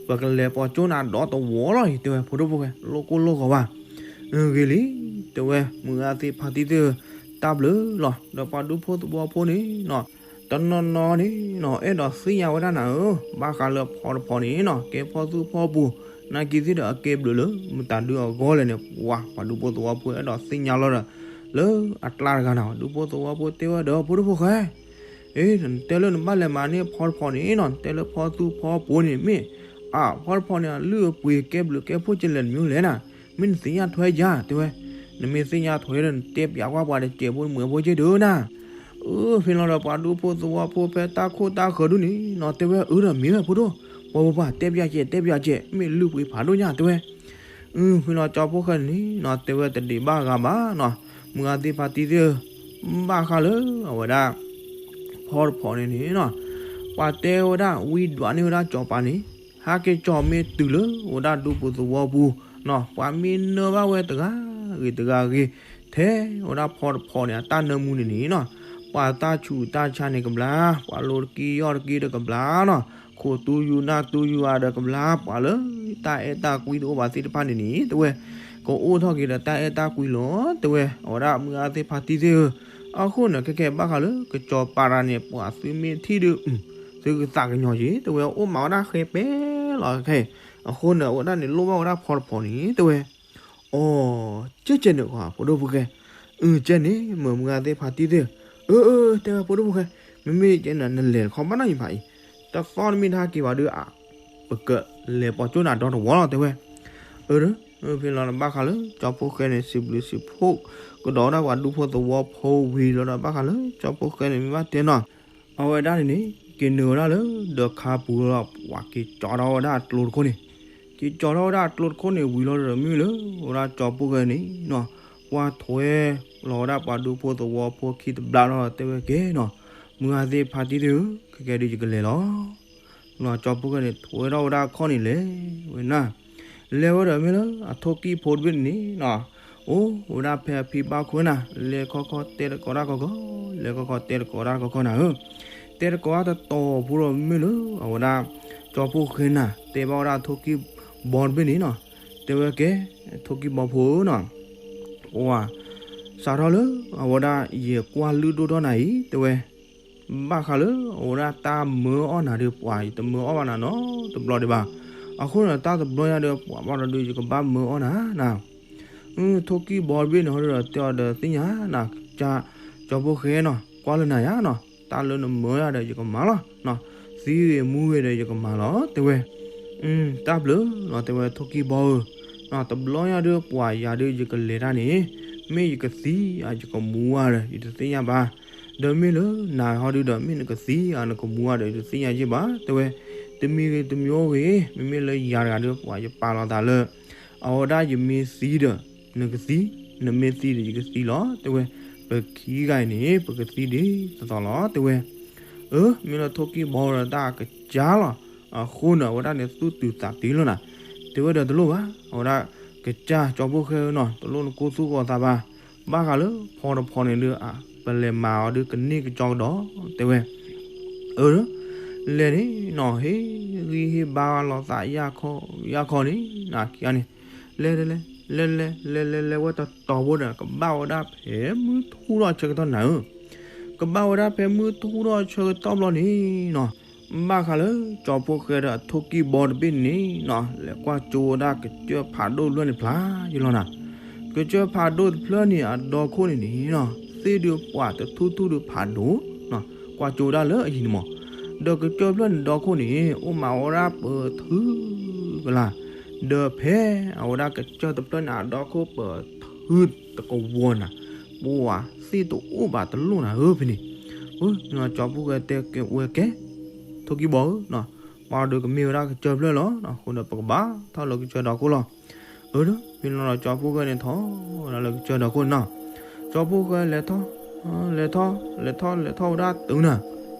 ပကလဲၤပိာ်ကၠိနၤဒီတဝီလီၤအံၤ တဲဝဲ ဖိဒိၣ်ဖိၣ်ဃဲ လိၣ်ကိၢ်လိၣ်ဂီၤဘၣ် ဂ့ၤလံ တဲဝဲ မုၢ်ဂၤသ့ၣ်ဖါတံၢ်သ့ၣ်ဧၢ တၢ်ဘျုးလီၤ ဒီးပှၤဒူဖိသဝီဖိန့ၣ်နီၤ တနီၤနီၤန့ၣ်နီၤ အဲၣ်ဒိးသ့ၣ်ညါဝဲဒၣ်နၤဧၢ ဘၣ်ဃးလၢဖီတဖီန့ၣ်နီၤ ကဲဖီသူဖီပူၤ နာ်က့ၤသ့ၣ်ဒီးအကဲဘျုးလၢ မတၤဒုးအဂီၢ်လဲၣ်န့ၣ် ပှၤ ပှၤဒူဖိသဝီဖိအဲၣ်ဒိးသ့ၣ်ညါလီၤဒီး လၢအကျါတဂၤနၤ ပှၤဒူဖိသဝီဖိတဲဝဲဒီး ဖိဒိၣ်ဖိၣ်ဃဲ အ့ၣ် နတဲလၢနဘၣ်လဲၤမၤန့ၢ်ဖီတဖီန့ၣ်နီၤ နတဲလၢဖီသူဖီပူၤန့ၣ်မ့ၢ် အါ ဖီတဖီန့ၣ် အလုၢ်အပှ့ၤကဲဘျုးကဲဖှိၣ်ကလဲာ်တမံၤလဲၣ်နၤ မ့ၢ်နသ့ၣ်ညါထွဲယၤ တဲဝဲ နမ့ၢ်သ့ၣ်ညါထွဲဒီး နတဲပၠးကွၢ်ပှၤတစဲးဖိမုၣ်ဖိက့ဒုးနၤ အၢ ဖဲလီၤဒီးပှၤဒူဖိသဝီဖိဖဲတၢ်ခိၣ်တၢ်ဃၢၤဒုန့ၣ်နီၤ တဲဝဲအၢဒီးမ့ၢ်ဝဲဖိဒိၣ် ပှၤပှၤပှၤ တဲပၠးကဲး တဲပၠးကဲး မ့ၢ်လုၢ်ပှ့ၤဖးဒိၣ်ညါ တဲဝဲ ဖဲလီၤကၠီဖိၣ်ဃဲန့ၣ်နီၤ တဲဝဲတဒံးဘၣ်ဂၤဘၣ်နီၤ မုၢ်ဂၤသ့ၣ်ဖါတံၢ်သ့ၣ်ဧၢ ဘၣ်ဃးလၢအဝဲဒၣ် ဖီတဖီန့ၣ်န့ၣ်နီၤ ပှၤတဲဝဲဒၣ်ဝံဒွးန့ၢ်ဝဲဒၣ်ကၠီၤပၤန့ၣ် ဟဲက့ၤကၠီၤမ့ၢ်တုၤလၢဝဲဒၣ်ဒူပူၤသဝီပူၤနီၤ ပှၤမ့ၢ်နၢဘၣ်ဝဲတဂၤဂ့ၤတဂၤဂ့ၤ ထဲဝဲဒၣ်ဖီတဖီန့ၣ် အတၢ်နၢမူန့ၣ်န့ၣ်နီၤ ပှၤတၢ်ဆူးတၢ်ဆါန့ၣ်ကဘျါ ပှၤလိၤတက့ယီၢ်တက့ဒီးကဘျါနီၤ ခိၣ်တူယူၤနၢ်တူယူၤအါဒီးကဘျါ ပှၤလၢတၢ်အဲၣ်တၢ်ကွံတအိၣ်ဘၣ်သ့ၣ်တဖၣ်န့ၣ်န့ၣ် တဲဝဲ ကအိၣ်ထီၣ်က့ၤဒီးတၢ်အဲၣ်တၢ်ကွံလီၤ တဲဝဲ အဝဲဒၣ်မုၢ်ဂၤသ့ၣ်ဖါတံၢ်သ့ၣ်ဧၢ အဃိန့ၣ် ခဲကဲဘၣ်ဃးလၢကၠီၤပၤတဂၤန့ၣ် ပှၤသုမ့ၢ်ထံၣ်ဒီး သုကသးကညီၤက့ၤ တဲဝဲ အိၣ်မးဝဲဒၣ်ဃဲပဲလီၤခဲ အဃိန့ၣ် အဝဲဒၣ်န့ၣ်လိၣ်ဘၣ်ဝဲဒၣ်ဖီတဖီန့ၣ် တဲဝဲ, အိ, ကဲကဲန့ၣ်ကွၢ် ဖိဒိၣ်ဖိၣ်ဃဲ, အကဲန့ၣ် မ့ၢ်မုၢ်ဂၤသ့ၣ်ဖါတံၢ်သ့ၣ်ဧၢ, အၢ အၢ တဲဝဲဖိဒိၣ်ဖိၣ်ဃဲ, မ့မ့ၢ်ကဲန့ၣ် နလဲၤတခီဘၣ်နီၢ်ယဖးအံၤ, တသီတမ့ၢ်တဟဲက့ၤဘၣ်ဒီး ပကလဲၤပိာ်ကၠိနၤဒီသဝီလီၤ တဲဝဲ. အၢ ဖဲလီၤဘၣ်ဃးလၢ ကၠီဖိၣ်ဃဲန့ၣ် စံးဘျုးစံးဖှိၣ်ကဒီးဝဲဒၣ်ပှၤဒူဖိသဝီဖိဝံၤလီၤဒီး ဘၣ်ဃးလၢကၠီဖိၣ်ဃဲန့ၣ် မ့ၢ်ဘၣ်တဲနီၤ, အဝဲဒၣ်န့ၣ်န့ၣ် က့ၤနုာ်ဝဲဒၣ်လၢဒၢးခါပူၤလီၤ ပှၤက့ၤကၠီထီၣ်ဝဲဒၣ်အကျိတခိၣ်န့ၣ်, က့ၤကၠီထီၣ်ဝဲဒၣ်အကျိတခိၣ်န့ၣ်ဝံၤလီၤဒီး မ့ၢ်လၢ အဝဲဒၣ်ကၠီဖိၣ်ဃဲန့ၣ်နီၤ, ကွၢ်ထွဲလီၤဝဲဒၣ်ပှၤဒူဖိသဝီဖိခံတဘျီလီၤ တဲဝဲကဲနီၤ, မုၢ်ဂၤသ့ၣ်ဖါတံၢ်သ့ၣ်ဧၢ, ခဲကဲဒုးယကလဲၤလီၤ. ကၠီဖိၣ်ဃဲန့ၣ် ထွဲထီၣ်ဝဲဒၣ်အခီၣ်န့ၣ်လဲၤဝဲနၤ, လဲၤဝဲဒီးမ့ၢ်လၢအထိၣ်ကံၢ်ဖိတဘ့ၣ်န့ၣ်နီၤ, အိၣ်ဝဲဒၣ်ဖဲအဖံဘၣ်ခိၣ်နၤ, လဲၤခီခီတဲတကိးတၢ်ခီခီ, လဲၤခီခီတဲတကိးတၢ်ခီခီနၤဧၢ, တဲတကိးတၢ်တတီၤဖိဒီးမ့ၢ်လၢ အဝဲဒၣ် ကၠီဖိၣ်ဃဲနၤ တဲဘၣ်ဝဲဒၣ်ထိၣ်ကံၢ်ဘီတဘ့ၣ်န့ၣ်နီၤ, တဲဝဲကဲ, ထိၣ်ကံၢ်ဘီဖိဧၢနီၤ, ပှၤ စးထီၣ်လၢ အဝဲဒၣ်ယကွၢ်လုၢ်ဒိၣ်ထီၣ်နၤအံၤ တဲဝဲ ဘၣ်ဃးလၢ အဝဲဒၣ်တၢ်မၢအီၣ်နၤဒီး ပှၤယတမၢအီၣ်ဘၣ်နၤနီတဘျီဒံးဘၣ်, အဃိန့ၣ် တၢ်တဘျီညါဒီး ပှၤဘၣ်ဒီးဒုးယကဘၣ်မၢအီၣ်နၤနၤ, ထိၣ်ကံၢ်ဘီတဘ့ၣ်န့ၣ်ဟီဒီး တဲအီၤဒီးသ့ၣ်ညါနၤ, ကၠီဖိၣ်ဃဲနီၤ, ကွၢ်လၢနၤယါနီၤ, တၢ်လၢနမၢယၤဒီးယကမၤလီၤ, သံဂ့ၤမူဂ့ၤဒီးယကမၤလီၤ တဲဝဲ. တၢ်ဘျုးနီၤ တဲဝဲထိၣ်ကံၢ်ဘီဧၢ, တဘျီညါဒီးပှၤယၤဒီးယကလဲၤတၢ်န့ၣ်, မ့ၢ်ယကသံဧါ ယကမူဧါဒီး ယတသ့ၣ်ညါဘၣ်, ဒီးမ့ၢ်လၢနၤဟီဒုဒီး မ့ၢ်နကသံဧါ နကမူဧါဒီး ယတသ့ၣ်ညါယ့ၢ်ဘၣ် တဲဝဲ. တမံၤဂ့ၤတမံၤဂ့ၤ မ့မ့ၢ်လၢယၤတဂၤဒီး ပှၤယပာ်လီၤသးလၢ အဝဲဒၣ်ယမ့ၢ်သံဒီး နကသံ, နမ့ၢ်သံဒီးယကသံလီၤ တဲဝဲ. ပခံဂၤအံၤန့ၣ် ပကသံဒ်သိးသိးလီၤ တဲဝဲ. အၢ မ့ၢ်လၢထိၣ်ကံၢ်ဘီဒီးတၢ်ကစၢ်လီၤ. အဃိန့ၣ် အဝဲဒၣ်န့ၣ်သူၣ်တုၤသးတုၤလီၤနၤ, တဲဝဲဒီးတလိၣ်ဘၣ်, အဝဲဒၣ်ကစၢ်ကၠီဖိၣ်ဃဲဧၢနီၤ, တလိၣ်နကိၢ်သူၣ်ကိၢ်သးဘၣ်, ဘၣ်ဃးလၢဖီတဖီန့ၣ်ဒီး ပလဲၤမၤအီၤဒီးကန့ၢ်ကစီကဒီး တဲဝဲ. အၢ လဲၤန့ၣ်နီၤ ဟ့ၣ်ဂံၢ်ဟ့ၣ်ဘါလီၤသးယၢ်ခီယၢ်ခီန့ၣ် နခံဂၤန့ၣ် လဲၤ လဲၤ လဲၤ လဲၤ လဲၤ လဲၤဝဲတတီၤဖိဒီး ကဘၣ်ဝဲဒၣ်ဖဲမုၢ်ထူၣ်ထီၣ်ဆၢကတီၢ်နၤဧၢ, ကဘၣ်ဝဲဒၣ်ဖဲမုၢ်ထူၣ်ထီၣ်ဆၢကတီၢ်ဘျီန့ၣ်နီၤ, ဘၣ်ဃးလၢကၠီဖိၣ်ဃဲဒီးအထိၣ်ကံၢ်ဘီတဘ့ၣ်န့ၣ်နီၤ လဲၤကွၢ်ကၠိဝဲဒၣ်ကစၢၢ်ဖးဒိၣ်တဖျၢၣ်န့ၣ်ဖျါယလီၤနၤ, ကစၢၢ်ဖးဒိၣ်တဖျၢၣ်န့ၣ်အဒီခိၣ်န့ၣ်န့ၣ်နီၤ သ့ၣ်ဒုးပှၤတထူၣ်ထူၣ်ဒီးဖးဒိၣ် ကွၢ်ကၠိဝဲဒၣ်လၢအဟံၣ်န့ၣ်မး, ဒီးကစၢၢ်ဖျၢၣ်န့ၣ်ဒီခိၣ်န့ၣ် အိၣ်မးဝဲဒၣ်ပၢၤထုကလါ, ဒီးဖဲအဝဲဒၣ်ကစၢၢ်တဖျၢၣ်န့ၣ်အဒီခိၣ်ပၢၤထုတကဝီၤနၤ, ပှၤသ့ၣ်တအိၣ်ဘၣ်တလိၣ်နၤဧၢဖဲန့ၣ်, ကၠီဖိၣ်ဃဲတဲက့ၤဝဲကဲ, ထိၣ်ကံၢ်ဘီဧၢ, ပှၤဒီးကမ့ၢ်ဝဲဒၣ်ကစၢၢ်ဖျၢၣ်လီၤ, အဃိဒီးပကဘၣ်ထီၣ်လၢကစၢၢ်ဒီခိၣ်လီၤ. အၢ ဖဲန့ၣ်လီၤဒီးကၠီဖိၣ်ဃဲန့ၣ်ထီၣ်ဝဲဒၣ်လၢကစၢၢ်ဒီခိၣ်န့ၣ်နီၤ, ကၠီဖိၣ်ဃဲလဲၤထီၣ်, လဲၤထီၣ်, လဲၤထီၣ် လဲၤထီၣ်ဝဲဒၣ်တုၤနၤ,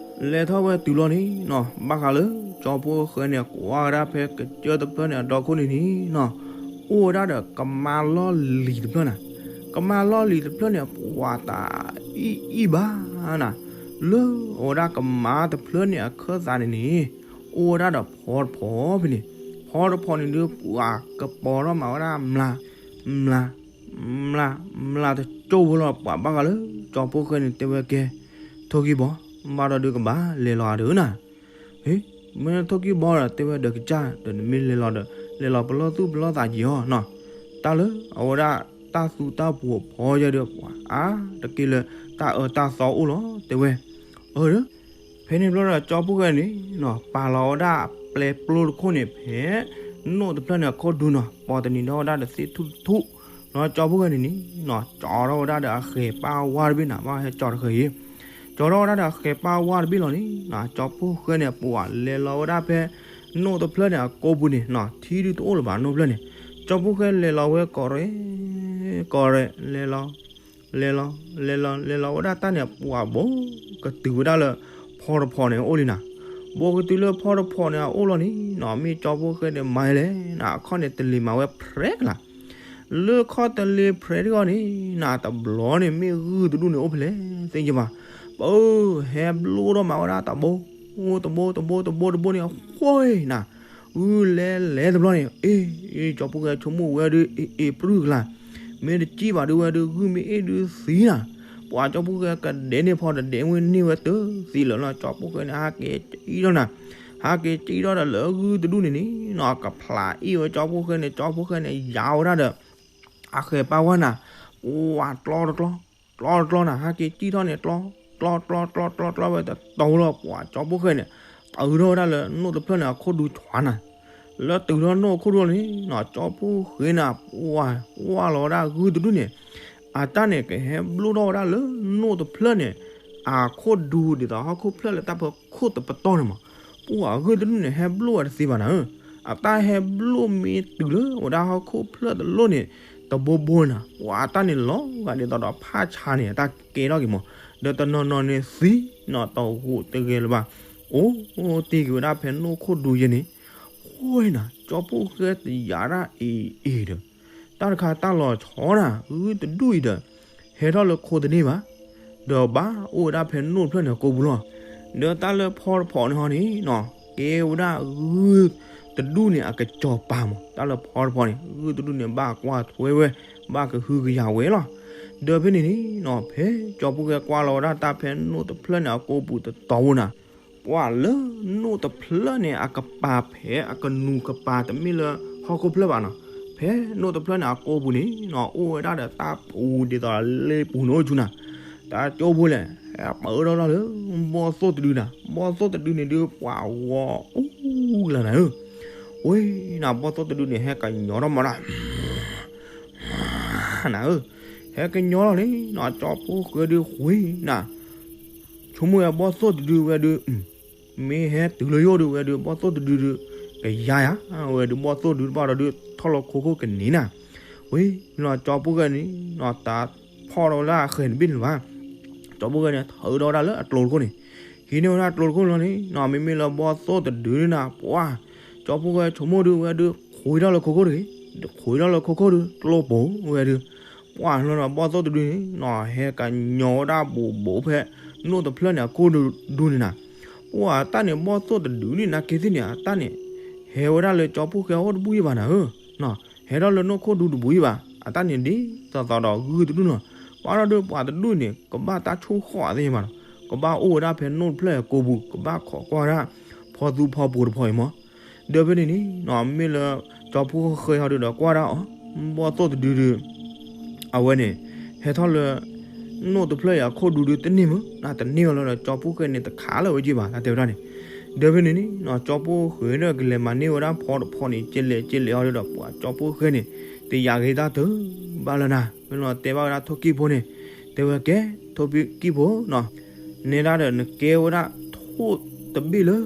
လဲၤထီၣ်ဝဲတုၤလီၤန့ၣ်နီၤ ဘၣ်ဃးလၢကၠီဖိၣ်ဃဲန့ၣ် ကွၢ်ဝဲဒၣ်ဖဲကစၢၢ်တဖျၢၣ်န့ၣ်အဒီခိၣ်န့ၣ်န့ၣ်နီၤ, အိၣ်ဝဲဒၣ်ဒီးကမါလီၢ်လံၤတဖျၢၣ်နၤ, ကမါလီၢ်လံၤတဖျၢၣ်န့ၣ် ပှၤတအံၣ်အံၣ်ဘၣ်နၤ, လၢအဝဲဒၣ်ကမါတဖျၢၣ်န့ၣ်အခၢၣ်သးန့ၣ်န့ၣ် အိၣ်ဝဲဒၣ်ဒီးဖီတဖီဖဲန့ၣ်, ဖီတဖီန့ၣ်ဒီးပှၤကပီၤထီၣ်မးဝဲဒၣ်မျး, မျး, မျး, မျးတကၠိဖိလီၤ ပှၤဘၣ်ဃးလၢကၠီဖိၣ်ဃဲန့ၣ်တဲဝဲကဲ, ထိၣ်ကံၢ်ဘီ, ဘၣ်ဒီးဒုးကဘၣ်လဲၤလီၤဧါဒီးနၤ, မ့ၢ်ထိၣ်ကံၢ်ဘီဒီးတဲဝဲဒီးကစၢ်ဒီးနမ့ၢ်လဲၤလီၤဒီး လဲၤလီၤပလီၢ်သူၣ်ပလီၢ်သးက့ၤအီၤနီၤ, တၢ်လၢအဝဲဒၣ်တၢ်သူတၢ်ပှီၤဖီယဲဒီးပှၤအါတက့ၢ်လၢတၢ်အၢတၢ်သီအိၣ်လီၤ တဲဝဲ. အၢ ဖဲန့ၣ်ဘျီဒီးကၠီဖိၣ်ဃဲန့ၣ်နီၤ ပာ်လီၤဝဲဒၣ်အပျဲၢ်ပျိတခိၣ်န့ၣ်ဖဲ နိၣ်တဖျၢၣ်န့ၣ်အခိၣ်ဒူနီၤ ပိာ်တနံၤထီၣ်ဝဲဒၣ်ဒီးသ့ၣ်ထူၣ်တထူၣ်, ဒီးကၠီဖိၣ်ဃဲန့ၣ်န့ၣ်နီၤ ကၠီထီၣ်ဝဲဒၣ်ဒီးအဃဲၤပၢ်ဝါတဘ့ၣ်နၤ ဘၣ်ဟဲကၠီတဃဲၤအံၤ, ကၠီထီၣ်ဝဲဒၣ်ဒီးအဃဲၤပၢ်ဝါတဘ့ၣ်လီၤန့ၣ်နီၤ ကၠီဖိၣ်ဃဲန့ၣ်ပှၤလဲၤလီၤဝဲဒၣ်ဖဲ နိၣ်တဖျၢၣ်န့ၣ်အကိာ်ပူၤန့ၣ်နီၤ ထံဒုးတအိၣ်လၢၤဘၣ်နိၣ်ဖျၢၣ်န့ၣ်, ကၠီဖိၣ်ဃဲလဲၤလီၤဝဲကီးရဲၣ် ကီးရဲၣ် လဲၤလီၤ လဲၤလီၤ လဲၤလီၤ လဲၤလီၤဝဲဒၣ်တၢ်န့ၣ် ပှၤဘိးကတုၤဝဲဒၣ်လၢ ဖီတဖီန့ၣ်အအိၣ်လံနၤ, ဘိးကတုၤလၢဖီတဖီန့ၣ်အအိၣ်လီၤန့ၣ်နီၤ မ့ၢ်ကၠီဖိၣ်ဃဲန့ၣ်မၤလဲၣ်နၤ အခီၣ်န့ၣ်တလ့ၤမးဝဲဖြဲးကလာ်, လၢခီၣ်တလ့ၤဖြဲးတဂီၢ်န့ၣ်နၤ တဘျီန့ၣ်မ့ၣ်ဂုၢ်တဒူၣ်န့ၣ်အိၣ်ဖဲလဲၣ်သ့ၣ်ညါဘၣ်, ပၢဟဲဘျိထီၣ်မးဝဲဒၣ်တဘိ တဘိ တဘိ တဘိ တဘိန့ၣ် ဃိနၤ ဂုၢ်လဲၤလဲၤတဘျီန့ၣ် အ့ ကၠီဖိၣ်ဃဲဆိကမိၣ်ဝဲဒုး အ့ အ့ ပြူၢ်ကလာ်, မ့ၢ်တစံၣ်ဘၣ်ဒုးဝဲဒုး ဂုၢ်မ့ၢ်အ့ၣ်ဒုးသံနၤ, ပှၤကၠီဖိၣ်ဃဲကဒဲးန့ၢ်ဖီတဒဲးဝဲန့ၢ်ဝဲတသံလၢာ်လီၤ ကၠီဖိၣ်ဃဲန့ၣ် ဟးက့ၤအံၤလီၤနၤ, ဟဲက့ၤစံၣ်ထီၣ်ဒီးလၢဂုၢ်တဒူၣ်န့ၣ်န့ၣ်နီၤ ကဖျးအ့ၣ်ဝဲကၠီဖီၣ်ဃဲန့ၣ် ကၠီဖီၣ်ဃဲန့ၣ် ယါဝဲဒၣ်ဒီး အဃဲၤပၢ်ဝါနၤ, ပှၤကျီတကျီ, ကျီတကျီနၤ ဟဲက့ၤစံၣ်ထီၣ်န့ၣ် ကျီ, ကျီကျီကျီကျီကျီဝဲတတီၤလီၤ ပှၤကၠီဖီၣ်ဃဲန့ၣ်, တုၤထီၣ်ဝဲဒၣ်လၢနိၣ်တဖျၢၣ်န့ၣ် အခိၣ်ဒူထွါနၤ, လၢတုၤထီၣ်နိၣ်အခိၣ်ဒူန့ၣ်နီၤ ကၠီဖီၣ်ဃဲနၤ ပှၤဝါလီၤဝဲဒၣ်ဂုၢ်တဒူၣ်န့ၣ်, အတၢ်န့ၣ်ကဟဲဘျိၣ်ထီၣ်ဝဲဒၣ်လၢနိၣ်တဖျၢၣ်န့ၣ် အခိၣ်ဒူဒ်သိးဟီၣ်ခိၣ်ဖျၢၣ်လၢတၢ်ဖီခိၣ်တပတီၢ်န့ၣ်မး, ပှၤဂုၢ်တဒူၣ်န့ၣ် ဟဲဘျိၣ်ဝဲတသ့ဘၣ်နၤဧၢ, အတၢ်ဟဲဘျိၣ်မ့ၢ်တုၤလၢဝဲဒၣ်ဟီၣ်ခိၣ်ဖျၢၣ်တလိၣ်န့ၣ် တဘိဘိနၤ ပှၤအတၢ်န့ၣ်လီၤဂာ်ဒ်သိးဒီးဖးဆါန့ၣ် အတၢ်ကဲထီၣ်က့ၤမး, ဒီးတနီၤနီၤန့ၣ်သံနီၤ တဂိာ်တဂ့ၤလၢၤဘၣ်, အိၣ်တ့ၢ်က့ၤဝဲဒၣ်ဖဲနိၣ်ခိၣ်ဒူယဲန့ၣ်, ဃိနၤ ကၠီဖီၣ်ဃဲတယၤဒၣ်အံၤအံၤဒီး တၢ်တခါတၢ်လီၤဆီနၤ ဂုၢ်တဒူၣ်အံၤဒီး ဟဲထီၣ်လၢခိတန့ၢ်ဘၣ်, ဒီးဘၣ်အိၣ်ဝဲဒၣ်ဖဲနိၣ်တဖျၢၣ်န့ၣ်အကိာ်ပူၤလီၤ, ဒီးတၢ်လၢဖီတဖီန့ၣ်ဟီန့ၣ်နီၤ ကဲဝဲဒၣ်ဂုၢ်တဒူၣ်န့ၣ်အကစီၤပၤမး, တၢ်လၢဖီတဖီန့ၣ် ဂုၢ်တဒူၣ်န့ၣ် ဘၣ်ကွၢ်ထွဲဝဲ ဘၣ်ကဟုကယာ်ဝဲလီၤ, ဒီးဖဲန့ၣ်န့ၣ်နီၤ ဖဲကၠီဖီၣ်ဃဲကွၢ်လီၤဝဲဒၣ်တၢ်ဖဲနိၣ်တဖျၢၣ်န့ၣ်အကိာ်ပူၤတတီၤဝဲနၤ ပှၤလၢနိၣ်တဖျၢၣ်န့ၣ် အကပၤဖဲအကနူၤကပၤတမ့ၢ်လၢဟီၣ်ခိၣ်ဖျၢၣ်ဘၣ်နီၤ, ဖဲနိၣ်တဖျၢၣ်န့ၣ်အကိာ်ပူၤန့ၣ်နီၤ အိၣ်ဝဲဒၣ်ဒီးတၢ်ပူၤဒ်သိးလ့ပူၤန့ၣ်အိၣ်ဆူနၤ, တၢ်ကၠိဖိလဲၣ် ဟဲပၢၢ်ထီၣ်လၢ ဘီၣ်သိၣ်တဒုနၤ, ဘီၣ်သိၣ်တဒုန့ၣ်ဒုး ပှၤဂီၤအူလၢနၤဧၢ, ဝဲနၤ ဘီၣ်သိၣ်တဒုန့ၣ် ဟဲကညီထီၣ်မးနီၤ နၤဧၢ, ဟဲကညီလီၤန့ၣ်နီၤ ကၠီဖီၣ်ဃဲဒုးဃ့နၤ, ဆိကမိၣ်ဝဲဘီၣ်သိၣ်တဒုဝဲဒုး မ့ၢ်ဟဲတုၤလၢယအိၣ်ဒုးဝဲဒုး ဘီၣ်သိၣ်တဒုဒုး ကယါယၤ, ဝဲဒုးဘီၣ်သိၣ်တဒုတဘၣ်ဒီးဒုး ထီၣ်လီၤခိခိၣ်ကန့ၢ်နၤ, ဝဲနီၤ ကၠီဖီၣ်ဃဲန့ၣ်နီၤ တၢ်ဖီၣ်ထီၣ်ဝဲဒၣ်အဃဲၤတဘ့ၣ်န့ၣ်လၢၤဘၣ်, ကၠီဖီၣ်ဃဲန့ၣ် ထုးထီၣ်ဝဲဒၣ်လၢအကျိၤတခိၣ်န့ၣ်, ဟံးန့ၢ်ဝဲဒၣ်ကျိၤတခိၣ်လီၤန့ၣ်နီၤ မ့မ့ၢ်လၢဘီၣ်သိၣ်တဒုန့ၣ်နၤ ပှၤ ကၠီဖီၣ်ဃဲဆိကမိၣ်ဒုးဝဲဒုး ခွံထီၣ်လၢခိခိၣ်တဂ့ၤ, ခွံထီၣ်လၢခိခိၣ်ဒုး ကျိပိာ်ဝဲဒုး, ပှၤလီၤဒီးဘီၣ်သိၣ်တဒုန့ၣ်နီၤ ဟဲကညီဝဲဒၣ်ဘူးဘူးဖဲ နိၣ်တဖျၢၣ်န့ၣ် အခိၣ်ဒူဒုန့ၣ်နၤ, ပှၤအတၢ်န့ၣ် ဘီၣ်သိၣ်တဒုန့ၣ် နာ်က့သ့ၣ်န့ၣ် အတၢ်န့ၣ် ဟဲဝဲဒၣ်လၢကၠီဖီၣ်ဃဲအအိၣ်တဘူၣ်ယံၤဘၣ်နၤဧၢ, ဟဲထီၣ်လၢနိၣ်ခိၣ်ဒူတဘူးယံၤဘၣ်, အတၢ်န့ၣ်ဒ်သိးသိးဒီးဂုၢ်တဒူၣ်နီၤ, ဘၣ်ဒီးဒုးပှၤတဒူၣ်န့ၣ် ကဘၣ်တၢ်ဆိၣ်ဃီၣ်သ့ၣ်ညါဘၣ်နီၤ, ကဘၣ်အိၣ်ဝဲဒၣ်ဖဲနိၣ်တဖျၢၣ်အကိာ်ပူၤ ကဘၣ်ခိးကွၢ်ဒၣ် ဖီသူဖီပူၤတဖီအံၤမး, ဒီးဖဲန့ၣ်န့ၣ်နီၤ မ့ၢ်လၢ ကၠီဖီၣ်ဃဲဟီဒုးဒီးကွၢ်ဒၣ်အီၤ ဘီၣ်သိၣ်တဒုဒုး အဝဲန့ၣ် ဟဲထီၣ်လၢ နိၣ်တဖျၢၣ်အံၤအခိၣ်ဒူဒုးတန့ၢ်မး, တန့ၢ်အီၤလၢၤဒီး ကၠီဖီၣ်ဃဲန့ၣ် တခးလၢၤဝဲက့ၤဘၣ် တၢ်တဲဝဲဒၣ်န့ၣ်, ဒီးဖဲန့ၣ်န့ၣ်နီၤ ကၠီဖီၣ်ဃဲဒီးကလဲၤမၤန့ၢ်ဝဲဒၣ်ဖီတဖီန့ၣ် ကလဲၤကလဲၤအီၤဒီး ပှၤကၠီဖီၣ်ဃဲန့ၣ် တယာ်ဂ့ၤတၢ်တဘၣ်လၢၤနၤ, မ့ၢ်လီၤတဲဘၣ်ဝဲဒၣ်ထိၣ်ကံၣ်ဖိန့ၣ်, တဲဝဲကဲ ထိၣ်ကံၣ်ဖိနီၤ, နဲဒၣ်ဒီးနကဲဝဲဒၣ်ထိၣ်တဘ့ၣ်လၢ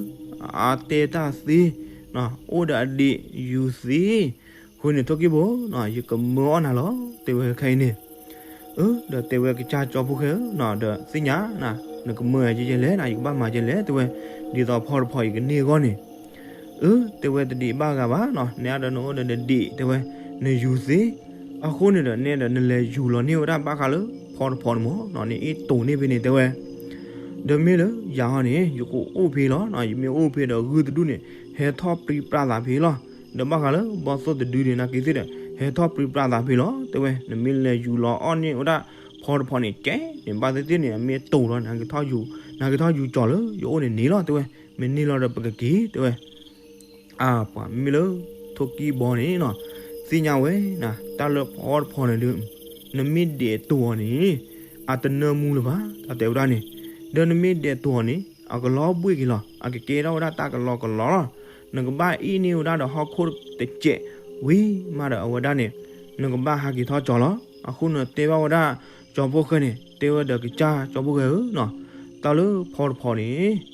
အတဲတၢ်သ့ အိၣ်ဒီးအဒံးယူၤသ့, အဃိန့ၣ်ထိၣ်ကံၣ်ဖိနီၤ ယကမၢအီၣ်နၤလီၤ တဲဝဲခဲအံၤန့ၣ်, အၢ ဒီးတဲဝဲကစၢ်ကၠီဖီၣ်ဃဲဧၢ, ဒီးသ့ၣ်ညါနၤ နကမၢယကလဲၣ်နၤ ယကဘၣ်မၤကလဲၣ် တဲဝဲ, ဒ်သိးဖီတဖီယကန့ၢ်အဂီၢ်န့ၣ်, အၢ တဲဝဲတဒံးဘၣ်ဂၤဘၣ်နီၤ နဲဒၣ်ဒီးနအိၣ်ဒီးနဒံး တဲဝဲ, နယူၤသ့, အဃိန့ၣ်ဒီးနဲဒီးနလဲၤယူၤလီၤန့ၢ်ဝဲဒၣ်ဘၣ်ဃးလၢဖီတဖီန့ၣ်မးနီၤ နအ့ၣ်တိာ်န့ၢ်ဖဲန့ၣ် တဲဝဲ ဒီးမ့ၢ်လၢယၤဟီန့ၣ် ယကအိၣ်ဖဲလီၤနီၤ ယမ့ၢ်အိၣ်ဖဲဒီးဂုၢ်တဒူၣ်န့ၣ် ဟဲထီၣ်ပြံပြါသးဖဲလီၤ, ဒီးဘၣ်ဃးလၢဘီၣ်သိၣ်တဒုန့ၣ် နာ်က့သ့ၣ်ဒီး ဟဲထီၣ်ပြံပြါသးဖဲလီၤ တဲဝဲ, နမ့ၢ်လဲၤယူၤလီၤအီၣ်န့ၢ်ဝဲဒၣ်ဖီတဖီန့ၣ် ကဲန့ၣ် ဘၣ်သ့ၣ်သ့ၣ်န့ၣ် အမ့ၢ်တိာ်လီၤ နကထီၣ်ယူၤ နကထီၣ်ယူၤကၠီၤလၢယအိၣ်န့ၣ်န့ၣ်လီၤ တဲဝဲ, မ့ၢ်န့ၢ်လီၤဒီးပကက့ၤ တဲဝဲ အါ ပှၤမ့ၢ်လၢ ထိၣ်ကံၢ်ဘီန့ၣ်နီၤ သ့ၣ်ညါဝဲနၤ တၢ်လၢဖီတဖီန့ၣ်ဒုး နမ့ၢ်ဒဲးတိာ်အီၤန့ၣ် အတနၢမူလၢၤဘၣ် တၢ်တဲဝဲဒၣ်န့ၣ်, ဒီးနမ့ၢ်ဒဲးတိာ်အီၤန့ၣ် အကလီၤဘှံးက့ၤလီၤ အကကဲထီၣ်ဝဲဒၣ်တၢ်ကလီကလီလီၤ, နကဘၣ်အ့ၣ်န့ၢ်ဝဲဒၣ်ဒီးဟီၣ်ခိၣ်တစဲး ဝံၤမးဒီးအဝဲဒၣ်န့ၣ် နကဘၣ်ဟးက့ၤထီၣ်ကၠီၤလီၤ, အဃိန့ၣ်တဲဘၣ်ဝဲဒၣ် ကၠီဖီၣ်ဃဲန့ၣ် တဲဝဲဒီးကစၢ်ကၠီဖီၣ်ဃဲဧၢနီၤ, တၢ်လၢဖီတဖီန့ၣ်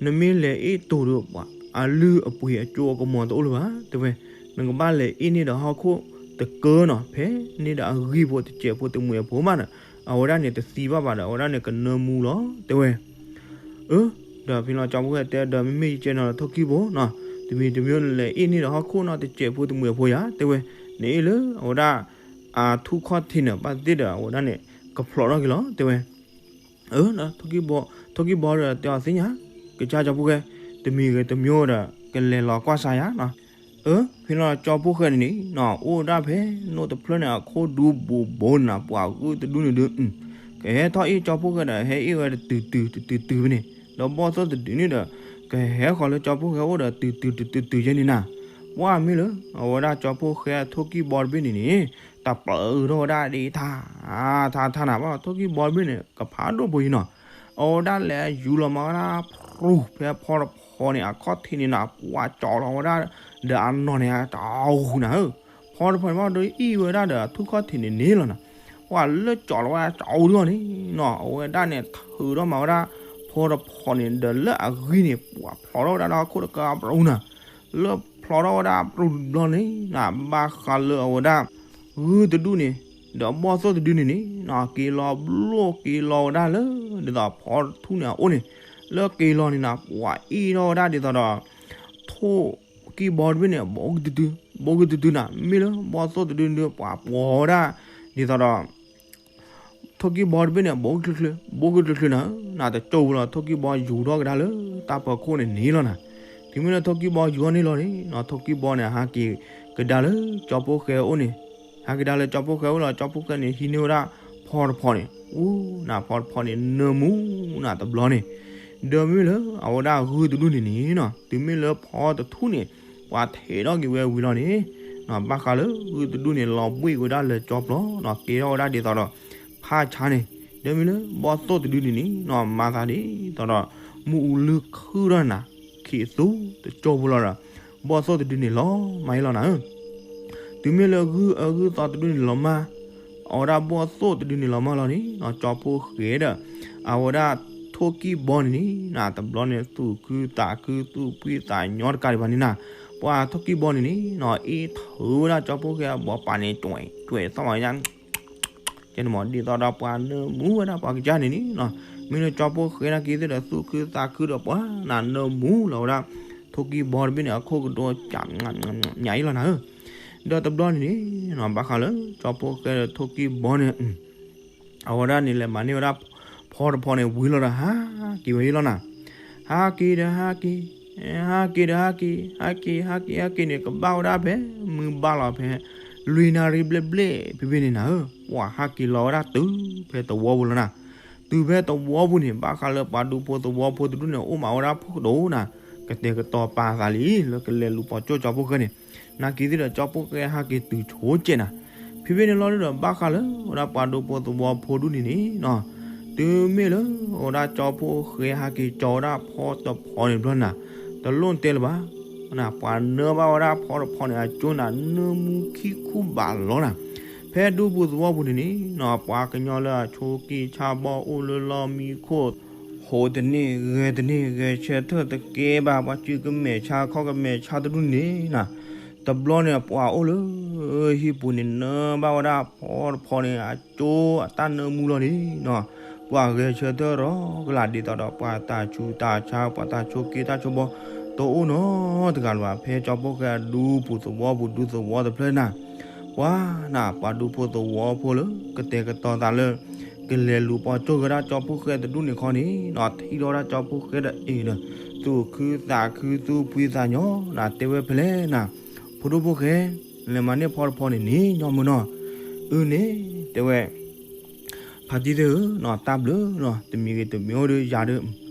နမ့ၢ်လဲၤအ့ၣ်တိာ်ဒီးပှၤ အလုၢ်အပှ့ၤအကၠိအကမီၤတအိၣ်လၢၤဘၣ် တဲဝဲ, နကဘၣ်လဲၤအ့ၣ်န့ၢ်ဒီးဟီၣ်ခိၣ်တကၢနီၤ ဖဲန့ၣ်ဒီးအဂံၢ်ဖိတစဲးဖိတမှဲၤဖိမးဒီး အဝဲဒၣ်န့ၣ်တသံဘၣ်ဘၣ်ဒီး အဝဲဒၣ်န့ၣ်ကနၢမူလီၤ တဲဝဲ, အၢ ဒီးဖဲလီၤကၠီဖီၣ်ဃဲတဲဒီး မ့မ့ၢ်ယကဲနီၤထိၣ်ကံၢ်ဖိနီၤ တမံၤတမံၤနလဲၤအ့ၣ်န့ၢ်ဒီးဟီၣ်ခိၣ်နီၤ တစဲးဖိတမှဲၤဖိယၤ တဲဝဲ, နအ့ၣ်လၢအဝဲဒၣ် အထူၣ်ခီၣ်ထံးန့ၣ် ဘၣ်သ့ၣ်သ့ၣ်ဒီး အဝဲဒၣ်န့ၣ် ကဖျိးထီၣ်က့ၤလီၤ တဲဝဲ အၢ ထိၣ်ကံၢ်ဘီဒီးတဲအီၤသ့ၣ်ညါ ကစၢ်ကၠီဖီၣ်ဃဲ တမံၤဂ့ၤတမံၤဒီး ကလဲၤလီၤကွၢ်စါယၤနီၤ, အၢ ဖဲလီၤကၠီဖီၣ်ဃဲန့ၣ်န့ၣ်နီၤ အိၣ်ဝဲဒၣ်ဖဲနိၣ်တဖျၢၣ်န့ၣ် အခိၣ်ဒူဘူးဘူးနၤ ပှၤဂုၢ်တဒူၣ်န့ၣ်ဒုး ကဟဲထီၣ်အ့ၣ်ကၠီဖီၣ်ဃဲဒီး ဟဲအ့ၣ်ဝဲတတုၤတုၤတတုၤတုၤဖဲန့ၣ် ဒီးဘီၣ်သိၣ်တဒုန့ၣ်ဒီး ကဟဲဃီၤလၢကၠီဖိဃဲအိၣ်ဒီးတုၤတုၤတုၤတုၤတုၤယဲန့ၣ်နၤ, ပှၢ်မ့ၢ်လၢ အဝဲဒၣ်ကၠီဖိဃဲအထိၣ်ကံၢ်ဘီတဘ့ၣ်န့ၣ်န့ၣ် တပျုးထီၣ်ဝဲဒၣ်ဒ်ထါ ထါထါနၤ ဘၣ်ထိၣ်ကံၢ်ဘီတဘ့ၣ်န့ၣ် ကဖးဒိၣ်ဖိအံၤနီၤ, အဝဲဒၣ်လဲၤယူၤလီၤမၤဝဲဒၣ် ဖြူၣ် ဖဲဖီတဖီန့ၣ် အခီၣ်ထံးန့ၣ်နၤ ပှၢ်ကၠီလီၤဝဲဒၣ် ဒီးအနီၢ်န့ၣ် တအူနၤဧၢ, ဖီတဖီန့ၣ် ဘၣ်ဒီးအံၣ်ဝဲဒၣ်ဒီးအထူၣ်ခီၣ်ထံးန့ၣ်န့ၣ်လီၤနၤ, ပှၢ်လၢကၠီလီၤဝဲဒၣ်တအူဒ်အီၤန့ၣ်နီၤ အဝဲဒၣ်န့ၣ်ထုးထီၣ်မၤဝဲဒၣ် ဖီတဖီန့ၣ် ဒီးလၢအဂံၢ်န့ၣ် ပှၢ်ဖျိးထီၣ်ဝဲဒၣ်လၢဟီၣ်ခိၣ်တကးအပရူၤနၤ, လၢဖျိးထီၣ်ဝဲဒၣ်အပရူၤတဘျီန့ၣ်နၤ ဘၣ်ဃးလၢအဝဲဒၣ် ဂုၢ်တဒူၣ်န့ၣ် ဒီးဘီၣ်သိၣ်တဒုန့ၣ်န့ၣ်နီၤ က့ၤလီၤဘျိၣ်က့ၤလီၤဝဲဒၣ်လၢ ဒ်သိးဖီတထူၣ်န့ၣ်အအိၣ်န့ၣ်, လၢက့ၤလီၤန့ၣ်နၤ ပှၢ်အ့ၣ်ထီၣ်ဝဲဒၣ်ဒ်သိးဒီး ထိၣ်ကံၢ်ဘီတဘ့ၣ်န့ၣ် ဘိကတုၤတုၤ ဘိကတုၤတုၤနၤ မ့ၢ်လၢဘီၣ်သိၣ်တဒုန့ၣ် ပှၢ်ပှီၤဝဲဒၣ် ဒ်သိးဒီး ထိၣ်ကံၢ်ဘီတဘ့ၣ်န့ၣ် ဘိကချုးချုး ဘိကချုးချုးနၤဧၢ, နတကၠိပူၤလီၤ ထိၣ်ကံၢ်ဘီယူၤထီၣ်ကဒါလၢ တၢ်ဖီခိၣ်န့ၣ်န့ၣ်လီၤနၤ, တုၤမ့ၢ်လၢထိၣ်ကံၢ်ဘီယူၤထီၣ်န့ၣ်လီၤန့ၣ်နီၤ ထိၣ်ကံၢ်ဘီန့ၣ် ဟးက့ၤကဒါလၢကၠီဖိဃဲအအိၣ်န့ၣ်, ဟးက့ၤကဒါလၢကၠီဖိဃဲအအိၣ်လီၤ ကၠီဖိဃဲန့ၣ် ဟံးန့ၢ်ဝဲဒၣ်ဖီတဖီန့ၣ် အူနၤ ဖီတဖီန့ၣ် နၢမူနၤတဘျီန့ၣ်, ဒီးမ့ၢ်လၢအဝဲဒၣ်ဂုၢ်တဒူၣ်န့ၣ်န့ၣ်နီၤ တုၤမ့ၢ်လၢဖီတထူၣ်န့ၣ် ပှၢ်ထဲးထီၣ်က့ၤဝဲဝံၤလီၤန့ၣ် ဘၣ်ဃးလၢဂုၢ်တဒူၣ်န့ၣ် လီၤဘှံးက့ၤဝဲဒၣ်လၢကၠီပျီနီၤ ကဲထီၣ်ဝဲဒၣ်ဒ်သိးဒီး ဖးဆါန့ၣ်, ဒီးမ့ၢ်လၢဘီၣ်သိၣ်တဒုန့ၣ်န့ၣ်နီၤ မၤသးဒ်သိးဒီး မ့ၣ်အူလုၢ်ခုၣ်ထီၣ်နၤ ခံးသူတကၠိဖိလီၤဒီး ဘီၣ်သိၣ်တဒုန့ၣ်လီၤမၢ်အံၤလီၤနၤဧၢ, တုၤမ့ၢ်လၢဂုၢ်အၢဂုၢ်သီတဒုန့ၣ်လီၤမၢ် အဝဲဒၣ်ဘီၣ်သိၣ်တဒုန့ၣ်လီၤမၢ်လီၤန့ၣ်နီၤ ကၠီဖိဃဲဒီး အဝဲဒၣ်ထိၣ်ကံၢ်ဘီန့ၣ်န့ၣ်နၤ တဘျီန့ၣ် သူၣ်ခုသးခုသူၣ်ဖှံသးညီတကးဒံးဘၣ်န့ၣ်နၤ, ပှၢ်ထိၣ်ကံၢ်ဘီန့ၣ်န့ၣ်နီၤ အ့ၣ်ထုးဝဲဒၣ်ကၠီဖိဃဲအဘီပာ်န့ၣ် ကွဲးကွဲးသီၣ်မး ကဲန့ၣ်မး ဒ်သိးဒီးပှၤနၢမူဝဲဒၣ်ပှၤကစၢ်န့ၣ်န့ၣ်နီၤ, မ့ၢ်လၢကၠီဖိဃဲနာ်က့ၤသ့ၣ်ဒီးသူၣ်ခုသးခုဒီးပှၤနၤနၢမူလီၤဝဲဒၣ် ထိၣ်ကံၢ်ဘီတဘ့ၣ်န့ၣ် အခိၣ်ကဒိ မးအံၤလီၤနၤဧၢ, ဒီးတဘျီန့ၣ်န့ၣ်နီၤ ဘၣ်ဃးလၢကၠီဖိဃဲဒီးထိၣ်ကံၢ်ဘီန့ၣ် အဝဲဒၣ်န့ၣ်လဲၤမၤန့ၢ်ဝဲဒၣ် ဖီတဖီန့ၣ် ဝံၤလီၤဒီးဟးက့ၤဝဲအံၤလီၤနၤ, ဟးက့ၤဒီးဟးက့ၤ, ဟးက့ၤဒီးဟးက့ၤ, ဟးက့ၤ ဟးက့ၤ ဟးက့ၤန့ၣ် ကဘၣ်ဝဲဒၣ်ဖဲ မုၢ်ဘၣ်လီၤဖဲ လွံၢ်နၣ်ရံၣ်ဘျဲၣ်ဘျဲၣ်ဖဲဖဲန့ၣ်နၤဧၢ, ပှၤဟးက့ၤလီၤဝဲဒၣ်တုၤဖဲသဝီပူၤလီၤနၤ, တုၤဖဲသဝီပူၤန့ၣ် ဘၣ်ဃးလၢပှၤဒူဖိသဝီဖိတဒူၣ်န့ၣ် အိၣ်မးဝဲဒၣ်ဖိကဒိၣ်နၤ, ကတဲာ်ကတီၤပာ်သးလံ လၢကလဲၤလူၤပိာ်ကၠိကၠီဖိဃဲန့ၣ်, နာ်က့ၤသ့ၣ်ဒီးကၠီဖိဃဲဟးက့ၤတုၤဆိကဲးနၤ, ဖဲဖဲန့ၣ်လီၤဒီး ဘၣ်ဃးလၢဝဲဒၣ်ပှၤဒူဖိသဝီဖိဒူၣ်န့ၣ်န့ၣ်နီၤ, တုၤမ့ၢ်လၢဝဲဒၣ်ကၠီဖိဃဲဟးက့ၤကၠီဝဲဒၣ်ဖီတဖီန့ၣ်ဘျီနၤ, တလိၣ်တဲလၢၤဘၣ်, ပှၤနၢဘၣ်ဝဲဒၣ်ဖီတဖီန့ၣ် အကၠိနၤ နၢမူခံခူဘးလီၤနၤ, ဖဲဒူပူၤသဝီပူၤန့ၣ်န့ၣ်နီၤ ပှၤကညီလၢအဆိးက့ဆါဘီအိၣ်လၢလီၢ်မံခိၣ် ဟိးတန့ၢ်ဂဲၤတန့ၢ် ဂဲၤဆၢထၢၣ်တကဲဘၣ် ပှၤစုကမဲာ်ဆါခီၣ်ကမဲာ်ဆါတဒူၣ်န့ၣ်နၤ, တဘျီန့ၣ်ပှၤအိၣ်လၢဟံၣ်ပူၤန့ၣ် နၢဘၣ်ဝဲဒၣ်ဖီတဖီန့ၣ် အကၠိအတၢ်နၢမူလီၤန့ၣ်နီၤ, ပှၤဂဲၤဆၢထၢၣ်ဒီးကလးဒ်သိးဒီး ပှၤတၢ်ဆူးတၢ်ဆါ ပှၤတၢ်ဆိးက့တၢ်ဆိးဘီ တအိၣ်နီတဂၤလၢၤဘၣ် ဖဲကၠီဖိဃဲအဒူပူၤသဝီပူၤဒူသဝီတဖျၢၣ်နၤ, ပှၤနၤ ပှၤဒူဖိသဝီဖိလၢ ကတဲာ်ကတီၤသးလၢ ကလဲၤလူၤပိာ်ကၠိက့ၤဝဲဒၣ်ကၠီဖိဃဲတဒူၣ်န့ၣ်ခီန့ၣ်နီၤ ထံၣ်ထီၣ်ဝဲဒၣ်ကၠီဖိဃဲဒီးအ့ၣ်ဒီး သူၣ်ခုသးခုသူၣ်ဖှံသးညီနၤ တဲဝဲဖဲလဲၣ်နၤ, ဖိဒိၣ်ဖိဃဲ လဲၤမၤန့ၢ်ဖီတဖီန့ၣ်န့ၣ် ညီမုၢ်နီၤ, အၢန့ၣ် တဲဝဲ ဖါတံၢ်သ့ၣ်ဧၢနီၤ တၢ်ဘျုးနီၤ တမံၤဂ့ၤတမံၤအိၣ်ဒီးယၤဒီး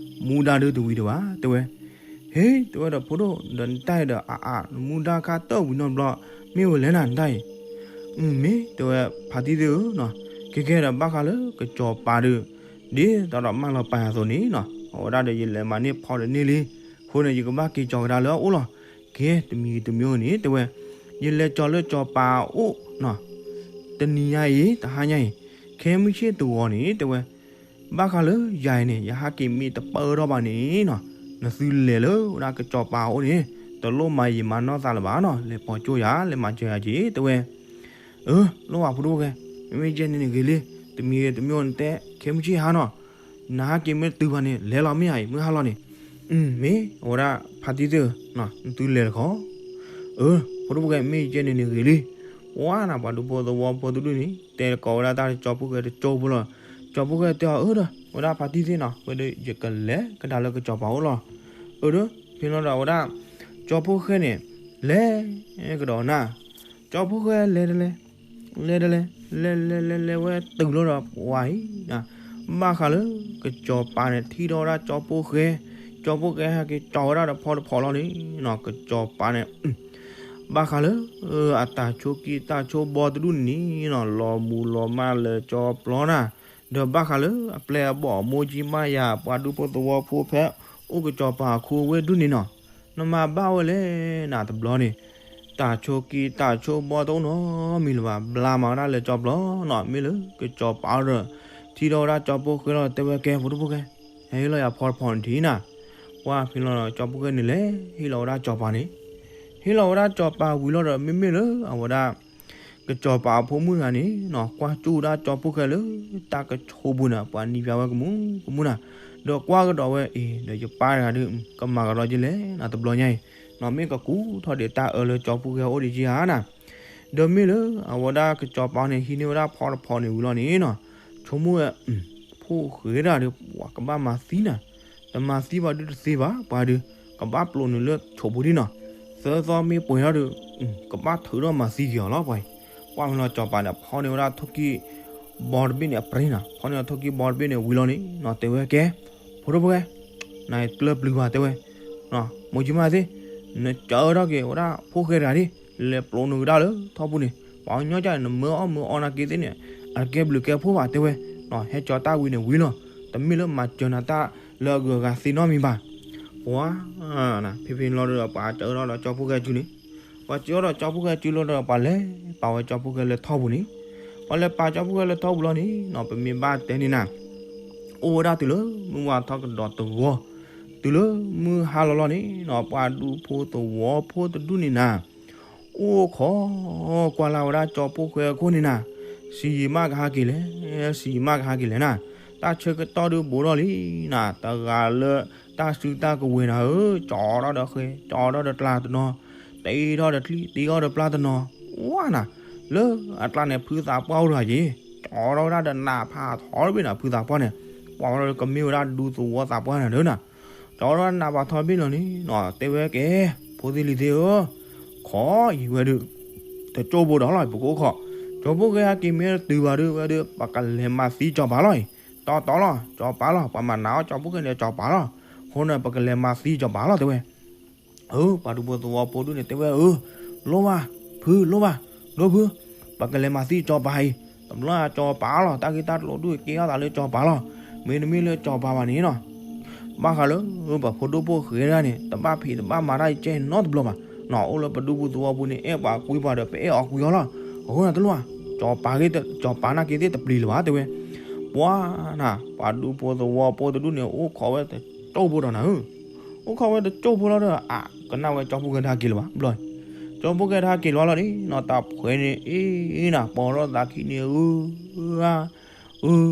မူဒါဒီးတဝံၤဒံးဘၣ် တဲဝဲ, ဟ့ တဲဝဲဒီးဖိဒိၣ် ဒီးနတၢ်အံၤဒီးအအါ မူဒါခါတၢၢ်ဝံၤနီတဘျီ မ့ၢ်ဝဲလဲၣ်နၤနတၢ်အံၤ, မ့ၢ် တဲဝဲ ဖါတံၢ်သ့ၣ်ဧၢနီၤ, ကဲကဲဒီးဘၣ်ဃးလၢကစီၤပၤဒီး ဒ်သိးဒီးမၢလီၤပာ်ယၤအသိးန့ၣ်နီၤ အဝဲဒၣ်ဒီးယလဲၤမၤန့ၢ်ဖီတန့ၢ်လံ, အဃိန့ၣ် ယကဘၣ်က့ၤကၠီၤကဒါလၢအအိၣ်လီၤ, ကဲ တမံၤဂ့ၤတမံၤအိၣ်န့ၣ် တဲဝဲ, ယလဲၤကၠီၤလၢစီၤပၤအအိၣ်နီၤ တနံၤညါအံၤ တဟါညါအံၤ, ခဲမုၢ်ဆ့ၣ်တဂီၤန့ၣ် တဲဝဲ, ဘၣ်ဃးလၢယၤအံၤန့ၣ် ယဟးက့ၤမ့ၢ်တပၢၢ်ထီၣ်ဘၣ်န့ၣ်နီၤ, နသုလဲၤလၢဝဲဒၣ်ကစီၤပၤအအိၣ်န့ၣ် တလိၣ်မၤယံာ်မၤနီၢ်သးလၢၤဘၣ်နီၤ, လဲၤပိာ်ကၠိယၤ လဲၤမၤစၢၤယၤက့ၤ တဲဝဲ, အၢ လိၣ်ဘၣ်ဖိဒိၣ်ဖိဂဲၤ, မ့မ့ၢ်ယဲန့ၣ်န့ၣ်ဂ့ၤလံ, တမံၤဂ့ၤတမံၤအိၣ်နတဲ ခဲမုၢ်ဆ့ၣ်ဟါနီၤ နဟးက့ၤမ့ၢ်တတုၤဘၣ်န့ၣ် လဲၤလီၤမ့ၢ်ဧါအံၤ မုၢ်ဟါလီၤန့ၣ်, မ့ၢ် အဝဲဒၣ်ဖါတံၢ်သ့ၣ်ဧၢ, နသုလဲၤတခီ, အၢ ဖိဒိၣ်ဖိဂဲၤ မ့ၢ်ယဲန့ၣ်န့ၣ်ဂ့ၤလံ, ပှၤနၤ ပှၤဒူဖိသဝီဖိတဒူၣ်န့ၣ် တဲကီးဝဲဒၣ်တၢ်လၢကၠီဖိဃဲတကၠိဖိလီၤ, ကၠီဖိဃဲတဲအီၤ အၢဒီး ဝဲဒၣ်ဖါတံၢ်သ့ၣ်နီၤ ဝဲဒီးယကလဲၤကဒါလၢကစီၤပၤအိၣ်လီၤ, အၢဒီး ဖဲလီၤဒီးဝဲဒၣ် ကၠီဖိဃဲန့ၣ် လဲၤကဒီးနၤ ကၠီဖိဃဲလဲၤတလဲၤ, လဲၤတလဲၤ, လဲၤလဲၤလဲၤလဲၤဝဲတုၤလီၤဒီးပှၤအံၤ, ဘၣ်ဃးလၢကစီၤပၤန့ၣ် ထံၣ်ထီၣ်ဝဲဒၣ်ကၠီဖိဃဲ, ကၠီဖှိၣ်ဃဲဟဲက့ၤကၠီဝဲဒၣ်ဒီးဖီတဖီလီၤန့ၣ်နီၤ ကၠီၤပၤန့ၣ် ဘၣ်ဃးလၢ အတၢ်ဆိးက့တၢ်ဆိးဘီတဒူၣ်န့ၣ်နီၤ လီၤမူလီၤမၢ်လၢကၠီပျီနၤ, ဒီးဘၣ်ဃးလၢအပျဲၢ်အဘီၣ်အမိၢ်ကၠံမးယၤ ပှၤဒူဖိသဝီဖိဖဲ အိၣ်ကၠီၤပၤအခိဝဲဒူၣ်န့ၣ်နီၤ, နမၤဘၣ်ဝဲလဲၣ်နၤတဘျီန့ၣ်, တၢ်ဆိးက့တၢ်ဆိးဘီတအိၣ်နီတမံၤလၢၤဘၣ် ဘျါမၤဝဲဒၣ်လၢကၠီပျီနီၤ မ့ၢ်လၢကၠီၤပၤဒီး ထံၣ်ထီၣ်ဝဲဒၣ်ကၠီဖှိၣ်ဃဲလီၤ တဲဝဲကဲ ဖိဒိၣ်ဖိဃဲ ဟဲဟ့ၣ်လီၤယၤဖီတဖီန့ၣ်ထံၣ်နၤ, ပှၢ်ဖဲလီၤဒီးကၠီဖှိၣ်ဃဲန့ၣ်လဲၤဟ့ၣ်လီၤဝဲဒၣ်ကၠီၤပၤန့ၣ်, ဟ့ၣ်လီၤဝဲဒၣ်ကၠီၤပၤဝံၤလီၤဒီး မ့မ့ၢ်လၢအဝဲဒၣ် ကၠီၤပၤအဖိမုၣ်တဂၤန့ၣ်နီၤ ကွၢ်ကၠူၣ်ဝဲဒၣ်ကၠီဖှိၣ်ဃဲလၢ တၢ်ကဆိးပူၤန့ၣ် ပှၤနံၤပၠးဝဲကမူၣ်ကမူၣ်နၤ, ဒီးကွၢ်ကဒီးဝဲအံၤ ဒီးယပၢ်တဂၤဒီး ကမၤကဒီးက့လဲၣ်နၤတဘျီညါအံၤ, နီၤမ့ၢ်ကကူထီၣ်ဒံးတၢ်အၢလၢကၠီဖှိၣ်ဃဲအိၣ်ဒံးကဧါနၤ ဒီးမ့ၢ်လၢအဝဲဒၣ်ကၠီၤပၤန့ၣ် ဟံးန့ၢ်ဝဲဒၣ်ဖီတဖီန့ၣ်ဝံၤလီၤန့ၣ်နီၤ, ဆိကမိၣ်ဝဲ ဖိၣ်ဃဲတဂၤဒီး ပှၤကဘၣ်မၤသံနၤ, တမၤသံဘၣ်ဒုးတသ့ဘၣ် ပှၤဒုး ကဘၣ်ပျိးနုာ်လၢဆိးပူၤဒံးနီၤ, သၢသီမ့ၢ်ပှဲၤထီၣ်ဒီး ကဘၣ်ထုးထီၣ်မၤသံက့ၤအီၤလီၤပှၤအံၤ, ပှၢ်ဖဲလီၤကၠီၤပၤန့ၣ် ဖီန့ၢ်ဝဲဒၣ်ထိၣ်ကံၢ် ဘီတဘ့ၣ်န့ၣ်အပြ့နၤ, ဖီန့ၢ်ဝဲထိၣ်ကံၢ်ဘီတဘ့ၣ်န့ၣ်ဝံၤလီၤန့ၣ်နီၤ တဲဝဲကဲ ဖိဒိၣ်ဖိဃဲ နတကျၢၤပျုၤဘၣ်တဲဝဲ, မိၢ်ကၠံမးသ့ၣ်, နကၢထီၣ်က့ၤဝဲဒၣ်ဖိၣ်ဃဲတဂၤဒၣ်, လဲၤပျိးနုာ်ကဒါလၢထီၣ်ပူၤန့ၣ်, ပှၤကညီကၢန့ၣ် နမၢအီၣ်မၢအီနာ်က့သ့ၣ်န့ၣ် အတကဲဘျုးကဲဖှိၣ်ဘၣ်တဲဝဲ, ဟဲကၠီၤတၢ်ဝံၤန့ၣ်ဝံၤလီၤ, တမ့ၢ်လၢမၤစၢၤနၤတၢ်လၢအဂုၤအဂၤသ့နီတမံၤဘၣ်, ပှၤ ဖဲဖဲလီၤဒီးပှၤကၢထီၣ်ဒီးကၠီဖှိၣ်ဃဲစုန့ၣ်, ပှၤကၢထီၣ်ဒီးကၠီဖှိၣ်ဃဲစုလီၤဒီးပှၤလဲၤပာ်ဝဲကၠီဖှိၣ်ဃဲလၢထီၣ်ပူၤန့ၣ်, ပှၤလဲၤပာ်ကၠီဖှိၣ်ဃဲလၢထီၣ်ပူၤလီၤန့ၣ်နီၤ ပမ့ၢ်ဘၣ်တဲန့ၣ်နၤ အိၣ်ဝဲဒၣ်တုၤလၢမုၢ်ဝါထီၣ်ကဒီးတဂီၤ, တုၤလၢမုၢ်ဟါလီၤလီၤန့ၣ်နီၤ ပှၤဒူဖိသဝီဖိတဒူၣ်န့ၣ်နၤ, အိၣ်ခိးကွၢ်လၢ်ဝဲဒၣ်ကၠီဖှိၣ်ဃဲအခိၣ်န့ၣ်နၤ, စံးယံာ်မးကဟးက့ၤလဲၣ်, စံးယံာ်မးကဟးက့ၤလဲၣ်နၤ, တၢ်ဆၢကတီၢ်ဒုးဘူးထီၣ်လံနၤ, တဂၤလၢတၢ်စုတၢ်ကဝဲၤနၤဧၢ, ကၠီထီၣ်ဒီးဃဲၤ, ကၠီထီၣ်ဒီးကျါတနီၤ, တ့ထီၣ်ဒီးချံ, တ့ထီၣ်ဒီးပျၢ်တနီၤ, ဝါနၤ, လၢအကျါန့ၣ် ဖုသးပှၢ်အိၣ်တဂၤက့ၤ, ကၠီထီၣ်ဝဲဒၣ်ဒီးနးဖးထီတဘ့ၣ်နၤ ဖုသးပှၢ်န့ၣ်, ပှၤဝဲဒီးကမ့ၢ်ဝဲဒၣ်ဒူသဝီသးပှၢ်န့ၣ်ဒီးနၤ, ကၠီထီၣ်ဝဲဒၣ်နးဖးထီတဘ့ၣ်လီၤန့ၣ်နီၤ တဲဝဲကဲ, ဖိသ့ၣ်လံၤသ့ၣ်ဧၢ, ခိးအံၤဝဲဒုး တကၠိဖိဒီးလီၤ ပကအိၣ်ခိး, ကၠီဖှိၣ်ဃဲဟဲက့ၤမ့ၢ်တတုၤဘၣ်ဒုးဝဲဒုး ပကလဲၤမၤသံကၠီၤပၤလီၤအံၤ, တီတီလီၤ ကၠီၤပၤလီၤ ပှၤမၤနးအီၣ်ကၠီဖှိၣ်ဃဲန့ၣ်ကၠီၤပၤလီၤ, အဃိန့ၣ် ပကလဲၤမၤသံကၠီၤပၤလီၤတဲဝဲ အၢ ပှၤဒူဖိသဝီဖိဒူၣ်န့ၣ်တဲဝဲအၢ, လိၣ်ဘၣ်, ဖုလိၣ်ဘၣ်, ဒိၣ်ဖု, ပကလဲၤမၤသံကၠီၤပၤအံၤ, တဘျီကၠီၤပၤလီၤ တၢ်ဂ့ၢ်တၢ်ကျိၤဒုးကဲထီၣ်သးလၢကၠီၤပၤလီၤ, မ့တမ့ၢ်လၢကၠီၤပၤဘၣ်န့ၣ်နီၤ, ဘၣ်ဃးလၢ ပဖိဒိၣ်ဖိၣ်ဃဲဒၣ်န့ၣ် တဘၣ်ဖံးတဘၣ်မၤတၢ်အံၤကဲနီတဘျီဘၣ်, နီၤအိၣ်လၢပဒူဖိသဝီဖိန့ၣ် အဲၣ်ပှၤကွံပှၤဒီး ပအဲၣ်အီၤကွံအီၤလီၤ, အဃိန့ၣ်တလိၣ်ဧါ, ကၠီၤပၤဂ့ၤ ကၠီၤပၤနာ်က့သ့ၣ်တပျံၤလၢၤဘၣ်တဲဝဲ, ပှၤနၤ ပှၤဒူဖိသဝီဖိတဒူၣ်န့ၣ် အိၣ်ခိးဝဲတကၠိၢ်ဖိဒီးနၤဧၢ အိၣ်ခိးဝဲတကၠိၢ်ဖိလီၤဒီး အကနၣ်ဝဲကၠီဖှိၣ်ကဲထါက့ၤလၢၤဘၣ်ဘျီ, ကၠီဖှိၣ်ကဲထါက့ၤလီၤလီၤန့ၣ်နီၤ တၢ်ဖှဲးန့ၣ်အ့ၣ်နၤ ပိာ်ထီၣ်သးခံန့ၣ် အၢ အၢ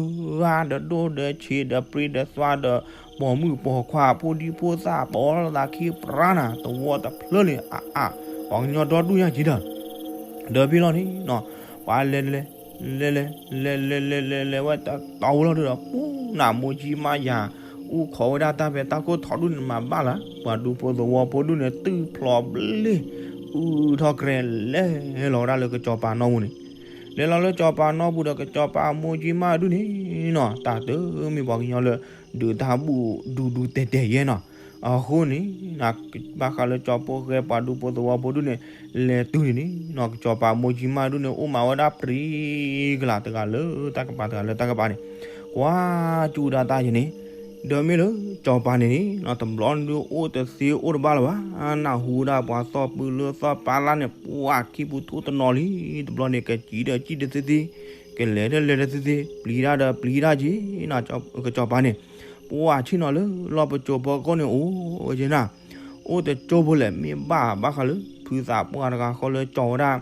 အၢ ဒီးဒိၣ်ဒီးဆံးဒီးပြံဒီးသွါဒီး ပိာ်မုၣ်ပိာ်ခွါဖိဒံဖိသၣ် ပိာ်ထီၣ်သးခံပြါနၤ သဝီတဖျၢၣ်န့ၣ် အါအါ ပှၤကညီဒီဒူၣ်ညါက့ၤဒီး ဒီးဖဲလီၤန့ၣ်နီၤ ပှၤလဲၤလဲၤ လဲၤလဲၤ လဲၤလဲၤလဲၤလဲၤလဲၤဝဲတတီၤဝဲလီၤဒီး ပူၤနၤမိၢ်ကၠံမးယၤ အိၣ်ခိးဝဲဒၣ်တၢ်ဖဲတၢ်ခိၣ်ထီဒူၣ်န့ၣ် မၤဘၣ်လၢ ပှၤဒူဖိသဝီဖိဒူၣ်န့ၣ် တုၢ်ဖျိးဘျ့ အုၣ်ထီၣ်ကြဲး လဲၤလီၤဝဲဒၣ်လၢကစီၤပၤနီၢ်ပူၤန့ၣ်, လဲၤလီၤလၢကစီၤပၤနီၢ်ပူၤဒီး ကစီၤပၤမိၢ်ကၠံမးဒူၣ်န့ၣ်နီၤ တၢ်တမ့ၢ်ပှၤကညီလၢ ဒုးတၢ်ဘူၣ်ဒူဒူတဲာ်တဲာ်ယဲနီၤ, အဃိန့ၣ် ဘၣ်ဃးလၢကၠီဖှိၣ်ဃဲပှၤဒူဖိသဝီဖိဒူၣ်န့ၣ် လဲၤတုၤန့ၣ်န့ၣ်နီၤ ကစီၤပၤမိၢ်ကၠံမးဒူၣ်န့ၣ် အိၣ်မးဝဲဒၣ်ပြံကလၤတဂၤလၢတၢ်ကပၤတဂၤလၢတၢ်ကပၤန့ၣ်, ကွၢ်ကၠူၣ်ဒၣ်တၢ်ယဲန့ၣ်, ဒီးမ့ၢ်လၢကစီၤပၤန့ၣ်န့ၣ် တဘျီန့ၣ်ဒုးအိၣ်တသ့အိၣ်တဘၣ်လၢၤဘၣ်, နၢ်ဟူဝဲဒၣ်ပှၤသီၣ်ပၢလၢသီၣ်ပၢလၢ်န့ၣ် ပှၤခံပူၤထူၣ်တနီၤလံ, တဘျီန့ၣ် ကစံၣ်ဒီးစံၣ်တသ့သ့, ကလဲၤဒီးလဲၤတသ့သ့, ပျံၤတၢ်ဒီးပျံၤတၢ်က့ၤနၤ ကစီၤပၤန့ၣ်, ပှၤဆ့ၣ်နီၤလၢလီၢ်ပစိာ်ဖိအခိၣ်န့ၣ်အိၣ်က့ၤနၤ, အိၣ်တကၠိဖိလဲၣ် မ့ၢ်ဘၣ်ဘၣ်ဃးလၢ ဖုသးပှၢ်တဂၤဃီလၢကၠီဝဲဒၣ်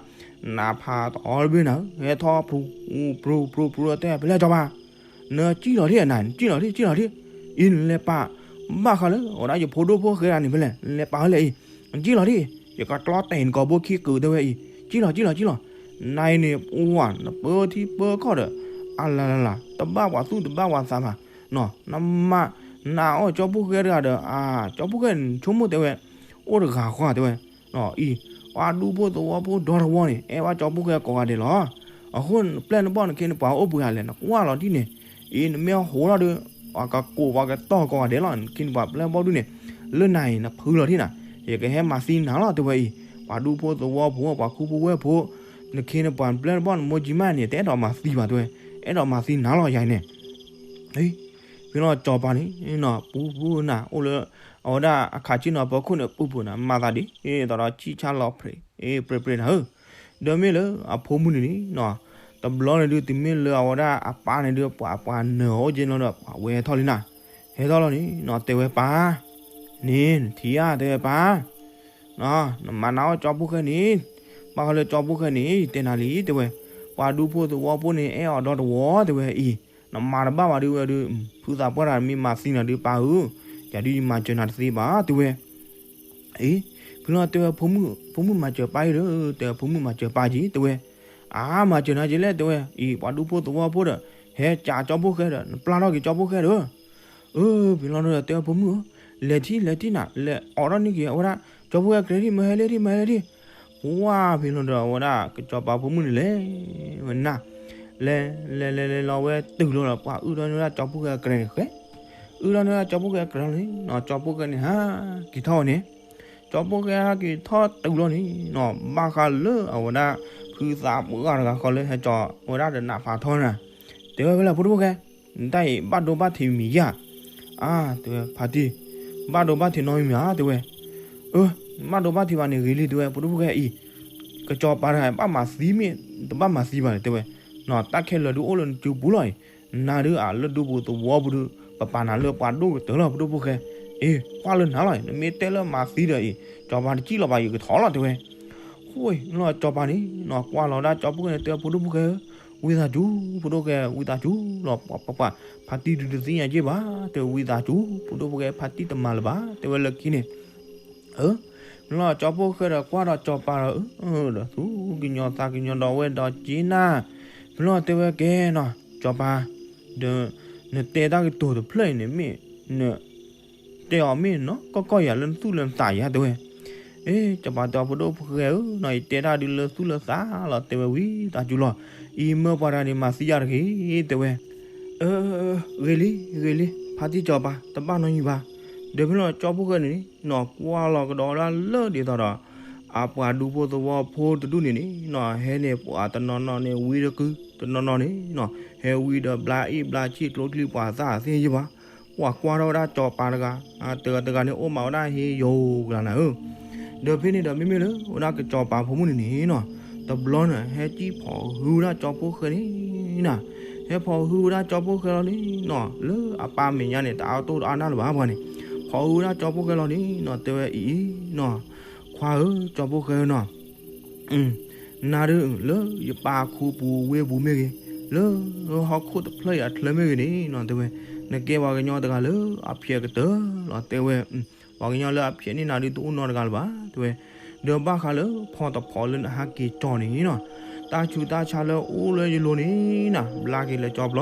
နးဖးထီတဘ့ၣ်နၤဧၢ, ဟဲထီၣ်ဖြူ ဖြူ ဖြူ ဖြူ တဲ ဖဲလဲၣ်ကစီၤပၤ, နစံၣ်လီၤဒံးနၤ နစံၣ်လီၤဒံး စံၣ်လီၤဒံး, အံၤနလဲၤပာ် ဘၣ်ဃးလၢ အဝဲဒၣ်ယဖိဒိၣ်ဖိၣ်ဃဲတဂၤန့ၣ်ဖဲလဲၣ် နလဲၤပာ်ဝဲလဲၣ်အံၤ, နစံၣ်လီၤဒံး, ယကကျီတဲာ်နကိာ်ဘိခံကုာ်တဲဝဲအံၤ, စံၣ်လီၤ စံၣ်လီၤ စံၣ်လီၤ, နၤအံၤန့ၣ် ပှၤနပၢထံပၢကီၢ်ဒီး အလၤလၤလၤ တဘၣ်ပှၤသူၣ်တဘၣ်ပှၤသးဘၣ်, နမၤ နအီၣ်ကၠီဖှိၣ်ဃဲတဂၤဒီး အကၠီဖှိၣ်ဃဲန့ၣ် ဆိကမိၣ်တဲဝဲ အိၣ်တဂၤဃီတဲဝဲ အံၤ ပှၤဒူဖိသဝီဖိဒီတဝီန့ၣ် အဲၣ်ဘၣ်ကၠီဖှိၣ်ဃဲကိးဂၤဒဲးလီၤ. အဃိနပျဲၢ်နဘီၣ်နခ့နပှၤအိၣ်ပှဲၤဂၤလဲၣ် နကွၢ်လီၤဒ်န့ၣ်, အံၤ နမ့ၢ်ဟိးထီၣ်ဒီး ပှၤကကိးပှၤကတီၢ်ကိးဂၤဒဲးလီၤ. နခ့နပှၤပျဲၢ်ဘီၣ်ဒူၣ်န့ၣ် လၢနၤအံၤနဖုလီၤထံၣ်နၤ, ယကဟဲမၤသံနၤလီၤ တဲဝဲအံၤ, ပှၤဒူဖိသဝီဖိ ပှၤခူဖိဝဲၢ်ဖိ, နခ့နပှၤနပျဲၢ်နဘီၣ်နမိၢ်ကၠံမးန့ၣ် တအဲၣ်ဒိးမၤသံဘၣ် တဲဝဲ, အဲၣ်ဒိးမၤသံနၤလီၤယၤအံၤန့ၣ် ဖဲလီၤစီၤပၤန့ၣ် ပူၤပူၤနၤ အိၣ်လၢ အဝဲဒၣ်အခးဆ့ၣ်နီၤပၢခိၣ်န့ၣ် ပူၤပူၤနၤ မၤသးဒ်သိးဒီးဆံၣ်ဆၣ်လီၤဖျဲး ပြဲပြဲနၤဧၢ, ဒီးမ့ၢ်လၢအဖိမုၣ်န့ၣ်န့ၣ် တဘျီန့ၣ်ဒုး တုၤမ့ၢ်လၢအဝဲဒၣ်အပၢ်န့ၣ်ဒုး ပှၤပှၤနၢၤအိၣ်က့ၤလီၤဒီး ပှၤဝဲဟဲထီၣ်လံနၤ, ဟဲထီၣ်လီၤန့ၣ်နီၤ တဲဝဲပၢ် န့ၣ်နထံၣ်ဧါ တဲဝဲပၢ် နမၤနၤအီၣ်ကၠီဖိၣ်ဃဲန့ၣ်, ဘၣ်ဃးလၢကၠီဖိၣ်ဃဲန့ၣ် ယတဲနၤလံ တဲဝဲ, ပှၤဒူဖိသဝီဖိန့ၣ် အဲၣ်အီၤဒီတဝီတဲဝဲအံၤ, နမၤတဘၣ်ဘၣ်ဒုးဝဲဒုး, ဖုသးပှၢ်တဂၤမ့ၢ်မၤသံနၤဒုးပၢ်ဧၢ, ယၤဒုးယမၤစၢၤနၤတသ့ဘၣ် တဲဝဲ, အ့, ဖဲလီၤတဲဝဲ ဖိမုၣ်မၤစၢၤပၢ်အံၤဒီး, တဲဝဲဖိမုၣ်မၤစၢၤပၢ်က့ၤ တဲဝဲ, အါ မၤစၢၤနၤက့ၤလဲၣ် တဲဝဲ, အံၤ ပှၤဒူဖိသဝီဖိဒီး, ဟဲကးကၠီဖိၣ်ဃဲဒီး နပျၢ်ထီၣ်က့ၤကၠီဖိၣ်ဃဲဒီး အၢ ဖဲလီၤဒီးတဲဝဲဖိမုၣ်ဧၢ, လဲၤထံၣ်လဲၤထံၣ်နၤ လဲၤအိးထီၣ်န့ၢ်က့ၤအဝဲဒၣ်, ကၠီဖိၣ်ဃဲကြဲးထံၣ် မၤဟဲလံထံၣ် မၤဟဲလံထံၣ်, ပှၢ်ဖဲလီၤဒီးအဝဲဒၣ် ကစီၤပၤဖိမုၣ်န့ၣ်လဲၤဝဲနၤ, လဲၤလဲၤလဲၤလဲၤလီၤဝဲ တုၤလီၤဒီး ပှၢ်အုၣ်ထီၣ်န့ၢ်ဝဲဒၣ်ကၠီဖိၣ်ဃဲအကြဲးန့ၣ်ဃဲ, အုၣ်ထီၣ်န့ၢ်ဝဲဒၣ်ကၠီဖိၣ်ဃဲအကြဲးလီၤန့ၣ်နီၤ ကၠီဖိၣ်ဃဲန့ၣ်ဟးက့ၤထီၣ်ဝဲန့ၣ်, ကၠီဖိၣ်ဃဲဟးက့ၤထီၣ်တုၤလီၤန့ၣ်နီၤ ဘၣ်ဃးလၢအဝဲဒၣ် ဖုသးပှၢ်တဂၤဃီလၢဟဲကၠီဝဲဒၣ်ဒီးနးဖးထီန့ၣ်, တဲဝဲဖဲလဲၣ်ဖိဒိၣ်ဖိၣ်ဃဲ, နတၢ်အံၤ ဘၣ်ဒိဘၣ်ထံးမံၤယါ, အါ တဲဝဲဖါတံၢ်, ဘၣ်ဒိဘၣ်ထံးနီတမံၤဧါ တဲဝဲ, အၢ ဘၣ်ဒိဘၣ်ထံးဘၣ်န့ၣ်ဂ့ၤလံ တဲဝဲ ဖိဒိၣ်ဖိၣ်ဃဲအံၤ, ကစီၤပၤတဂၤဘၣ်မၤသံမ့ၢ် တဘၣ်မၤသံဘၣ်န့ၣ် တဲဝဲ, နတၢ်ခဲလၢာ်ဒုးအိၣ်လၢနစုပူၤလီၤအံၤ, နၤဒုးအလၢဒူပူၤသဝီပူၤဒုး ပပာ်နၤလၢပှၤဒိၣ်ကတၢၢ်လီၤ ဖိဒိၣ်ဖိၣ်ဃဲ, အ့ ကွၢ်လၢနၤလီၤအံၤ နမ့ၢ်တဲလၢမၤသံဒီးအံၤ စီၤပၤတစံၣ်လီၤဘၣ် ယကထီၣ်လီၤ တဲဝဲ, ဃိလီၤစီၤပၤန့ၣ်နီၤ ကွၢ်လီၤဒၣ်ကၠီဖိၣ်ဃဲန့ၣ် တဲဝဲဖိဒိၣ်ဖိၣ်ဃဲဧၢ, ဝံသးစူၤ ဖိဒိၣ်ဃဲ ဝံသးစူၤလီၤ ပှၤပှၤပှၤ ဖါတံၢ်ဒုးတသ့ၣ်ညါက့ၢ်ဘၣ် တဲဝံသးစူၤ ဖိဒိၣ်ဖိၣ်ဃဲ ဖါတံၢ်တမၤလၢၤဘၣ် တဲဝဲလၢခံန့ၣ်, အၢ မ့ၢ်လီၤကၠီဖိၣ်ဃဲဒီးကွၢ်ဒီးစီၤပၤဒီး အၢ ဒီးသူၣ်ကညီၤသးကညီၤဒီးဝဲဒီးက့ၤနၤ, မ့ၢ်လီၤတဲဝဲကဲနီၤ စီၤပၤ ဒီး နတဲတၢ်ကတိၤတဖျၢၣ်အံၤန့ၣ်မ့ၢ် န တဲအီၤမ့ၢ်နီၤကီၢ်ကီၢ်ယၤလၢနသူၣ်လၢနသးယၤတဲဝဲ, အ့ စီၤပၤတဲအီၤဖိဒိၣ်ဖိၣ်ဃဲဧၢနီၤ ယတဲတၢ်ဒုးလၢသူၣ်လၢသးလီၤ တဲဝဲဝံသးစူၤလီၤ, အံၤမၢပှၤတဂၤန့ၣ်မၤသံယၤတဂ့ၤ တဲဝဲ, အၢ ဂ့ၤလံ ဂ့ၤလံ ဖါတံၢ်စီၤပၤ တဘၣ်နီတမံၤဘၣ်, ဒီးဖဲလီၤကၠီဖိၣ်ဃဲန့ၣ်နီၤ ကွၢ်လီၤကဒီးဝဲဒၣ်လၢဒ်သိးဒီး အပှၤဒူဖိသဝီဖိတဒူၣ်န့ၣ်န့ၣ်နီၤ ဟဲန့ၣ်ပှၤတနီၤနီၤန့ၣ် ဝံတကု တနီၤနီၤန့ၣ်နီၤ ဟဲဝံဒီးဘျါအ့ၣ်ဘျါဆံၣ်ကျိချံပှၤသၣ်သ့ၣ်ယ့ၢ်ဘၣ်, ပှၤကွၢ်ထီၣ်ဝဲဒၣ်စီၤပၤတဂၤ, တဂၤတဂၤန့ၣ်အိၣ်မးဝဲဒၣ်ဟ့ယိၤကလၤနၤဧၢ, ဒီးဖဲန့ၣ်ဒီးမ့မ့ၢ်လၢ ဝဲဒၣ်ကစီၤပၤဖိမုၣ်န့ၣ်န့ၣ်နီၤ တဘျီန့ၣ် ဟဲကံၣ်ဖိးဟုဝဲဒၣ်ကၠီဖိၣ်ဃဲန့ၣ်နီၤ, ဟဲဖိးဟုဝဲဒၣ်ကၠီဖိၣ်ဃဲလီၤန့ၣ်နီၤ လၢအပၢ်မဲာ်ညါန့ၣ် တအါတိၢ်တအါနၢ်လၢၤဘၣ်ပှၤန့ၣ်, ဖိးဟုဝဲဒၣ်ကၠီဖိၣ်ဃဲလီၤန့ၣ်နီၤ တဲဝဲအံၤနီၤ, ခွါဧၢ ကၠီဖိၣ်ဃဲနီၤ နၤဒုး လၢယပၢ်ခူပူၤဝ့ၢ်ပူၤမ့ၢ်ဂ့ၤ, လၢဟီၣ်ခိၣ်တဖျၢၣ်အံၤအချၢမ့ၢ်ဂ့ၤန့ၣ်နီၤ တဲဝဲ, နကဲပှၤကညီတဂၤလၢအဖျဲးကတၢၢ်လီၤ တဲဝဲ, ပှၤကညီလၢအဖျဲးန့ၢ်နၤဒုးတအိၣ်နီတဂၤလၢၤဘၣ် တဲဝဲ, ဒီးဘၣ်ဃးလၢဖီတဖီလၢနဟးက့ၤကၠီန့ၣ်နီၤ, တၢ်ဆူးတၢ်ဆါလၢအိၣ်လၢယလိၤန့ၣ်နီၤ ဘျါက့ၤလၢကၠီပျီ,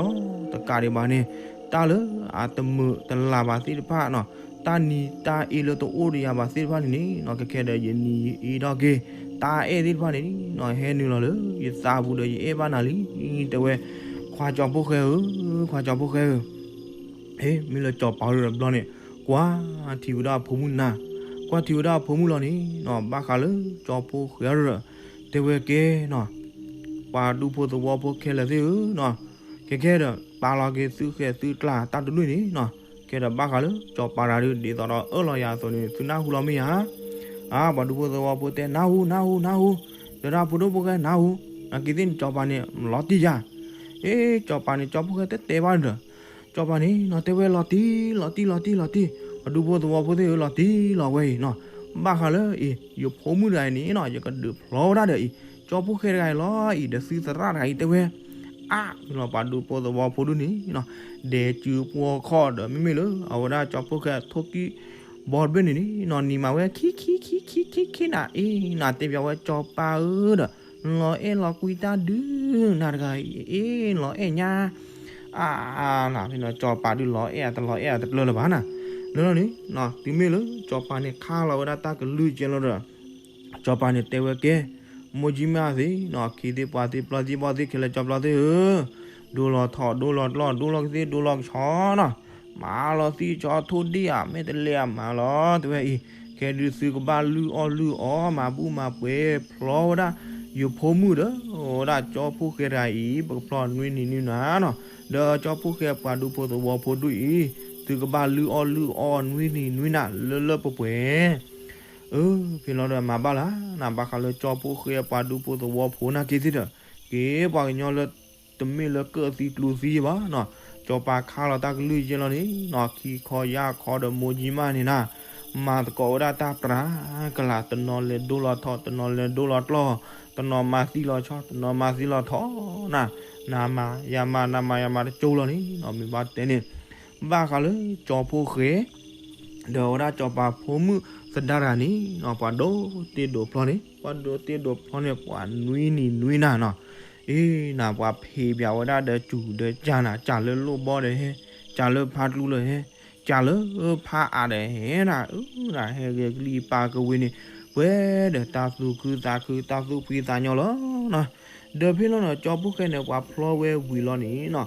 တကးဒံးဘၣ်န့ၣ်, တၢ်လၢအတမုာ်တလၤဘၣ်သ့ၣ်တဖၣ်နီၤ တၢ်နံၤတၢ်အ့လၢတအိၣ်ဒီးယၤဘၣ်သ့ၣ်တဖၣ်န့ၣ်န့ၣ်နီၤ ခဲခဲဒီးယနံၤယအ့ထီၣ်က့ၤ, တၢ်အဲၣ်သ့ၣ်တဖၣ်န့ၣ်နီၤ ဟဲနုာ်လီၤလၢယသးပူၤဒီးယအဲၣ်ဘၣ်နၤလံ, တဲဝဲ, ခွါကၠီဖိၣ်ဃဲဧၢ, ခွါကၠီဖိၣ်ဃဲဧၢ, မ့ၢ်လၢစီၤပၤဒီးတဘျီန့ၣ်, ကွၢ်ထံဝဲဒၣ်အဖိမုၣ်နၤ, ကွၢ်ထံဝဲဒၣ်အဖိမုၣ်လီၤန့ၣ်နီၤ ဘၣ်ဃးလၢကၠီဖိၣ်ဃဲဒီး, တဲဝဲကဲနီၤ ပှၤဒူဖိသဝီဖိခဲလၢာ်သ့ၣ်ဧၢနီၤ, ခဲခဲဒီး ပာ်လီၤက့ၤသုဃဲၤသုကျါတၢ်တဒူၣ်န့ၣ်နီၤ, ကဲဒီးဘၣ်ဃးလၢစီၤပၤတဂၤဒုး ဒ်သိးဒီးအၢၣ်လီၤယၤအသိးန့ၣ် သုနၢ်ဟူလီၤမ့ၢ်ဧါ, အါ ပှၤဒူဖိသဝီဖိတဲ နၢ်ဟူ နၢ်ဟူ နၢ်ဟူ, ဒီးဒၣ်ဖိဒိၣ်ဖိၣ်ဃဲနၢ်ဟူ, နာ်က့ၤသ့ၣ်န့ၣ် စီၤပၤန့ၣ် လီၤတံၢ်ယၤ, အ့ စီၤပၤန့ၣ် ကၠီဖိၣ်ဃဲတဲတဲဘၣ်ဒီး စီၤပၤန့ၣ်နီၤ တဲဝဲလီၤတံၢ် လီၤတံၢ် လီၤတံၢ် လီၤတံၢ်, ပှၤဒူဖိသဝီဖိသ့ၣ်ဧၢ လီၤတံၢ်လီၤဝဲအံၤနီၤ, ဘၣ်ဃးလၢအံၤ ယဖိမုၣ်တဂၤအံၤန့ၣ်နီၤ ယကဒုးဖျီဝဲဒၣ်ဒီးအံၤ ကၠီဖိၣ်ဃဲတဂၤအံၤလီၤအံၤ ဒီးသုသရၣ်တဂၤအံၤတဲဝဲ, အါ ဖဲလီၤပှၤဒူဖိသဝီဖိဒူၣ်န့ၣ်နီၤ, ဒဲးစုပှီၢ်ခီၣ်ဒီး မ့မ့ၢ်လၢအဝဲဒၣ်ကၠီဖိၣ်ဃဲအထိၣ်ကံၣ် ဘီတဘ့ၣ်န့ၣ်န့ၣ်နီၤ နံၤမၤဝဲခံခံခံခံခံခံနၤအ့ၣ် နၤတဲပၠးဝဲစီၤပၤဧၢဒီး လီၤအဲၣ်လီၤကွံတၢ်ဒုး နၤတဂၤအံၤ အ့ၣ် လီၤအဲၣ်ညါ အါ နၤဖဲနီၤ စီၤပၤဒုးလီၤအဲၣ်အတလီၤအဲၣ်အတပျၢလၢၤဘၣ်နၤ, လၢလီၤန့ၣ် တုၤမ့ၢ်လၢ စီၤပၤန့ၣ်ခါလီၤဝဲဒၣ်တၢ်ကလုၢ်ကဲလီၤဒီး စီၤပၤန့ၣ်တဲဝဲကဲ, မိၢ်ကၠံမၢ်သ့ၣ်နီၤ ခ့သ့ၣ်ပှၤသ့ၣ်ပျီသ့ၣ်ဘီၣ်သ့ၣ်ခဲလၢာ်ကၠီပျီသ့ၣ်ဧၢ, ဒိလီၤထီၣ်ဒိလီၤကျီၢ်ဒိလီၤကသ့ၣ်ဒိလီၤကဆီနီၤ, မၤလီၤသံၣ်ဆီထိၣ်ဒ့ၣ်ဧါ မ့ၢ်တလဲၤအမၤလီၤ တဲဝဲအံၤ, ခဲဒုးသုကဘၣ်လုၢ်အီၣ်လုၢ်အီမၤဘူၣ်မၤပှဲၤဖျီဝဲဒၣ် ယဖိမုၣ်ဒီး ဝဲဒၣ်ကၠီဖှိၣ်ဃဲတဂၤအံၤ ပကဖျီနွံနံၤနွံနၤနီၤ, ဒီးကၠီဖှိၣ်ဃဲပှၤဒူဖိသဝီဖိဒူၣ်အံၤ သုကဘၣ်လုၢ်အီၣ်လုၢ်အီနွံနံၤနွံနၤလၢလၢပှဲၤပှဲၤ အၢ ဖဲလီၤဒီးမၤဘၣ်လၢ်နၤ ဘၣ်ဃးလၢကၠီဖှိၣ်ဃဲပှၤဒူဖိသဝီဖိနာ်က့သ့ၣ်ဒီး က့ၤပှၤကညီလၢ တမ့ၢ်လၢကၢၣ်သံကျူသံဘၣ်နီၤ, ကၠီပၤခါလီၤတၢ်ကလုၢ်ယဲၢ်လီၤန့ၣ်နီၤ, ခံခီယၢ်ခီဒီးမိၢ်ကၠံမးန့ၣ်နၤ, မၤသကိးဝဲဒၣ်တၢ်ပြးကလာ် တနီၤလဲၤဒိလီၤထီၣ် တနီၤလဲၤဒိလီၤကျီၢ်, တနီၤမၤသံလီၤဆီ တနီၤမၤသံလီၤထီၣ်နၤ, နမၤယမၤ နမၤယမၤတကၠိလီၤန့ၣ်နီၤ, မ့ၢ်ဘၣ်တဲန့ၣ် ဘၣ်ဃးလၢကၠီဖှိၣ်ဃဲ ဒီးဝဲဒၣ်ကၠီပၤဖိမုၣ်သဒါတဂၤန့ၣ်နီၤ, ပှၤဒိးတ့ဒိးဖျီန့ၣ် ပှၤဒိးတ့ဒိးဖျီန့ၣ် ပှၤနွံနံၤနွံနၤနီၤ, အ့နၤ ပှၤဖံးပၠးဝဲဒၣ်ဒီးစူၤဒီးကၢ်နၤ, ကၢ်လၢလိၣ်ဘီဒီးဟဲ, ကၢ်လၢဖါကျူလၢဟဲ, ကၢ်လၢဖါအါဒီးဟဲနၤ, အၢနၤ ဟဲဂဲၤကလံၤပာ်ကဝ့ၤန့ၣ် ပှဲၤဒီးတၢ်သူၣ်ခုသးခု တၢ်သူၣ်ဖှံသးညီလီၤနီၤ, ဒီးဖဲလီၤဒီးကၠီဖှိၣ်ဃဲန့ၣ် ပှၤဖျီဝဲဝံၤလီၤန့ၣ်နီၤ,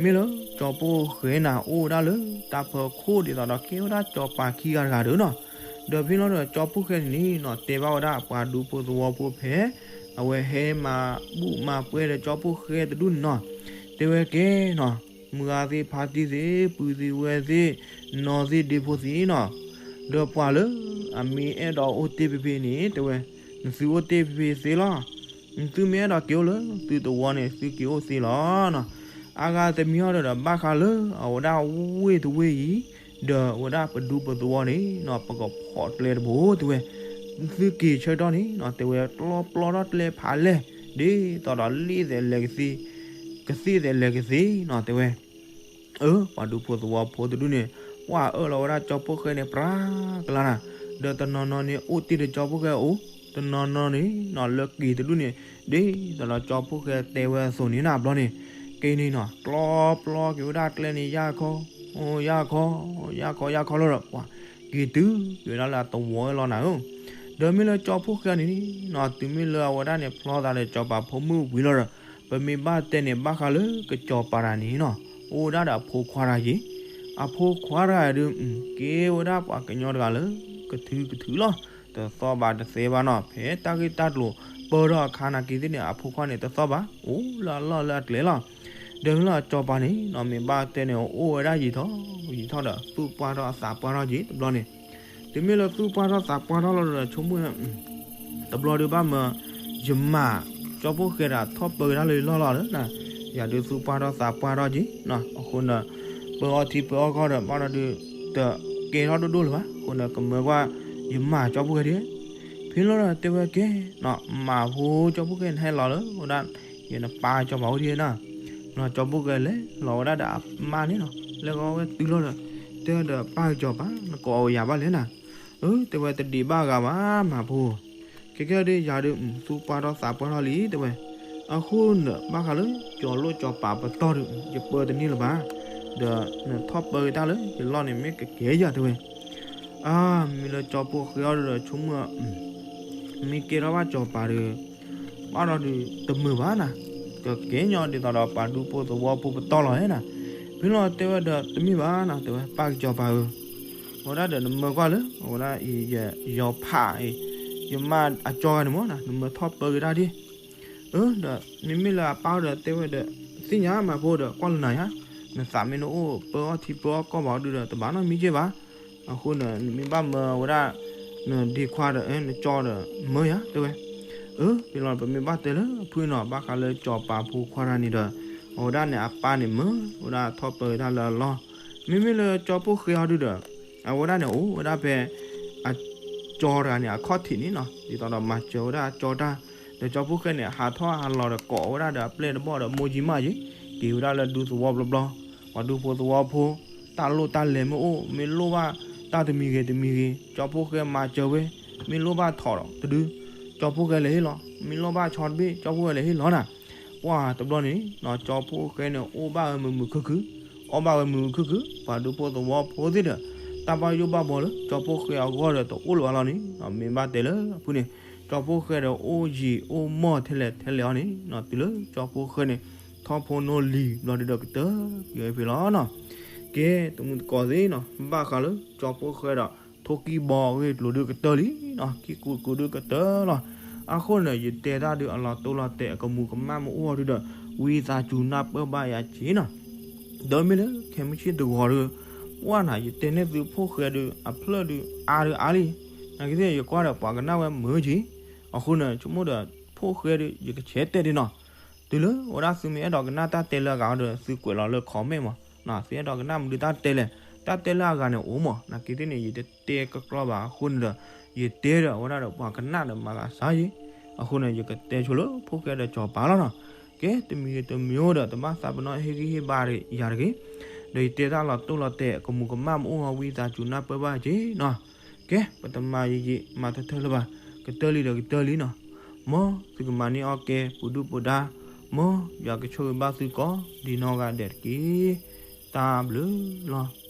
မ့ၢ်လၢကၠီဖှိၣ်ဃဲနၤ အိၣ်ဝဲဒၣ်လၢတၢ်ဖီခိၣ်ဒ်သိးဒီးကဲဝဲဒၣ်ကၠီပၤခံဂၤတဂၤဒီးနီၤ, ဒီးဖဲလီၤဒီးကၠီဖှိၣ်ဃဲန့ၣ်နီၤ တဲဘၣ်ဝဲဒၣ်ပှၤဒူဖိသဝီဖိဖဲ အဝဲဟဲမၤဘူၣ်မၤပှဲၤဒီးကၠီဖှိၣ်ဃဲတဒူၣ်န့ၣ်နီၤ, တဲဝဲကဲနီၤ, မုၢ်ဂၤသ့ၣ်ဖါတံၢ်သ့ၣ် ပုၢ်သ့ၣ်ဝဲၢ်သ့ၣ် နီၢ်သ့ၣ်ဒ့ဖိသ့ၣ်နီၤ, ဒီးပှၤလၢအမ့ၢ်အဲၣ်ဒိးအိၣ်တ့ၢ်ဖဲဖဲန့ၣ် တဲဝဲ, နသုအိၣ်တ့ၢ်ဖဲဖဲသ့လီၤ, နသုမ့ၢ်အဲၣ်ဒိးက့ၤအိၣ်လၢသုသဝီန့ၣ် သုက့ၤအိၣ်သ့လီၤနီၤ, အါဂၤတမံၤအီၤဒီး ဘၣ်ဃးလၢအဝဲဒၣ်ဝ့ၢ်တဝ့ၢ်အံၤ ဒီးအဝဲဒၣ်ပဒူပသဝီန့ၣ်နီၤ ပကဖီၣ်ကျဲတဘိ တဲဝဲ, သုက့ၤဆၢကတီၢ်န့ၣ်နီၤ တဲဝဲ ကျီပျီထီၣ်ကျဲဖးလဲၢ် ဒ်သိးဒီးလ့ၣ်သဲးလဲၤကသ့, ကသ့ၣ်သဲးလဲၤကသ့နီၤ တဲဝဲ, အၢ ပှၤဒူဖိသဝီဖိတဒူၣ်န့ၣ် ပှၤအၢၣ်လီၤဝဲဒၣ်ကၠီဖှိၣ်ဃဲန့ၣ် ပြးကလါနၤ, ဒီးတနီၤနီၤန့ၣ် အိၣ်တ့ၢ်ဒီးကၠီဖှိၣ်ဃဲအိၣ်, တနီၤနီၤန့ၣ်နီၤ လၢက့ၤတဒူၣ်န့ၣ် ဒ်သိးဒီးကၠီဖှိၣ်ဃဲတဲဝဲအသိးန့ၣ်နၤ ဘျီန့ၣ်, က့ၤန့ၣ်နီၤ ကျီပျီက့ၤဝဲဒၣ်ကျဲန့ၣ် ယၢ်ခီ, ယၢ်ခီ, ယၢ်ခီယၢ်ခီလီၤဒီး ပှၤက့ၤတုၤက့ၤဝဲဒၣ်လၢအသဝီလီၤနၤဧၢ, ဒီးမ့ၢ်လၢကၠီဖှိၣ်ဃဲန့ၣ်နီၤ တုၤမ့ၢ်လၢအဝဲဒၣ်န့ၣ် ဖျီသးဒီးကၠီပၤဖိမုၣ်ဝံၤလီၤဒီး ပမ့ၢ်ဘၣ်တဲန့ၣ် ဘၣ်ဃးလၢကစီၤပၤတဂၤန့ၣ်နီၤ အိၣ်ဝဲဒၣ်ဒီးအဖိခွါတဂၤယ့ၤ, အဖိခွါတဂၤဒုး ကဲဝဲဒၣ်ပှၤကညီတဂၤလၢ ကထုကထုလီၤ, တသီၣ်ဘၣ်တသဲဘၣ်နီၤ, ဖဲတၢ်ဂ့ၢ်တၢ်ကျိၤပၢထီၣ်အခါနာ်က့သ့ၣ်န့ၣ် အဖိခွါန့ၣ် တသီၣ်ဘၣ် အိၣ်လၢအလီၢ်လၢအကျဲလီၤ. ဒီးလၢကစီၤပၤန့ၣ်နီၤ မ့ၢ်ဘၣ်တဲန့ၣ် အိၣ်ဝဲဒၣ်ယံာ်ထီၣ်ယံာ်ထီၣ်ဒီး သူၣ်ပှၢ်ထီၣ်သးပှၢ်ထီၣ်က့ၤတဘျီန့ၣ်, တုၤမ့ၢ်လၢသူၣ်ပှၢ်ထီၣ်သးပှၢ်ထီၣ်လီၤဒီး ဆိကမိၣ် တဘျီဒုးဘၣ်မၢ ယမၤ ကၠီဖှိၣ်ဃဲဒီးထီၣ်ပၢက့ၤတၢ်လၢယလီၢ်လီၤလၢနၤ, ယၤဒုးသူၣ်ပှၢ်ထီၣ်သးပှၢ်ထီၣ်က့ၤနီၤ, အဃိန့ၣ် ပၢအီထံပၢအီကီၢ်ဒီး ဘၣ်ဒီးဒုး တကဲထီၣ်ဒိၣ်ဒိၣ်လၢၤဘၣ်, အဃိန့ၣ် ကမၢကွၢ် ယမၤကၠီဖှိၣ်ဃဲဒၣ်, ဖဲလီၤဒီးတဲဝဲကဲနီၤ မၤဖိကၠီဖှိၣ်ဃဲန့ၣ်ဟဲလီၤလၢ ဝဲဒၣ် ယနပၢ်ကစီၤပၤအိၣ်ဒၣ်နၤ, နီၤ ကၠီဖှိၣ်ဃဲလဲၤလီၤဝဲဒၣ်ဒီးအမါန့ၣ်နီၤ, လဲၤဃီဝဲတုၤလီၤဒီး တဲဒီးပၢ်ကစီၤပၤ နကိးအီၤယၤဘၣ်လဲၣ်နၤ, အၢ တဲဝဲတဒံးဘၣ်ဂၤဘၣ် မၤဖိ ခဲကဲဒုး ယၤဒုး သူၣ်ပှၢ်ထီၣ်သးပှၢ်ထီၣ်လံ တဲဝဲ, အဃိန့ၣ် ဘၣ်ဃးလၢ ကၠီလိၣ်ကၠီပၤပတီၢ်ဒုး ယပၢတန့ၢ်လၢၤဘၣ်, ဒီးနထီၣ်ပၢက့ၤတၢ်လၢယလီၢ်န့ၣ် မ့ၢ်ကကဲယၤ တဲဝဲ, အါ မ့ၢ်လၢကၠီဖှိၣ်ဃဲအီၤဒီး ဆိကမိၣ် မ့ၢ်ကဲထီၣ်ဘၣ်ကစီၤပၤဒီး ဘၣ်ဒီးဒုး တမုာ်ဘၣ်နၤ, ကကဲညီဒ်သိးဒီးပှၤဒူဖိသဝီဖိပတီၢ်လီၤဧါနၤ, ဖဲလီၤတဲဝဲဒီး တမ့ၢ်ဘၣ်နၤ တဲဝဲ ပၢ်ကစီၤပၤဧၢ အဝဲဒၣ်ဒီးနမၢကွၢ်လၢ အဝဲဒၣ်အံၤ ယယီၤဖးအံၤ ယမါအကၠီဂၤန့ၣ်မ့ၢ်နၤ နမၢထီၣ်ပၢက့ၤတၢ်ဒ်, အၢ ဒီးမ့မ့ၢ်လၢအပၢ်ဒီးတဲဝဲဒီး သ့ၣ်ညါမၤဖိဒီး ကွၢ်လၢနၤယါ, နသးမ့ၢ်နအိၣ်ပၢအီထံပၢအီကီၢ်ဘၣ်ဒုးဒီး တဘၣ်နီတမံၤက့ဘၣ်, အဃိန့ၣ် နမ့ၢ်ဘၣ်မၢဝဲဒၣ် နဒ့ခွါဒီး နကၠီဒီး မၢယၤ တဲဝဲ, အၢ ဖဲလီၤပမ့ၢ်ဘၣ်တဲလၢဖုၣ်နီၤ ဘၣ်ဃးလၢကၠီပၤဖိခွါတဂၤန့ၣ်ဒီး အဝဲဒၣ်န့ၣ်အပၢ်န့ၣ်မၢဝဲဒၣ်ထီၣ်ပၢက့ၤတၢ်လၢအလီၢ်, မ့မ့ၢ်လၢကၠီဖှိၣ်ဃဲအီၤဒုးဒီး အဝဲဒၣ်န့ၣ်အိၣ်ဝဲဒၣ်ဖဲ အကၠီတဂၤန့ၣ် အခီၣ်ထံးန့ၣ်နီၤ ဒ်သိးဒီးမၤစၢၤဝဲဒၣ်အကၠီတၢ်, ဒီးကၠီဖှိၣ်ဃဲန့ၣ် ဟးထီၣ်ဟးလီၤဒီးကိးဝဲဒၣ်ဒီးအပျဲၢ်တဘီၣ်ဒီးမိၢ်ကၠံမးက့ၤ က့ၤဝဲဒၣ်လၢဒူသဝီဘျီဘျီ, ပှၤဒူဖိသဝီဖိ တၢ်လိၣ်တၢ်လဲၤမ့ၢ်အိၣ် မ့ၢ်လိၣ်ဘၣ်တၢ်တမံၤဂ့ၤတမံၤဂ့ၤ ကၠီဖှိၣ်ဃဲမၤစၢၤဝဲ, မ့ၢ်လိၣ်ဘၣ်ထိးဒီးတဒု ကၠီဖှိၣ်ဃဲလဲၤဟ့ၣ်လီၤ, မ့ၢ်လိၣ်ဘၣ်ဆီတဘ့ၣ် ကၠီဖှိၣ်ဃဲလဲၤဟ့ၣ်လီၤနၤ, ပှၤတဘျီန့ၣ်နီၤ ကၠီဖှိၣ်ဃဲန့ၣ် အိၣ်ဘၣ်ဝဲမုာ်မုာ်ခုၣ်ခုၣ်, အီၣ်ဘၣ်ဝဲမုာ်မုာ်ခုၣ်ခုၣ်, ပှၤဒူဖိသဝီဖိသ့ၣ်ဒီး တၢ်ဘၣ်ယိၣ်ဘၣ်ဘှီလၢ ကၠီဖှိၣ်ဃဲအဂီၢ်ဒီးတအိၣ်လၢၤဘၣ်လီၤန့ၣ်နီၤ, မ့ၢ်ဘၣ်တဲလၢအဖုၣ်န့ၣ် ကၠီဖှိၣ်ဃဲဒီးအိၣ်ယံာ်အိၣ်မီၢ်ထဲလဲၣ်ထဲလဲၣ်အီၤန့ၣ်နီၤ, တုၤလၢကၠီဖှိၣ်ဃဲန့ၣ် ထီၣ်ဖိနီၣ်လံၤဘျီဒုးဒီးကတၢၢ်က့ၤဝဲဖဲလီၤနီၤ, က ကဲတမုၢ်သကိးသ့ၣ်နီၤ ဘၣ်ဃးလၢကၠီဖိၣ်ဃဲဒီး ထိၣ်ကံၢ်ဘီအဂ့ၢ်အကျိၤဒုးကတၢၢ်လံနီၤ, ကံၢ်ကူကူဒုးကတၢၢ်လီၤ. အဃိန့ၣ် ယတဲတၢ်ဒုးအလီၤတိၢ်လီၤတဲာ်အကမူၤကမၣ်မ့ၢ်အိၣ်အီၤဒုးဒီး ဝံသးစူၤနၢ်ပၢၢ်ဘၣ်ယၤက့နီၤ. ဒီးမ့ၢ်လၢခဲမုၢ်ဆ့ၣ်တဂီၤဒီး ပှၢ်နၤ ယတဲန့ၢ်သုဖိၣ်ဃဲဒီး အဖျၢၣ်ဒုးအါဒုးအါလံ. နာ်က့သ့ၣ် ယကွၢ်ဒီးပှၤကနၣ်ဝဲမုာ်က့, အဃိန့ၣ် ဆိကမိၣ်ဒီး ဖိၣ်ဃဲဒီး ယကဆဲးတဲဒ်နီၤ. တုၤလၢဝဲဒၣ်သုမ့ၢ်အဲၣ်ဒိးကနၣ်တၢ်တဲလၢအဂၤဒီး သုကွဲးလီၤလၢ comment မး, သုအဲၣ်ဒိးကနၣ်မနုၤတၢ်တဲလဲၣ်, တၢ်တဲလၢအဂၤန့ၣ်အိၣ်မး, နာ်က့သ့ၣ်န့ၣ် ယတတဲကကြီဘၣ်အဃိန့ၣ်ဒီး ယတဲဒီးအဝဲဒၣ်ဒီးပှၤကနၣ်ဒီးမၤသးစၢ်ယ့ၤ, အဃိန့ၣ် ယကတဲဆိလၢဖိၣ်ဃဲဒီးစီၤပၤလီၤနီၤ. ကဲ တမံၤဂ့ၤတမံၤအိၣ်ဒီး တဘၣ်သးပ့ၤနီၣ်ဟ့ၣ်ဂံၢ်ဟ့ၣ်ဘါယၤတဂ့ၤ, ဒီးယတဲတၢ်လီၤတိၢ်လီၤတဲာ် ကမူၤကမၣ်မ့ၢ်အိၣ်အီၤ ဝံသးစူၤနၢ်ပၢၢ်ဘၣ်က့နီၤ. ကဲ ပတမၤယံာ်ယံာ်မၤထၢထၢလၢၤဘၣ်, ကတၢၢ်လံဒီးကတၢၢ်လံနီၤ. မ်သုကမၤန့ၢ်အီၣ်ကဲ ပူၤဒုၣ်ပူၤဒါ, မ်ယွၤကဆိၣ်ဂ့ၤဘၣ်သုကိးဒံးနီၢ်ဂၤဒဲးတက့ၢ်. တၢ်ဘျုးလီၤ.